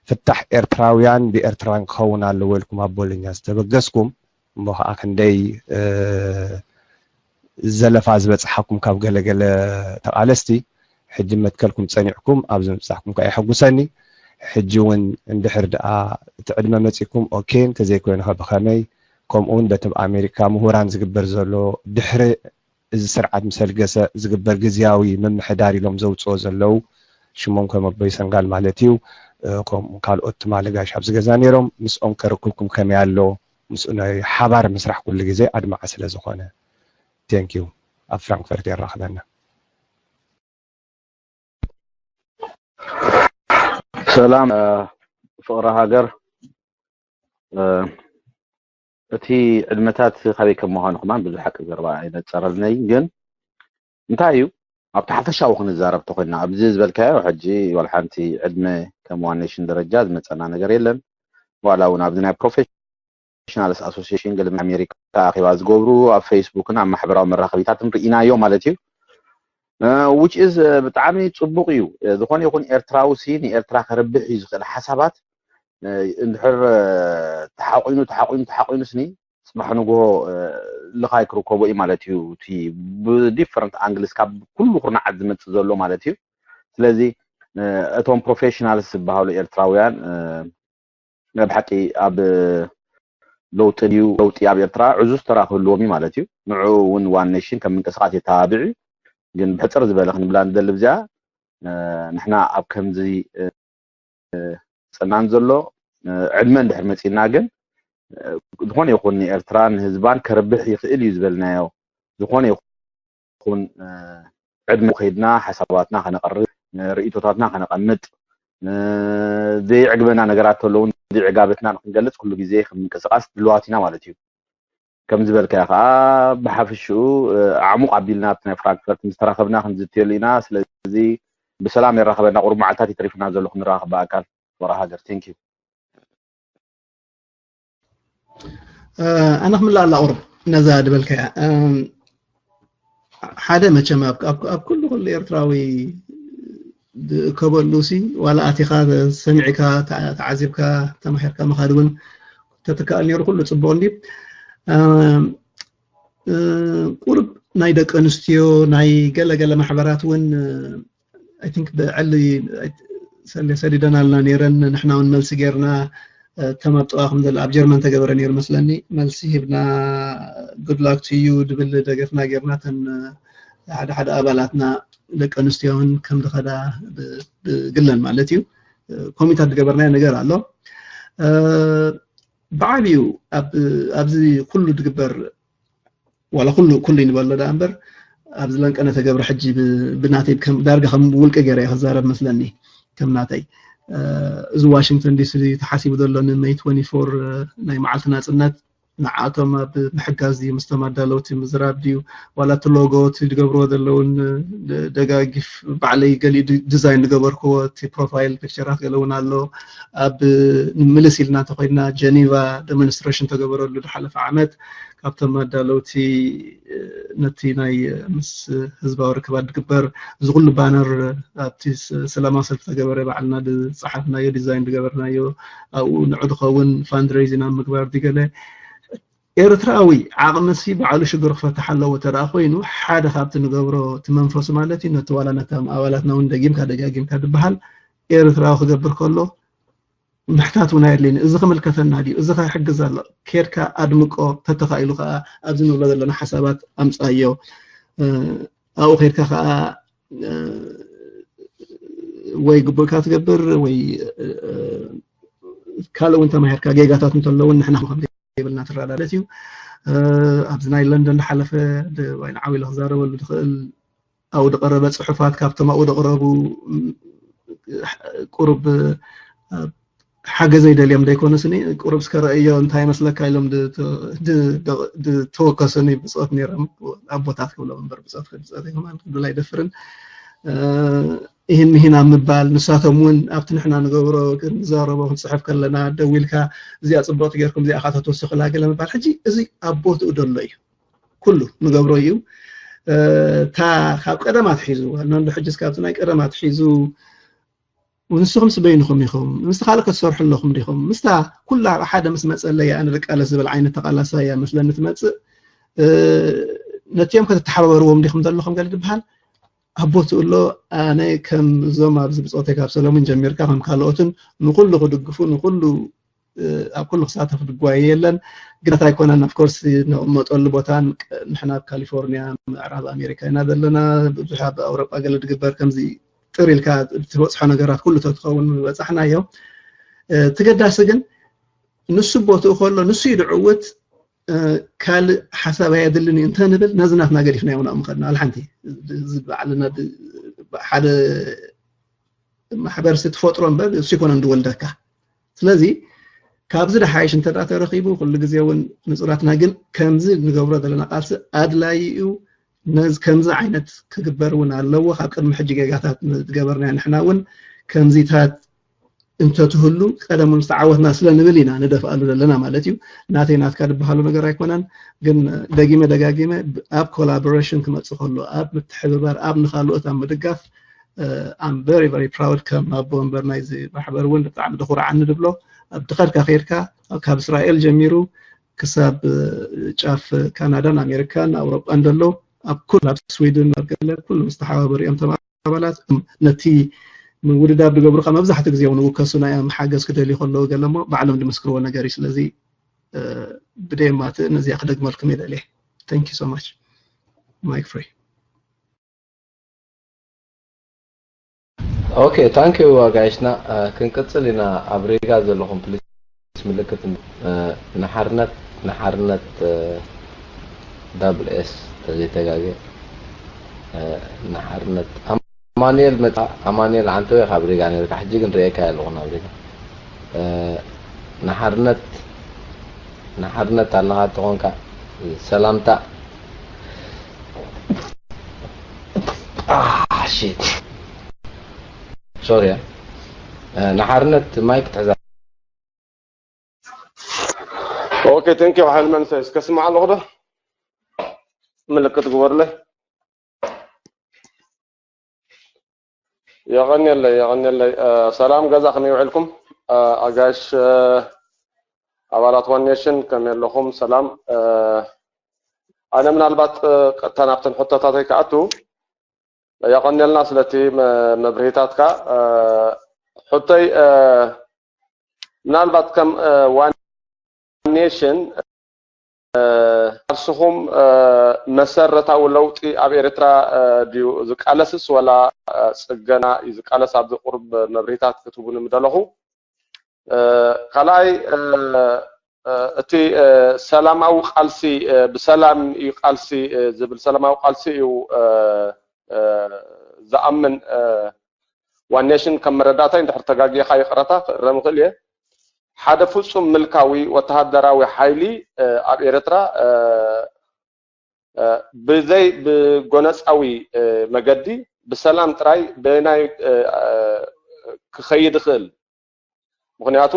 ፍታሕ ኤርትራውያን ብኤርትራውያን ክኸውን ኣለዎ ኢልኩም ኣብ ቦሎኛ ዝተበገስኩም እሞ ኸዓ ክንደይ ዘለፋ ዝበጽሓኩም ካብ ገለገለ ተቓለስቲ ሕጂ መትከልኩም ጸኒዕኩም ኣብዚ ምብጻሕኩም ከኣ የሐጉሰኒ። ሕጂ እውን እንድሕር ደኣ እቲ ዕድመ መጺኩም ኦኬ፣ እንተዘይኮይኑ ኸ ብኸመይ? ከምኡ እውን በቲ ኣብ ኣሜሪካ ምሁራን ዝግበር ዘሎ ድሕሪ እዚ ስርዓት ምስ ኣልገሰ ዝግበር ግዝያዊ ምምሕዳር ኢሎም ዘውፅኦ ዘለዉ ሽሞም ከም ኣቦይ ሰንጋል ማለት እዩ። ከምኡ ካልኦት ትማሊ ጋሽ ኣብዚ ገዛ ነይሮም ምስኦም ከርክብኩም ከመይ ኣሎ? ምስኡ ናይ ሓባር ምስራሕ ኩሉ ግዜ ኣድማዒ ስለ ዝኾነ። ቴንኪዩ። ኣብ ፍራንክፈርት የራኽበና። ሰላም ፍቕሪ ሃገር። እቲ ዕድመታት ካበይ ከም ምዃኑ ከማን ብዙሕ ሓቂ ዘረባ ኣይነጸረልነይ፣ ግን እንታይ እዩ ኣብቲ ሓፈሻዊ ክንዛረብ ተኾይና ኣብዚ ዝበልካዮ ሕጂ ዋላ ሓንቲ ዕድመ ከም ዋን ኔሽን ደረጃ ዝመጸና ነገር የለን። ዋላ እውን ኣብዚ ናይ ፕሮፌሽናልስ ኣሶሲሽን ገለ ኣሜሪካ ኣኼባ ዝገብሩ ኣብ ፌስቡክን ኣብ ማሕበራዊ መራኸቢታትን ርኢናዮ ማለት እዩ። which is ብጣዕሚ ጽቡቕ እዩ። ዝኾነ ይኹን ኤርትራዊ ሲ ንኤርትራ ከረብሕ እዩ ዝኽእል ሓሳባት እንድሕር ተሓቑኑ ተሓቑኑ ተሓቑኑ ስኒ ጽባሕ ንግሆ ልኻይ ክርከቦ እዩ ማለት እዩ። እቲ ብዲፈረንት ኣንግልስ ካብ ኩሉ ኩርናዓት ዝመጽእ ዘሎ ማለት እዩ። ስለዚ እቶም ፕሮፌሽናልስ ዝበሃሉ ኤርትራውያን ናይ ብሓቂ ኣብ ለውጢ ድዩ ለውጢ ኣብ ኤርትራ ዕዙዝ ተራ ክህልዎም እዩ ማለት እዩ። ንዕኡ እውን ዋን ኔሽን ከም ምንቅስቃስ የተባብዕ እዩ። ግን ብሕፅር ዝበለ ክንብላ ንደሊ ብዚኣ ንሕና ኣብ ከምዚ ፀናን ዘሎ ዕድመ እንድሕር መፂና ግን ዝኾነ ይኹን ንኤርትራ ንህዝባን ከርብሕ ይኽእል እዩ ዝበልናዮ ዝኾነ ይኹን ዕድመ ከይድና ሓሳባትና ከነቕርብ ርእይቶታትና ከነቐምጥ ዘይዕግበና ነገራት ተለውን ዘይዕጋበትና ንክንገልፅ ኩሉ ግዜ ከም ምንቅስቃስ ድልዋት ኢና ማለት እዩ። ከም ዝበልካዮ ከዓ ብሓፈሽኡ ዓሙቕ ኣቢልና ኣብቲ ናይ ፍራንክፈርት ምስ ተራኸብና ክንዝትየሉ ኢና። ስለዚ ብሰላም የራኸበና። ቁሩብ መዓልታት ይተሪፉና ዘሎ ክንራኸብ ብኣካል። ወራ ሃገር ቴንክ ዩ። ኣነ ክምላእ ኣላ ቁሩብ ነዛ ድበልካያ ሓደ መቸም ኣብ ኩሉ ኩሉ ኤርትራዊ ዝእከበሉ ሲ ዋላ ኣቲኻ ሰሚዕካ ተዓዚብካ ተማሂርካ ምኻድ እውን ተትከኣል ነይሩ ኩሉ ፅቡቕ እንዲ ቁርብ ናይ ደቂ ኣንስትዮ ናይ ገለገለ ማሕበራት እውን I think ብዕሊ ሰዲደናልና ነይረን ንሕና እውን መልሲ ጌርና ከም ኣብ ጥቓኹም ዘሎ ኣብ ጀርመን ተገበረ ነይሩ መስለኒ መልሲ ሂብና good luck to you ድብል ደገፍና ጌርና ተን ሓደ ሓደ ኣባላትና ደቂ ኣንስትዮ እውን ከም ዝኸዳ ብግለን ማለት እዩ ኮሚታት ዝገበርናዮ ነገር ኣሎ ብዓብዩ ኣብዚ ኩሉ ዝግበር ዋላ ኩሉ ኩሉ ይንበሎ ደኣ እምበር ኣብዚ ለንቀነ ተገብረ ሕጂ ብናተይ ዳርጋ ከም ውልቀ ገይረ ክዛረብ መስለኒ ከም ናተይ እዚ ዋሽንግተን ዲሲ ተሓሲቡ ዘሎ ንመይ ትወንቲ ፎር ናይ መዓልቲ ናፅነት ንዓቶም ኣብ ምሕጋዝ ድዩ ምስቶም ኣዳለውቲ ምዝራብ ድዩ ዋላ እቲ ሎጎ እቲ ዝገብርዎ ዘለውን ደጋጊፍ ባዕለይ ገሊኡ ዲዛይን ዝገበርክዎ እቲ ፕሮፋይል ፒክቸራት ገለ እውን ኣሎ ኣብ ንምልስ ኢልና እንተኮይድና ጀኒቫ ደሞንስትሬሽን ተገበረሉ ዝሓለፈ ዓመት ካብቶም ኣዳለውቲ ነቲ ናይ ምስ ህዝባዊ ርክባት ዝግበር እዚ ኩሉ ባነር ኣብቲ ሰላማዊ ሰልፊ ተገበረ ባዕልና ዝፀሓፍናዮ ዲዛይን ዝገበርናዮ ኣብኡ ንዑ ዝኸውን ፋንድሬዚንግ ኣብ ምግባር ድገለ ኤርትራዊ ዓቕሚ ሲ ባዕሉ ሽግሩ ክፈትሕ ኣለዎ ተደኣ ኮይኑ ሓደ ካብቲ ንገብሮ እቲ መንፈሱ ማለት እዩ ነቲ ዋላ ነቶም ኣባላትና እውን ደጊምካ ደጋጊምካ ዝበሃል ኤርትራዊ ክገብር ከሎ ምሕታት እውን ኣየድልይን። እዚ ክምልከተና ድዩ? እዚ ከሕግዝ ኣሎ። ኬድካ ኣድምቆ፣ ተተኻኢሉ ከዓ ኣብዚ ንብሎ ዘለና ሓሳባት ኣምፅኣዮ። እ፣ ኣብኡ ኬድካ ከዓ እ፣ ወይ ግቡእካ ትገብር ወይ እ፣ ካልእ እውን ተማሂርካ ጌጋታት እንተለውን ንሕና ከም ዘይብልና ትረዳደት እዩ። እ፣ ኣብዚ ናይ ለንደን ዝሓለፈ ድ- ወይ ንዓው ኢለ ክዛረበሉ ዝኽእል ኣብኡ ዝቐረበ ፅሑፋት ካብቶም ኣብኡ ዝቐረቡ ም፣ ቁሩብ እ፣ ሓገዘይ ደልዮም ዘይኮነስኒ ቁሩብ እስከ ረእዮ እንታይ ይመስለካ ኢሎም ድ- ድ- ድ- ድ- ተወከሱኒ ብፆት ነይሮም ኣቦታት ክብሎም እምበር ብፆት ብፆት ይኮማን ክብል ኣይደፍርን። እ፣ ይህን ምሂን ኣብ ምባል ንሳቶም እውን ኣብቲ ንሕና ንገብሮ ክንዛረቦ ክንፅሕፍ ከለና ደዊልካ እዚኣ ፅብቕቲ ጌርኩም እዚኣ ካ ተትወስኹላ ገለ ምባል ሕጂ እዚ ኣብ ቦትኡ ዘሎ እዩ። ኩሉ ንገብሮ እዩ። እ፣ እታ ካብ ቀደም ኣትሒዙ ዋና እንዶ ሕጂ እስካብቲ ናይ ቀደም ኣትሒዙ ንስኹም ስበይንኹም ኢኹም ምስ ካልእ ክትሰርሑ ኣለኹም ዲኹም ምስታ ኩላ ሓደ ምስ መፀለይ ኣነ ደቃለስ ዝብል ዓይነት ተቃላሳይ እያ መስለኒ ትመፅእ። እ፣ ነቲኦም ከተተሓባበርዎም ዲኹም ዘለኹም ገለ ዝበሃል ኣብ ቦትኡ ኣሎ። ኣነ ከም እዞም ኣብዚ ብፆተይ ካብ ሰለሙን ጀሚርካ ከም ካልኦትን ንኩሉ ክድግፉ ንኩሉ እ፣ ኣብ ኩሉ ክሳተፍ ድጓየ የለን። ግዳት ኣይኮነን። ኦፍኮርስ ንቕመጠሉ ቦታን ቅ- ንሕና ኣብ ካሊፎርኒያ ምዕራብ ኣሜሪካ ኢና ዘለና። ብዙሕ ኣብ ኣውሮጳ ገለ ድግበር ከምዚ ጥር ኢልካ ትበፅሖ ነገራት ኩሉ ተትኸውን በፃሕናዮ። እ፣ እቲ ገዳሲ ግን ንሱ ቦትኡ ከሎ ንሱ እዩ ድዕውት። እ፣ ካልእ ሓሳብ ኣየድልን እዩ እንተንብል ነዚ ናትና ገዲፍናዮ ንኣምኸድና ኣልሓንቲ እዚ ባዕልና ድ- ሓደ ማሕበርሲ ትፈጥሮ እምበር እሱ ይኮነን ዝወልደካ። ስለዚ ካብዚ ደሓይሽ እንተ ደኣ ተረኺቡ ኩሉ ግዜ እውን ንጹራትና ግን ከምዚ ንገብሮ ዘለና ቃልሲ ኣድላዪ እዩ። ነዚ ከምዚ ዓይነት ክግበር እውን ኣለዎ። ካብ ቅድሚ ሕጂ ጌጋታት ዝገበርናዮ ንሕና እውን ከምዚታት እንተትህሉ ቀደም እውን ዝተዓወትና ስለ ንብል ኢና ንደፍኣሉ ዘለና ማለት እዩ። ናተይ ናትካ ዝበሃሉ ነገር ኣይኮነን። ግን ደጊመ ደጋጊመ ኣብ ኮላቦሬሽን ክመፅእ ከሎ ኣብ ምትሕብባር ኣብ ንካልኦት ኣብ ምድጋፍ I'm very very proud ከም ኣቦ ወንበር ናይዚ ማሕበር እውን ብጣዕሚ ደኹርዓኒ ድብሎ። ኣብ ድኸድካ ከይድካ ካብ እስራኤል ጀሚሩ ክሳብ ጫፍ ካናዳን ኣሜሪካን ኣውሮጳን ዘሎ ኣብ ኩሉ ኣብ ስዊድን ኣብ ገለ ኩሉ ዝተሓባበሩ እዮም ተማ ኣባላት ነቲ ምውድዳብ ዝገብሩ ካብ መብዛሕትኡ ግዜ እውን ውከሱ ናይ ሓገዝ ክደልዩ ከለዉ ገለ እሞ ባዕሎም ዝምስክርዎ ነገር እዩ። ስለዚ ብደየማትእ ነዚኣ ክደግመልኩም እየ ደልየ። Thank you so much. Mic free. ኦኬ ታንክ ዩ ኣጋይሽና። ክንቅፅል ኢና። ኣብ ሪጋ ዘለኹም ፕሊስ ምልክት ንሓርነት ንሓርነት ዳብል ኤስ ተዘይተጋገ ንሓርነት ኣማኑኤል መጣ ኣማኑኤል ዓንተወይ ካብ ሪጋ ነርካ ሕጂ ግን ርእየካ ኣለኹ ናብ ሪጋ ንሓርነት ንሓርነት ኣለኻ ተኾንካ ሰላምታ ሽት ሶሪ ንሓርነት ማይክ ትሕዛ ኦኬ ቴንክ ዩ ሓይል መንሰይ እስከ ስማዕ ኣለኹ ዶ ምልክት ግበርለይ የቐንየለይ የቐንየለይ ሰላም ገዛ ከመይ ውዕልኩም ኣጋሽ ኣባላት ዋን ኔሽን ከመይ ኣለኹም ሰላም ኣነ ምናልባት ቀጥታ ናብተን ሕቶታተይ ክኣቱ የቐንየልና ስለቲ መብርሂታትካ ሕቶይ ምናልባት ከም ዋን ኔሽን ቃልስኹም መሰረታዊ ለውጢ ኣብ ኤርትራ ድዩ ዝቃለስስ ወላ ፅገና እዩ ዝቃለስ ኣብዚ ቁሩብ መብርሂታት ክትህቡኒ ምደለኹ ካልኣይ እቲ ሰላማዊ ቃልሲ ብሰላም እዩ ቃልሲ ዝብል ሰላማዊ ቃልሲ እዩ ዝኣምን ዋን ኔሽን ከም መረዳእታይ እንድሕር ተጋጊኻ ይቕረታ ክእረም ይኽእል እየ ሓደ ፍጹም ምልካዊ ወተሃደራዊ ሓይሊ ኣብ ኤርትራ ብዘይ ብጎነጻዊ መገዲ ብሰላም ጥራይ በየናይ ክኸይድ ይኽእል ምኽንያቱ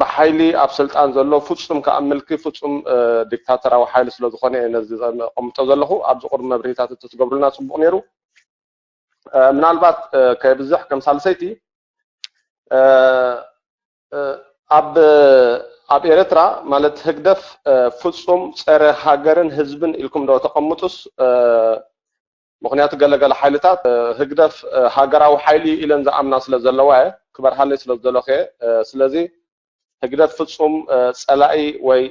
ብሓይሊ ኣብ ስልጣን ዘሎ ፍጹም ከኣ ምልኪ ፍጹም ዲክታተራዊ ሓይሊ ስለ ዝኾነ እየ ነዚ ዘቐምጦ ዘለኹ ኣብዚ ቁሩብ መብርሂታት እንተትገብሩልና ጽቡቕ ነይሩ ምናልባት ከይብዝሕ ከም ሳልሰይቲ ኣብ ኣብ ኤርትራ ማለት ህግደፍ ፍጹም ጸረ ሃገርን ህዝብን ኢልኩም ዶ ተቐምጡስ ምኽንያቱ ገለገለ ሓይልታት ህግደፍ ሃገራዊ ሓይሊ ኢለን ዝኣምና ስለ ዘለዋ ክበርሃለይ ስለ ዝደለኹ እየ። ስለዚ ህግደፍ ፍጹም ጸላኢ ወይ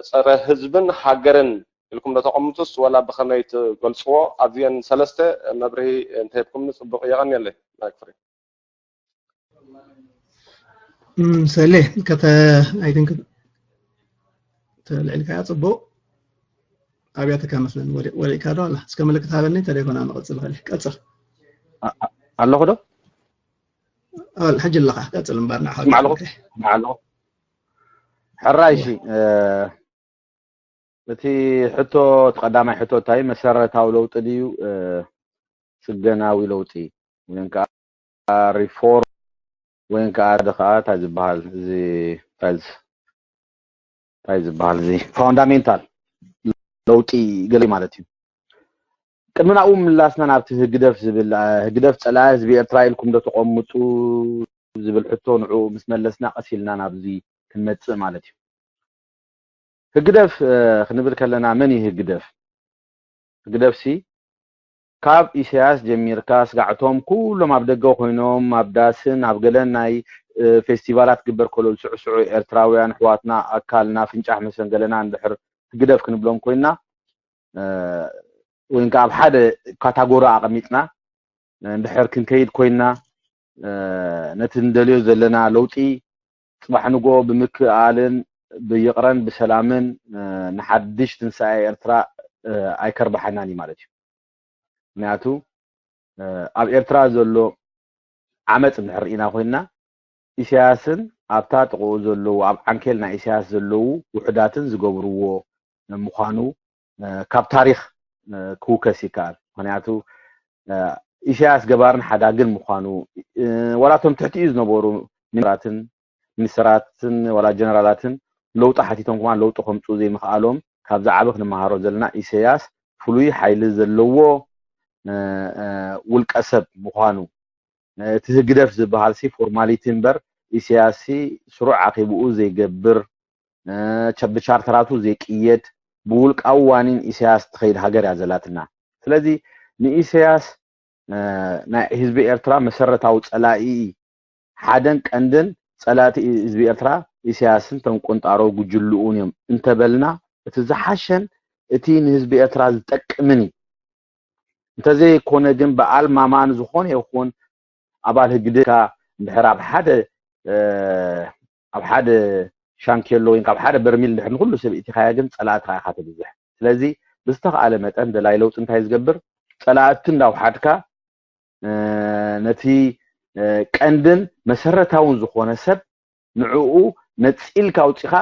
ጸረ ህዝብን ሃገርን ኢልኩም ዶ ተቐምጡስ፣ ወላ ብኸመይ ትገልጽዎ? ኣብዚአን ሰለስተ መብርሂ እንተሂብኩምኒ ጽቡቕ። የቐንየለይ። ማይክ ፍሪ። ሰሌ፣ ከተ I think ተልዕልካያ ጽቡቕ ኣብያትካ መስለን ወሪእካ ዶ ኣላ? እስከ ምልክት ሃበኒ። ተሌፎና ንቐጽል። ኸሊ ቀጽል። ኣለኹ ዶ? ሕጂ ኣለኻ። ቀጽል እምበር ንዓኻ ማዕለኹ ማዕለኹ። ሕራይ እሺ። እቲ ሕቶ፣ እቲ ቀዳማይ ሕቶ እንታይ፣ መሰረታዊ ለውጢ ድዩ ጽገናዊ ለውጢ፣ ወይ ከዓ ሪፎርም፣ ወይ ከዓ ደኸዓ እንታይ ዝበሃል እዚ እንታይ ዝበሃል እዚ ፋውንዳሜንታል ለውጢ ገለ ማለት እዩ። ቅድሚ ናብኡ ምላስና ናብቲ ህግደፍ ዝብል፣ ህግደፍ ጸላኢ ህዝቢ ኤርትራ ኢልኩም ዶ ተቐምጡ ዝብል ሕቶ ንዕኡ ምስ መለስና ቀስ ኢልና ናብዚ ክንመጽእ ማለት እዩ። ህግደፍ ክንብል ከለና መን እዩ ህግደፍ? ህግደፍሲ ካብ ኢሳያስ ጀሚርካ ስጋዕቶም ኩሎም ኣብ ደገ ኮይኖም ኣብ ዳስን ኣብ ገለን ናይ ፌስቲቫላት ግበር ከሎ ዝስዕስዑ ኤርትራውያን ኣሕዋትና ኣካልና ፍንጫሕ መሰን ገለና እንድሕር ህግደፍ ክንብሎም ኮይና ወይ ከዓ ኣብ ሓደ ካታጎሪ ኣቐሚጥና እንድሕር ክንከይድ ኮይና ነቲ እንደልዮ ዘለና ለውጢ ጽባሕ ንጎ ብምክእኣልን ብይቕረን ብሰላምን ንሓድሽ ትንሳኤ ኤርትራ ኣይከርባሓናን እዩ ማለት እዩ። ምክንያቱ ኣብ ኤርትራ ዘሎ ዓመፅ እንድሕር ርኢና ኮይንና ኢሳያስን ኣብታ ጥቕኡ ዘለዉ ኣብ ዓንኬል ናይ ኢሳያስ ዘለዉ ውሕዳትን ዝገብርዎ ምዃኑ ካብ ታሪኽ ክውከስ ይከኣል። ምክንያቱ ኢሳያስ ገባርን ሓዳግን ምዃኑ ዋላ እቶም ትሕቲኡ ዝነበሩ ሚኒስትራትን ሚኒስትራትን ዋላ ጀነራላትን ለውጢ ሓቲቶም ከማን ለውጢ ከምፅኡ ዘይምኽኣሎም ካብዚ ዓቢ ክንመሃሮ ዘለና ኢሳያስ ፍሉይ ሓይሊ ዘለዎ ውልቀ ሰብ ምዃኑ እቲ ህግደፍ ዝበሃል ሲ ፎርማሊቲ እምበር ኢሳያስ ሲ ስሩዕ ዓኺብኡ ዘይገብር ብቻርተራቱ ዘይቅየድ ብውልቃዊ ዋኒን ኢሳያስ ትኸይድ ሃገር እያ ዘላትና። ስለዚ ንኢሳያስ ናይ ህዝቢ ኤርትራ መሰረታዊ ጸላኢ ሓደን ቀንድን ጸላእቲ ህዝቢ ኤርትራ ኢሳያስን ተንቆንጣሮ ጉጅልኡን እዮም እንተበልና እቲ ዝሓሸን እቲ ንህዝቢ ኤርትራ ዝጠቅምን እዩ። እንተዘይኮነ ግን በዓል ማማን ዝኾነ ይኹን ኣባል ህግድካ እንድሕር ኣብ ሓደ ኣብ ሓደ ሻንኬሎ ወይ ካብ ሓደ በርሚል እንድሕር ንኩሉ ሰብ እቲኻያ ግን ጸላእትኻ ኢኻ ትብዝሕ። ስለዚ ብዝተኻኣለ መጠን ደላይ ለውጢ እንታይ ዝገብር ጸላእቲ እንዳውሓድካ ነቲ ቀንድን መሰረታውን ዝኾነ ሰብ ንዕኡ ነጺልካ ኣውጺኻ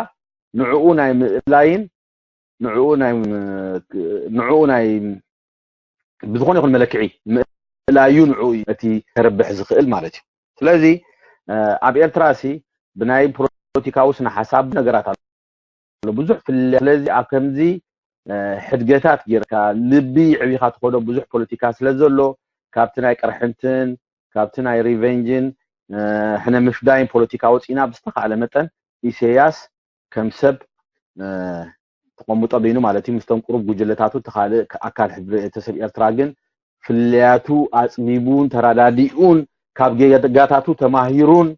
ንዕኡ ናይ ምእላይን ንዕኡ ናይ ንዕኡ ናይ ብዝኾነ ይኹን መለክዒ ምእላዩ ንዕኡ እዩ እቲ ከርብሕ ዝኽእል ማለት እዩ። ስለዚ ኣብ ኤርትራ ሲ ብናይ ፖለቲካዊ ስነ ሓሳብ ነገራት ኣሎ ብዙሕ ፍለ ስለዚ ኣብ ከምዚ ሕድገታት ጌርካ ልቢ ዕቢኻ ትኸዶ ብዙሕ ፖለቲካ ስለ ዘሎ ካብቲ ናይ ቅርሕንትን ካብቲ ናይ ሪቨንጅን ሕነ ምፍዳይን ፖለቲካ ወፂና ብዝተኻእለ መጠን ኢሰያስ ከም ሰብ ተቐምጦ በይኑ ማለት እዩ ምስቶም ቁሩብ ጉጅለታቱ እቲ ካልእ ኣካል ሕብረተሰብ ኤርትራ ግን ፍለያቱ ኣፅቢቡን ተራዳዲኡን ካብ ጌጋታቱ ተማሂሩን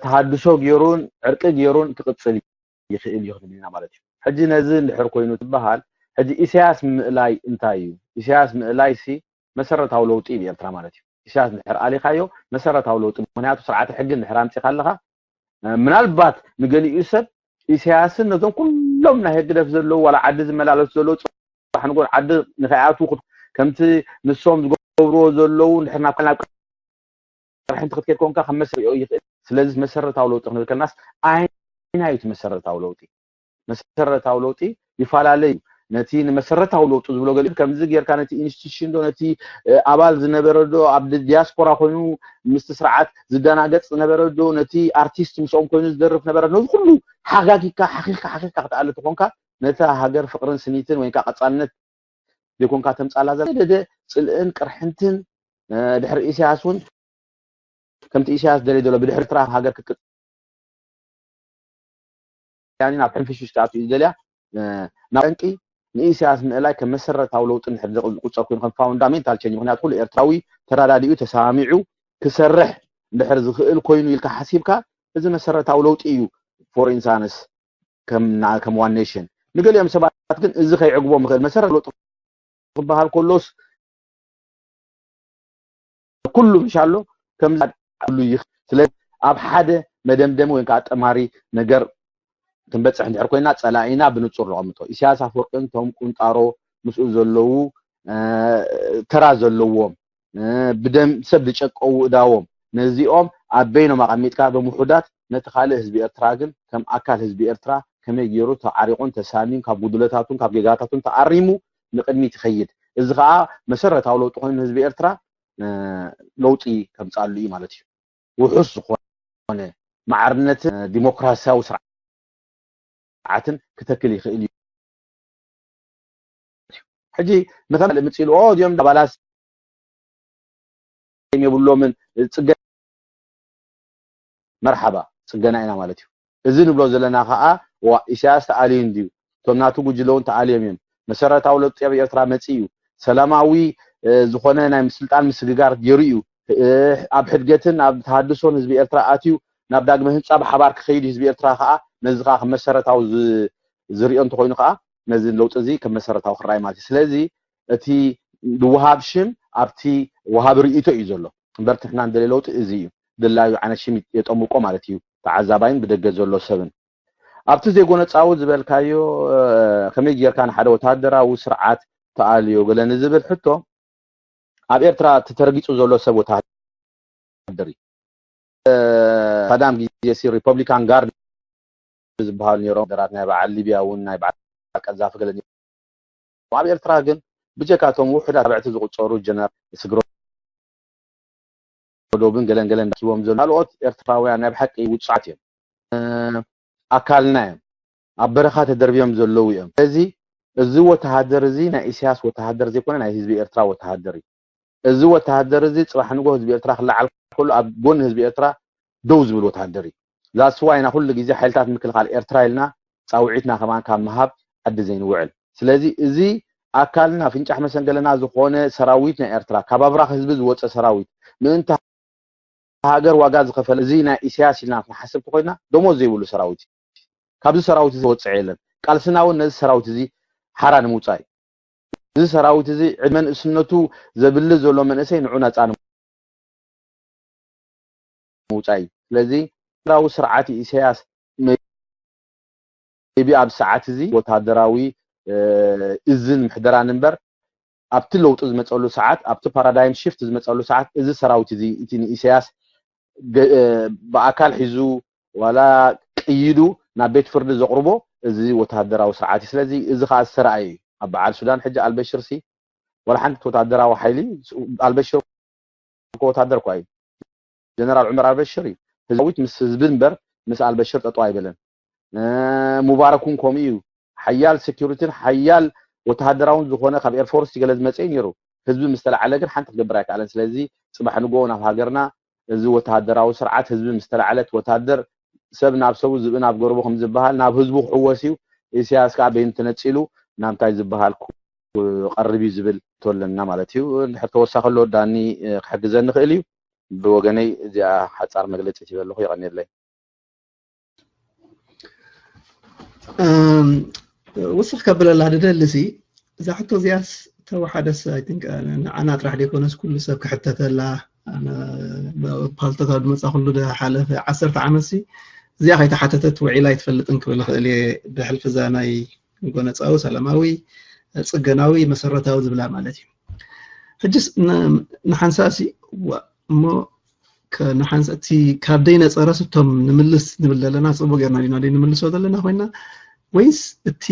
ተሃድሶ ገይሩን ዕርቂ ገይሩን ክቕፅል ይኽእል እዩ ክንብል ኢና ማለት እዩ። ሕጂ ነዚ እንድሕር ኮይኑ ትበሃል ሕጂ ኢሳያስ ምእላይ እንታይ እዩ? ኢሳያስ ምእላይ ሲ መሰረታዊ ለውጢ እዩ ኤርትራ ማለት እዩ። ኢሳያስ እንድሕር ኣሊኻዮ መሰረታዊ ለውጢ ምክንያቱ ስርዓተ ሕጊ እንድሕር ኣምፂኻ ኣለኻ ምናልባት ንገሊኡ ሰብ ኢሳያስን ነዞም ኩሎም ናይ ህግደፍ ዘለዉ ዋላ ዓዲ ዝመላለሱ ዘለዉ ጽባሕ ንጎን ዓዲ ንኸይኣትዉ ከምቲ ንሶም ዝገብርዎ ዘለዉ እንድሕር ናብ ናብ ቅርሕንቲ ክትከድ ኮንካ ከም መሰል ይኽእል። ስለዚ መሰረታዊ ለውጢ ክንብል ከለናስ ኣይናይ እቲ መሰረታዊ ለውጢ መሰረታዊ ለውጢ ይፈላለ እዩ። ነቲ ንመሰረታዊ ለውጢ ዝብሎ ገሊኡ ከምዚ ጌርካ ነቲ ኢንስቲቱሽን ዶ ነቲ ኣባል ዝነበረ ዶ ኣብ ዲያስፖራ ኮይኑ ምስቲ ስርዓት ዝደናገፅ ዝነበረ ዶ ነቲ ኣርቲስት ምስኦም ኮይኑ ዝደርፍ ነበረ ነዚ ኩሉ ሓጋጊካ ሓኺልካ ሓኺልካ ክትኣሊ ተኾንካ ነታ ሃገር ፍቅርን ስኒትን ወይ ከዓ ቀፃልነት ዘይኮንካ ተምፃላ ዘለደ ፅልእን ቅርሕንትን ድሕሪ ኢሳያስ እውን ከምቲ ኢሳያስ ደልዮ ዘሎ ብድሕሪ ኤርትራ ሃገር ክትቅፅል ያኒ ናብ ሕንፍሽፍሽ ትኣቱ እዩ ዝደልያ ናብ ጠንቂ ንኢሳያስ ምእላይ ከም መሰረታዊ ለውጢ እንድሕር ዝቁፀር ኮይኑ ከም ፋውንዳሜንታል ቸንጅ ምክንያቱ ኩሉ ኤርትራዊ ተራዳዲኡ ተሰማሚዑ ክሰርሕ እንድሕር ዝኽእል ኮይኑ ኢልካ ሓሲብካ፣ እዚ መሰረታዊ ለውጢ እዩ። For instance ከም one nation፣ ንገሊኦም ሰባት ግን እዚ ከይዕግቦም ይኽእል። መሰረት ለውጢ ክበሃል ከሎስ ኩሉ ምሽ ኣሎ፣ ከም ኩሉ ይኽ ስለዚ ኣብ ሓደ መደምደሚ ወይ ከዓ ጠማሪ ነገር ክንበፅሕ እንድሕር ኮይና፣ ፀላኢና ብንፁር ንቐምጦ። ኢሳያስ ኣፈወርቅን ቶም ቁንጣሮ ምስኡ ዘለዉ ተራ ዘለዎም፣ ብደም ሰብ ዝጨቀዉ እዳዎም፣ ነዚኦም ኣብ በይኖም ኣቐሚጥካ ብምውሑዳት፣ ነቲ ካልእ ህዝቢ ኤርትራ ግን ከም ኣካል ህዝቢ ኤርትራ ከመይ ገይሩ ተዓሪቑን ተሳሚዩን ካብ ጉድለታቱን ካብ ጌጋታቱን ተኣሪሙ ንቕድሚት ይኸይድ። እዚ ከዓ መሰረታዊ ለውጢ ኮይኑ ንህዝቢ ኤርትራ ለውጢ ከምፅኣሉ እዩ ማለት እዩ። ውሑስ ዝኾነ ማዕርነትን ዲሞክራሲያዊ ስርዓትን ክተክል ይኽእል እዩ። ሕጂ ንኸምልእ ምፅሉ ኦ እዚኦም ኣባላት የብሎምን፣ ፅገ መርሓባ፣ ፅገና ኢና ማለት እዩ። እዚ ንብሎ ዘለና ከዓ ዋ ኢሳያስ ተኣልዩ እንድዩ፣ እቶም ናቱ ጉጅለ እውን ተኣልዮም እዮም። መሰረታዊ ለውጢ ኣብ ኤርትራ መፂ እዩ። ሰላማዊ ዝኾነ ናይ ስልጣን ምስግጋር ገይሩ እዩ። ኣብ ሕድገትን ኣብ ተሃድሶን ህዝቢ ኤርትራ ኣትዩ ናብ ዳግመ ህንፃ ብሓባር ክኸይድ ህዝቢ ኤርትራ ከዓ ነዚ ከዓ ከም መሰረታዊ ዝሪኦ እንተኮይኑ ከዓ ነዚ ለውጢ እዚ ከም መሰረታዊ ክረኣይ ማለት እዩ። ስለዚ እቲ ዝወሃብ ሽም ኣብቲ ወሃቢ ርእይቶ እዩ ዘሎ እምበር ንሕና ንደልዮ ለውጢ እዚ እዩ። ድላዩ ዓይነት ሽም የጠምቆ ማለት እዩ። ተዓዛባይን ብደገ ዘሎ ሰብን ኣብቲ ዘይጎነፃዊ ዝበልካዮ ከመይ ጌርካ ንሓደ ወታደራዊ ስርዓት ተኣልዮ ገለ ንዝብል ሕቶ ኣብ ኤርትራ እቲ ተረጊፁ ዘሎ ሰብ ወታደር እዩ። ሳዳም ግዜ ሲ ሪፐብሊካን ጋርድ ዝበሃሉ ነይሮም። ወታደራት ናይ በዓል ሊብያ እውን ናይ በዓል ቀዛፊ ገለ ነይሮም። ኣብ ኤርትራ ግን ብጀካቶም ውሑዳት ኣርባዕተ ዝቁፀሩ ጀነራል ስግረ ዶብን ገለን ገለን ዳኪቦም ዘሎ ካልኦት ኤርትራውያን ናይ ብሓቂ ውፁዓት እዮም። ኣካልና እዮም። ኣብ በረኻ ተደርብዮም ዘለዉ እዮም። ስለዚ እዚ ወተሃደር እዚ ናይ ኢሳያስ ወተሃደር ዘይኮነ ናይ ህዝቢ ኤርትራ ወተሃደር እዩ። እዚ ወተሃደር እዚ ፅባሕ ንጎ ህዝቢ ኤርትራ ክለዓል ከሎ ኣብ ጎኒ ህዝቢ ኤርትራ ደው ዝብል ወተሃደር እዩ። ዛስዋይና ኩሉ ግዜ ሓይልታት ምክልኻል ኤርትራ ኢልና ፃውዒትና ከማን ካብ ምሃብ ዓዲ ዘይንውዕል። ስለዚ እዚ ኣካልና ፍንጫሕ መሰንገለና ዝኾነ ሰራዊት ናይ ኤርትራ ካብ ኣብራኽ ህዝቢ ዝወፀ ሰራዊት ምእንታ ሃገር ዋጋ ዝኸፈለ እዚ ናይ ኢሳያስ ኢልና ክንሓስብ ተኮይና ደሞዝ ዘይብሉ ሰራዊት እዩ። ካብዚ ሰራዊት እዚ ወፅዕ የለን። ቃልስና እውን ነዚ ሰራዊት እዚ ሓራ ንምውፃእ እዩ። እዚ ሰራዊት እዚ ዕድመ ንእስነቱ ዘብሊ ዘሎ መንእሰይ ንዑ ነፃ ንምውፃእ እዩ። ስለዚ ኤርትራዊ ስርዓት ኢሳያስ ቢ ኣብ ሰዓት እዚ ወታደራዊ እዝን ምሕደራን እምበር ኣብቲ ለውጢ ዝመፀሉ ሰዓት ኣብቲ ፓራዳይም ሽፍት ዝመፀሉ ሰዓት እዚ ሰራዊት እዚ እቲ ንኢሳያስ ብኣካል ሒዙ ዋላ ቅይዱ ናብ ቤት ፍርዲ ዘቕርቦ እዚ ወተሃደራዊ ስርዓት እዩ። ስለዚ እዚ ከዓ ዝተረኣየ እዩ። ኣብ በዓል ሱዳን ሕጂ ኣልበሽር ሲ ዋላ ሓንቲ ወታደራዊ ሓይሊ ኣልበሽር ወታደር እኳ እዩ። ጀነራል ዑመር ኣልበሽር እዩ። ህዝባዊት ምስ ህዝቢ እምበር ምስ ኣልበሽር ጠጠው ኣይበለን። ሙባረክ እውን ከምኡ እዩ። ሓያል ሴኪሪቲን ሓያል ወተሃደራውን ዝኾነ ካብ ኤርፎርስ ገለ ዝመፀ እዩ ነይሩ። ህዝቢ ምስ ተለዓለ ግን ሓንቲ ክገብር ኣይከኣለን። ስለዚ ፅባሕ ንጎ ናብ ሃገርና እዚ ወተሃደራዊ ስርዓት ህዝቢ ምስ ተለዓለት ወታደር ሰብ ናብ ሰቡ ዝብኢ ናብ ገርቦ ከም ዝበሃል ናብ ህዝቡ ክሕወስ እዩ። ኢሳያስ ከዓ በይኑ ተነፂሉ ናብ እንታይ ዝበሃል ክቐርብ እዩ ዝብል ሕቶ ኣለና ማለት እዩ። እንድሕር ተወሳኺ ኣሎ ዳኒ ክሕግዘኒ ይኽእል እዩ። ብወገነይ እዚኣ ሓፃር መግለፂ ትበለኹ የቐንየለይ። ውስኽ ከብለላ ድደሊ ሲ እዛ ሕቶ እዚኣስ ተወሓደስ I think ንዓና ጥራሕ ዘይኮነስ ኩሉ ሰብ ክሕተተላ ፓልቶታት ዝመፃ ኩሉ ዝሓለፈ ዓሰርተ ዓመት ሲ እዚኣ ከይተሓተተት ውዒላ ኣይትፈልጥን ክብል ይኽእል እየ ብሕልፊ እዛ ናይ ጎነፃዊ ሰላማዊ ፅገናዊ መሰረታዊ ዝብላ ማለት እዩ ሕጅስ ንሓንሳእ ሲ እሞ ንሓንሳእ እቲ ካብ ደይ ነፀረስ እቶም ንምልስ ንብል ዘለና ፅቡቅ ጌርና ዲና ደይ ንምልሶ ዘለና ኮይና ወይስ እቲ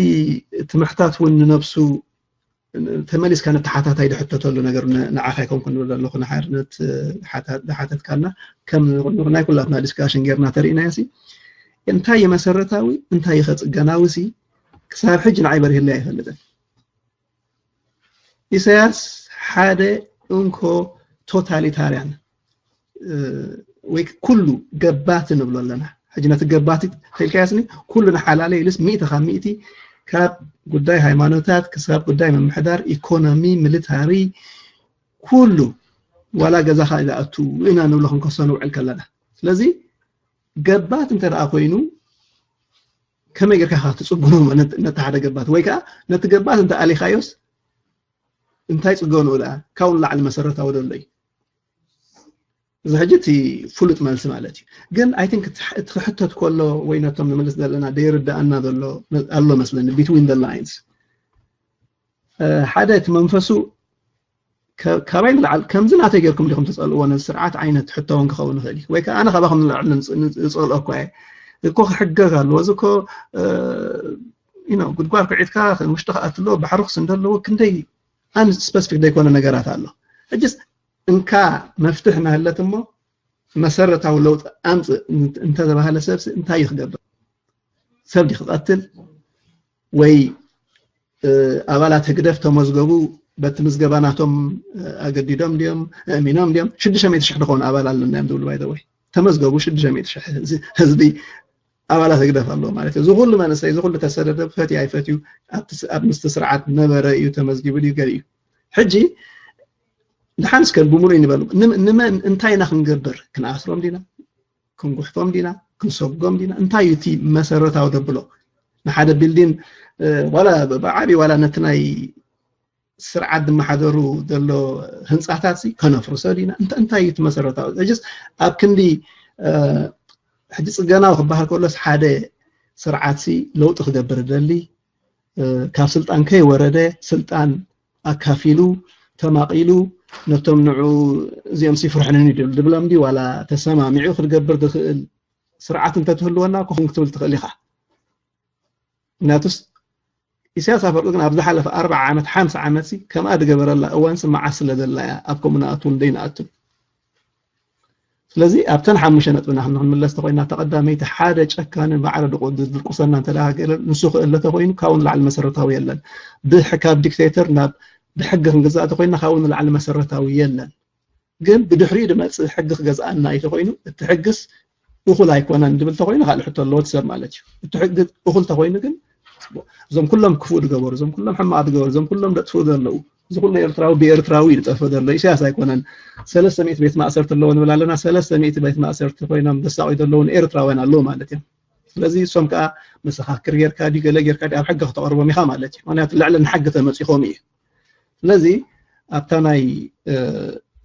እቲ ምሕታት እውን ንነብሱ ተመሊስካ ነተሓታታይ ድሕተተሉ ነገር ንዓኻ ይኮንኩ ንብል ዘለኹ ንሓርነት ዝሓተትካና ከም ናይ ኩላትና ዲስካሽን ጌርና ተርእናዮ ሲ እንታይ መሰረታዊ እንታይ ከፅገናዊ ሲ ክሳብ ሕጂ ንዓይ በሪህለይ ኣይፈልጥን ኢሳያስ ሓደ እንኮ ቶታሊታርያን ወይ ኩሉ ገባቲ ንብሎ ኣለና ሕጂ ነቲ ገባቲ ተልካያስኒ ኩሉ ንሓላለ ኢሉስ ሚእቲ ካብ ሚእቲ ካብ ጉዳይ ሃይማኖታት ክሳብ ጉዳይ ምምሕዳር ኢኮኖሚ ሚሊታሪ ኩሉ ዋላ ገዛኻ ዝኣቱ ኢና ንብሎ ክንከሶ ንውዕል ከለና። ስለዚ ገባት እንተ ደኣ ኮይኑ ከመይ ጌርካ ኢኻ ትጽግኖ ነቲ ሓደ ገባት? ወይ ከዓ ነቲ ገባት እንተ ኣሊኻዮስ እንታይ ጽገንኡ ደኣ ካብኡ ንላዕሊ መሰረታዊ ዘሎ እዩ? እዚ ሕጂ እቲ ፍሉጥ መልሲ ማለት እዩ። ግን ኣይ ቲንክ እቲ ክሕተት ከሎ ወይ ነቶም ንምልስ ዘለና ዘይርዳኣና ዘሎ ኣሎ መስለኒ። ቢትዊን ደ ላይንስ ሓደ እቲ መንፈሱ ካባይ ንላዕሊ ከምዚ ናተይ ጌርኩም ዲኹም ትጸልእዎ ነዚ ስርዓት ዓይነት ሕቶ እውን ክኸውን ይኽእል እዩ። ወይ ከዓ ኣነ ካባኹም ንላዕሊ ዝጸልኦ እኳ እየ እኮ ክሕገግ ኣለዎ። እዚ እኮ ጉድጓድ ኩዒትካ ውሽጢ ክኣትሎ ባሕሪ ክስንደለዎ ክንደይ ኣን ስፐሲፊክ ዘይኮነ ነገራት ኣሎ። ሕጅስ እንካ መፍትሕ እናሃለት እሞ መሰረታዊ ለውጢ ኣምፅእ እንተተባሃለ ሰብሲ እንታይ እዩ ክገብር? ሰብ ድዩ ክቐትል? ወይ ኣባላት ህግደፍ ተመዝገቡ በቲ ምዝገባ ናቶም ኣገዲዶም ድዮም ኣእሚኖም ድዮም? ሽዱሽተ ሚእቲ ሽሕ ዝኾኑ ኣባል ኣለና እዮም ዝብሉ ባይዘወይ ተመዝገቡ ሽዱሽተ ሚእቲ ሽሕ ህዝቢ ኣባላት ህግደፍ ኣለዎ ማለት እዩ። እዚ ኩሉ መንእሰይ እዚ ኩሉ ተሰደደ ፈትዩ ኣይፈትዩ ኣብ ምስቲ ስርዓት ነበረ እዩ ተመዝጊቡ ድዩ ገሊኡ። ሕጂ ድሓን እስከ ብሙሉእ ንበሉ ንመን እንታይ ኢና ክንገብር? ክንኣስሮም ዲና? ክንጉሕፎም ዲና? ክንሰጎም ዲና? እንታይ እዩ እቲ መሰረታዊ ደብሎ? ንሓደ ቢልዲን ዋላ ብዓቢ ዋላ ነቲ ናይ ስርዓት ዝመሓደሩ ዘሎ ህንፃታት ከነፍርሶ ዲና? እንታይ እዩ እቲ መሰረታዊ? ሕጅስ ኣብ ክንዲ ሕጂ ፅገናዊ ክበሃል ከሎስ ሓደ ስርዓትሲ ለውጢ ክገብር ደሊ ካብ ስልጣን ከይወረደ ስልጣን ኣካፊሉ ተማቒሉ ነቶም ንዑ እዚኦም ሲፍርሕንኒ ድብል ድብሎም ዲ ዋላ ተሰማሚዑ ክትገብር ዝኽእል ስርዓት እንተትህልወና ኮኹም ክትብል ትኽእል ኢኻ። ምክንያቱስ ኢሳያስ ኣፈወርቂ ግን ኣብ ዝሓለፈ ኣርብዓ ዓመት ሓምሳ ዓመት ሲ ከምኣ ዝገበረላ እዋን ሲ መዓስ ስለ ዘላ እያ ኣብ ከምኡ ንኣትውን ደይንኣትው። ስለዚ ኣብተን ሓሙሽተ ነጥብና ክንምለስ ተኮይና ተቀዳመይቲ ሓደ ጨካንን ማዕረ ድቁ- ድድቁሰና እንተ ደኣ ገለ ንሱ ክእለ ተኮይኑ ካብኡ ንላዕሊ መሰረታዊ የለን። ብሕ- ካብ ዲክቴተር ናብ ብሕጊ ክንግዛእ ተኮይና ካብኡ ንላዕሊ መሰረታዊ የለን። ግን ብድሕሪኡ ድመፅእ ሕጊ ክገዝኣና እዩ ተኮይኑ እቲ ሕግስ እኹል ኣይኮነን ድብል ተኮይኑ ካልእ ሕቶ ኣለዎ እቲ ሰብ ማለት እዩ። እቲ ሕጊ እኹል ተኮይኑ ግን እዞም ኩሎም ክፉእ ድገበሩ እዞም ኩሎም ሕማቅ ድገበሩ እዞም ኩሎም ደጥፍኡ ዘለዉ እዚ ኩሉ ኤርትራዊ ብኤርትራዊ እዩ ዝጠፍእ ዘሎ። ኢሳያስ ኣይኮነን ሰለስተ ሚእቲ ቤት ማእሰርቲ ኣለዎ ንብል ኣለና። ሰለስተ ሚእቲ ቤት ማእሰርቲ ኮይኖም ዘሳቅዩ ዘለዉ ንኤርትራውያን ኣለዉ ማለት እዮም። ስለዚ እሶም ከዓ መሰኻክር ጌርካ ድዩ ገለ ጌርካ ድዩ ኣብ ሕጊ ክተቕርቦም ኢኻ ማለት እዩ። ምክንያቱ ልዕሊ ንሓጊ ተመፂኾም እዩ። ስለዚ ኣብታ ናይ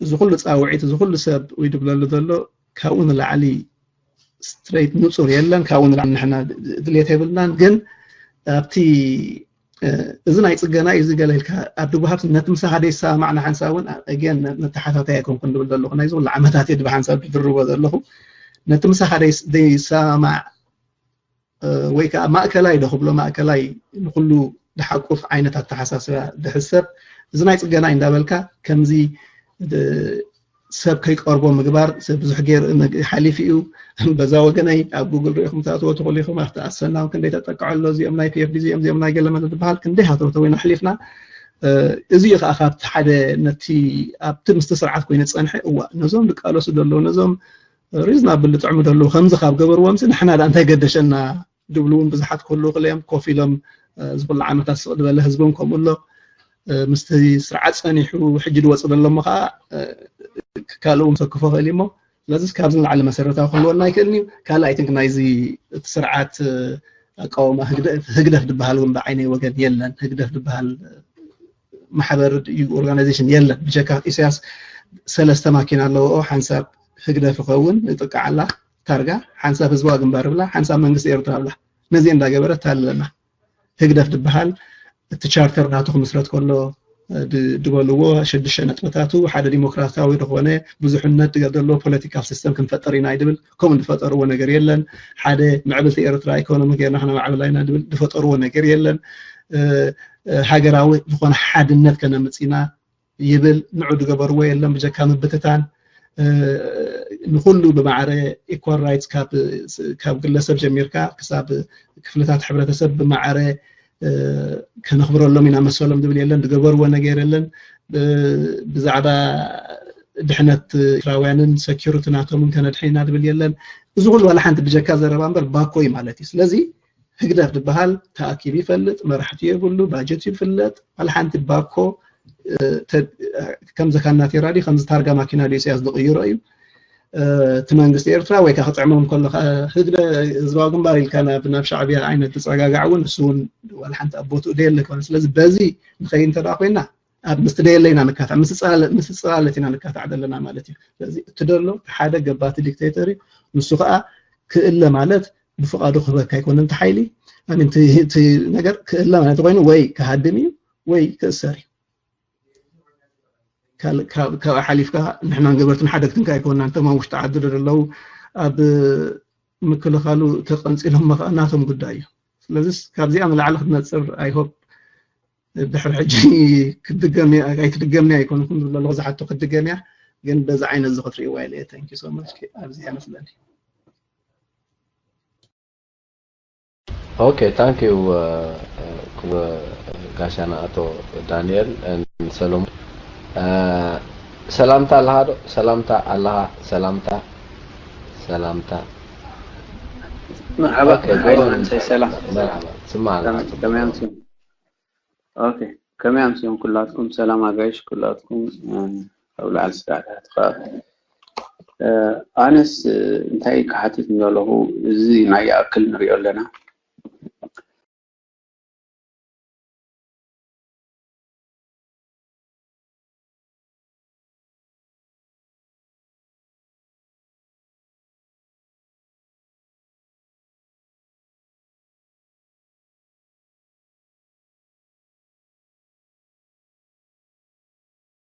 እዚ ኩሉ ፃውዒት እዚ ኩሉ ሰብ ወይ ድብለሉ ዘሎ ካብኡ ንላዕሊ ስትሬት ንፁር የለን። ካብኡ ንላዕሊ ንሕና ድሌት የብልናን። ግን ኣብቲ እዚ ናይ ፅገና እዩ ዝገለ ኢልካ ኣብ ድጉሃት ነቲ ምሳኻ ደይሰማማዕ ንሓንሳብ እውን ኣገን መተሓታታይ ኣይኮንኩን ድብል ዘለኹ ናይዚ ኩሉ ዓመታት እየ ብሓንሳብ ድድርቦ ዘለኹ። ነቲ ምሳኻ ደይሰማማዕ ወይ ከዓ ማእከላይ ዶ ክብሎ ማእከላይ ንኩሉ ድሓቁፍ ዓይነት ኣተሓሳስባ ድሕሰብ እዚ ናይ ፅገና እዩ እንዳበልካ ከምዚ ሰብ ከይቀርቦ ምግባር ብዙሕ ገይር ሓሊፉ እዩ። በዛ ወገነይ ኣብ ጉግል ሪኢኹም ትኣትዎ ትኽእሉ ኢኹም። ኣብቲ ኣሰና እውን ክንደይ ተጠቅዖ ኣሎ እዚኦም ናይ ፒኤፍዲ እዚኦም እዚኦም ናይ ገለመለ ዝበሃል ክንደይ ሃተውተው ኢና ኣሕሊፍና። እዚ እዩ ከዓ ካብቲ ሓደ ነቲ ኣብቲ ምስቲ ስርዓት ኮይኑ ዝፀንሐ እዋ ነዞም ዝቃለሱ ዘለዉ ነዞም ሪዝናብል ዝጥዕሙ ዘለዉ ከምዚ ካብ ገበርዎም ንሕና ዳ እንታይ ገደሸና ድብሉ እውን ብዙሓት ክህልዉ ክእል እዮም። ኮፍ ኢሎም እዚ ኩሉ ዓመታት ስቕ ዝበለ ህዝቢ እውን ከምኡ ኣሎ። ምስቲ ስርዓት ፀኒሑ ሕጂ ድወፅእ ዘሎ እሞ ከዓ ካልእ እውን ሰክፎ ክእል እዩ እሞ ስለዚ ካብዚ ንላዕሊ መሰረታዊ ክህልወና ኣይክእልን እዩ። ካልእ ኣይ ቲንክ ናይዚ እቲ ስርዓት ኣቃውማ ህግደፍ ዝበሃል እውን ብዓይነይ ወገን የለን። ህግደፍ ዝበሃል ማሕበር ኦርጋናይዜሽን የለን ብጀካ ኢሳያስ ሰለስተ ማኪና ኣለዎ። ሓንሳብ ህግደፍ ይኸውን ይጥቃዓላ ታርጋ ሓንሳብ ህዝባዊ ግንባር ብላ ሓንሳብ መንግስቲ ኤርትራ ብላ ነዚ እንዳገበረት ኣለና። ህግደፍ ዝበሃል እቲ ቻርተር ናቱ ክምስረት ከሎ ድበልዎ ሽዱሽተ ነጥብታቱ ሓደ ዲሞክራሲያዊ ዝኾነ ብዙሕነት ዘለዎ ፖለቲካል ሲስተም ክንፈጥር ኢና ይድብል። ከምኡ ዝፈጠርዎ ነገር የለን። ሓደ ምዕብልቲ ኤርትራ ኢኮኖሚ ጌርና ክነማዕብላ ኢና ድብል ዝፈጠርዎ ነገር የለን። ሃገራዊ ዝኾነ ሓድነት ከነምፅ ኢና ይብል። ንዑ ዝገበርዎ የለን ብጀካ ምብትታን ንኩሉ ብማዕረ ኢኳል ራይትስ ካብ ግለሰብ ጀሚርካ ክሳብ ክፍልታት ሕብረተሰብ ብማዕረ ከነኽብረሎም ኢና መሰሎም ዝብል የለን። ዝገበርዎ ነገር የለን። ብዛዕባ ድሕነት ኤርትራውያንን ሰኪሪቲ ናቶምን ከነድሕን ኢና ዝብል የለን። እዚ ኩሉ ዋላ ሓንቲ ብጀካ ዘረባ እምበር ባኮ እዩ ማለት እዩ። ስለዚ ህግደፍ ዝበሃል ተኣኪቡ ይፈልጥ፣ መራሕቲ የብሉ፣ ባጀት ይፍለጥ፣ ዋላ ሓንቲ ባኮ ከምዚ ካናቴራ ድዩ ከምዚ ታርጋ ማኪና ድዩ ኢሳያስ ዝቕይሮ እዩ። እቲ መንግስቲ ኤርትራ ወይ ከዓ ክጥዕሞም ከሎ ህግደ ህዝባዊ ግንባር ኢልካ ናብ ሻዕብያ ዓይነት ዝፀጋጋዕ እውን እሱ እውን ዋላ ሓንቲ ኣብ ቦትኡ ደየለ ክኾነ። ስለዚ በዚ ንኸይ እንተ ኮይና ኣብ ምስ ደየለ ኢና ንካታዕ፣ ምስ ፅላለት ኢና ንካታዕ ዘለና ማለት እዩ። ስለዚ እቲ ደሎ ሓደ ገባቲ ዲክቴተር እዩ። ንሱ ከዓ ክእለ ማለት ብፍቓዱ ክህበካ ኣይኮነን። እቲ ሓይሊ እቲ ነገር ክእለ ማለት ኮይኑ ወይ ክሃድም እዩ ወይ ክእሰር እዩ። ካብኣ ሓሊፍካ ንሕናን ገበርትን ሓደግትን ከ ኣይኮንና። እንቶም ኣብ ውሽጢ ዓዲ ዘለዉ ኣብ ምክልኻሉ ተቐንፂሎም መኸዓ ናቶም ጉዳይ እዩ። ስለዚ ካብዚኣ ንላዕሊ ክትነፅር ኣይሆፕ ድሕሪ ሕጂ ክትድገም ኣይትድገምኒ ኣይኮንኩም ዝብሎ ኣለኹ። ዝሓቶ ክትድገም እያ ግን በዚ ዓይነት እዚ ክትርእይዋ ኢለ። Thank you so much። ኣብዚ ይመስለኒ። Okay, thank you ክቡር ጋሻና ኣቶ ዳንኤል ሰሎሞን። ሰላምታ ኣለኻ ዶ? ሰላምታ ኣለኻ? ሰላምታ ሰላምታ። መርሓባ። ሰላም። መርሓባ። ስማዕና። ከመይ ኣምስዮም? ኦኬ፣ ከመይ ኣምስዮም ኩላትኩም? ሰላም ኣጋይሽ ኩላትኩም። ኣብ ላዕሊ ስጋዕታት ከ ኣነስ እንታይ ክሓትት እንደለኹ፣ እዚ ናይ ይኣክል ንሪኦ ኣለና።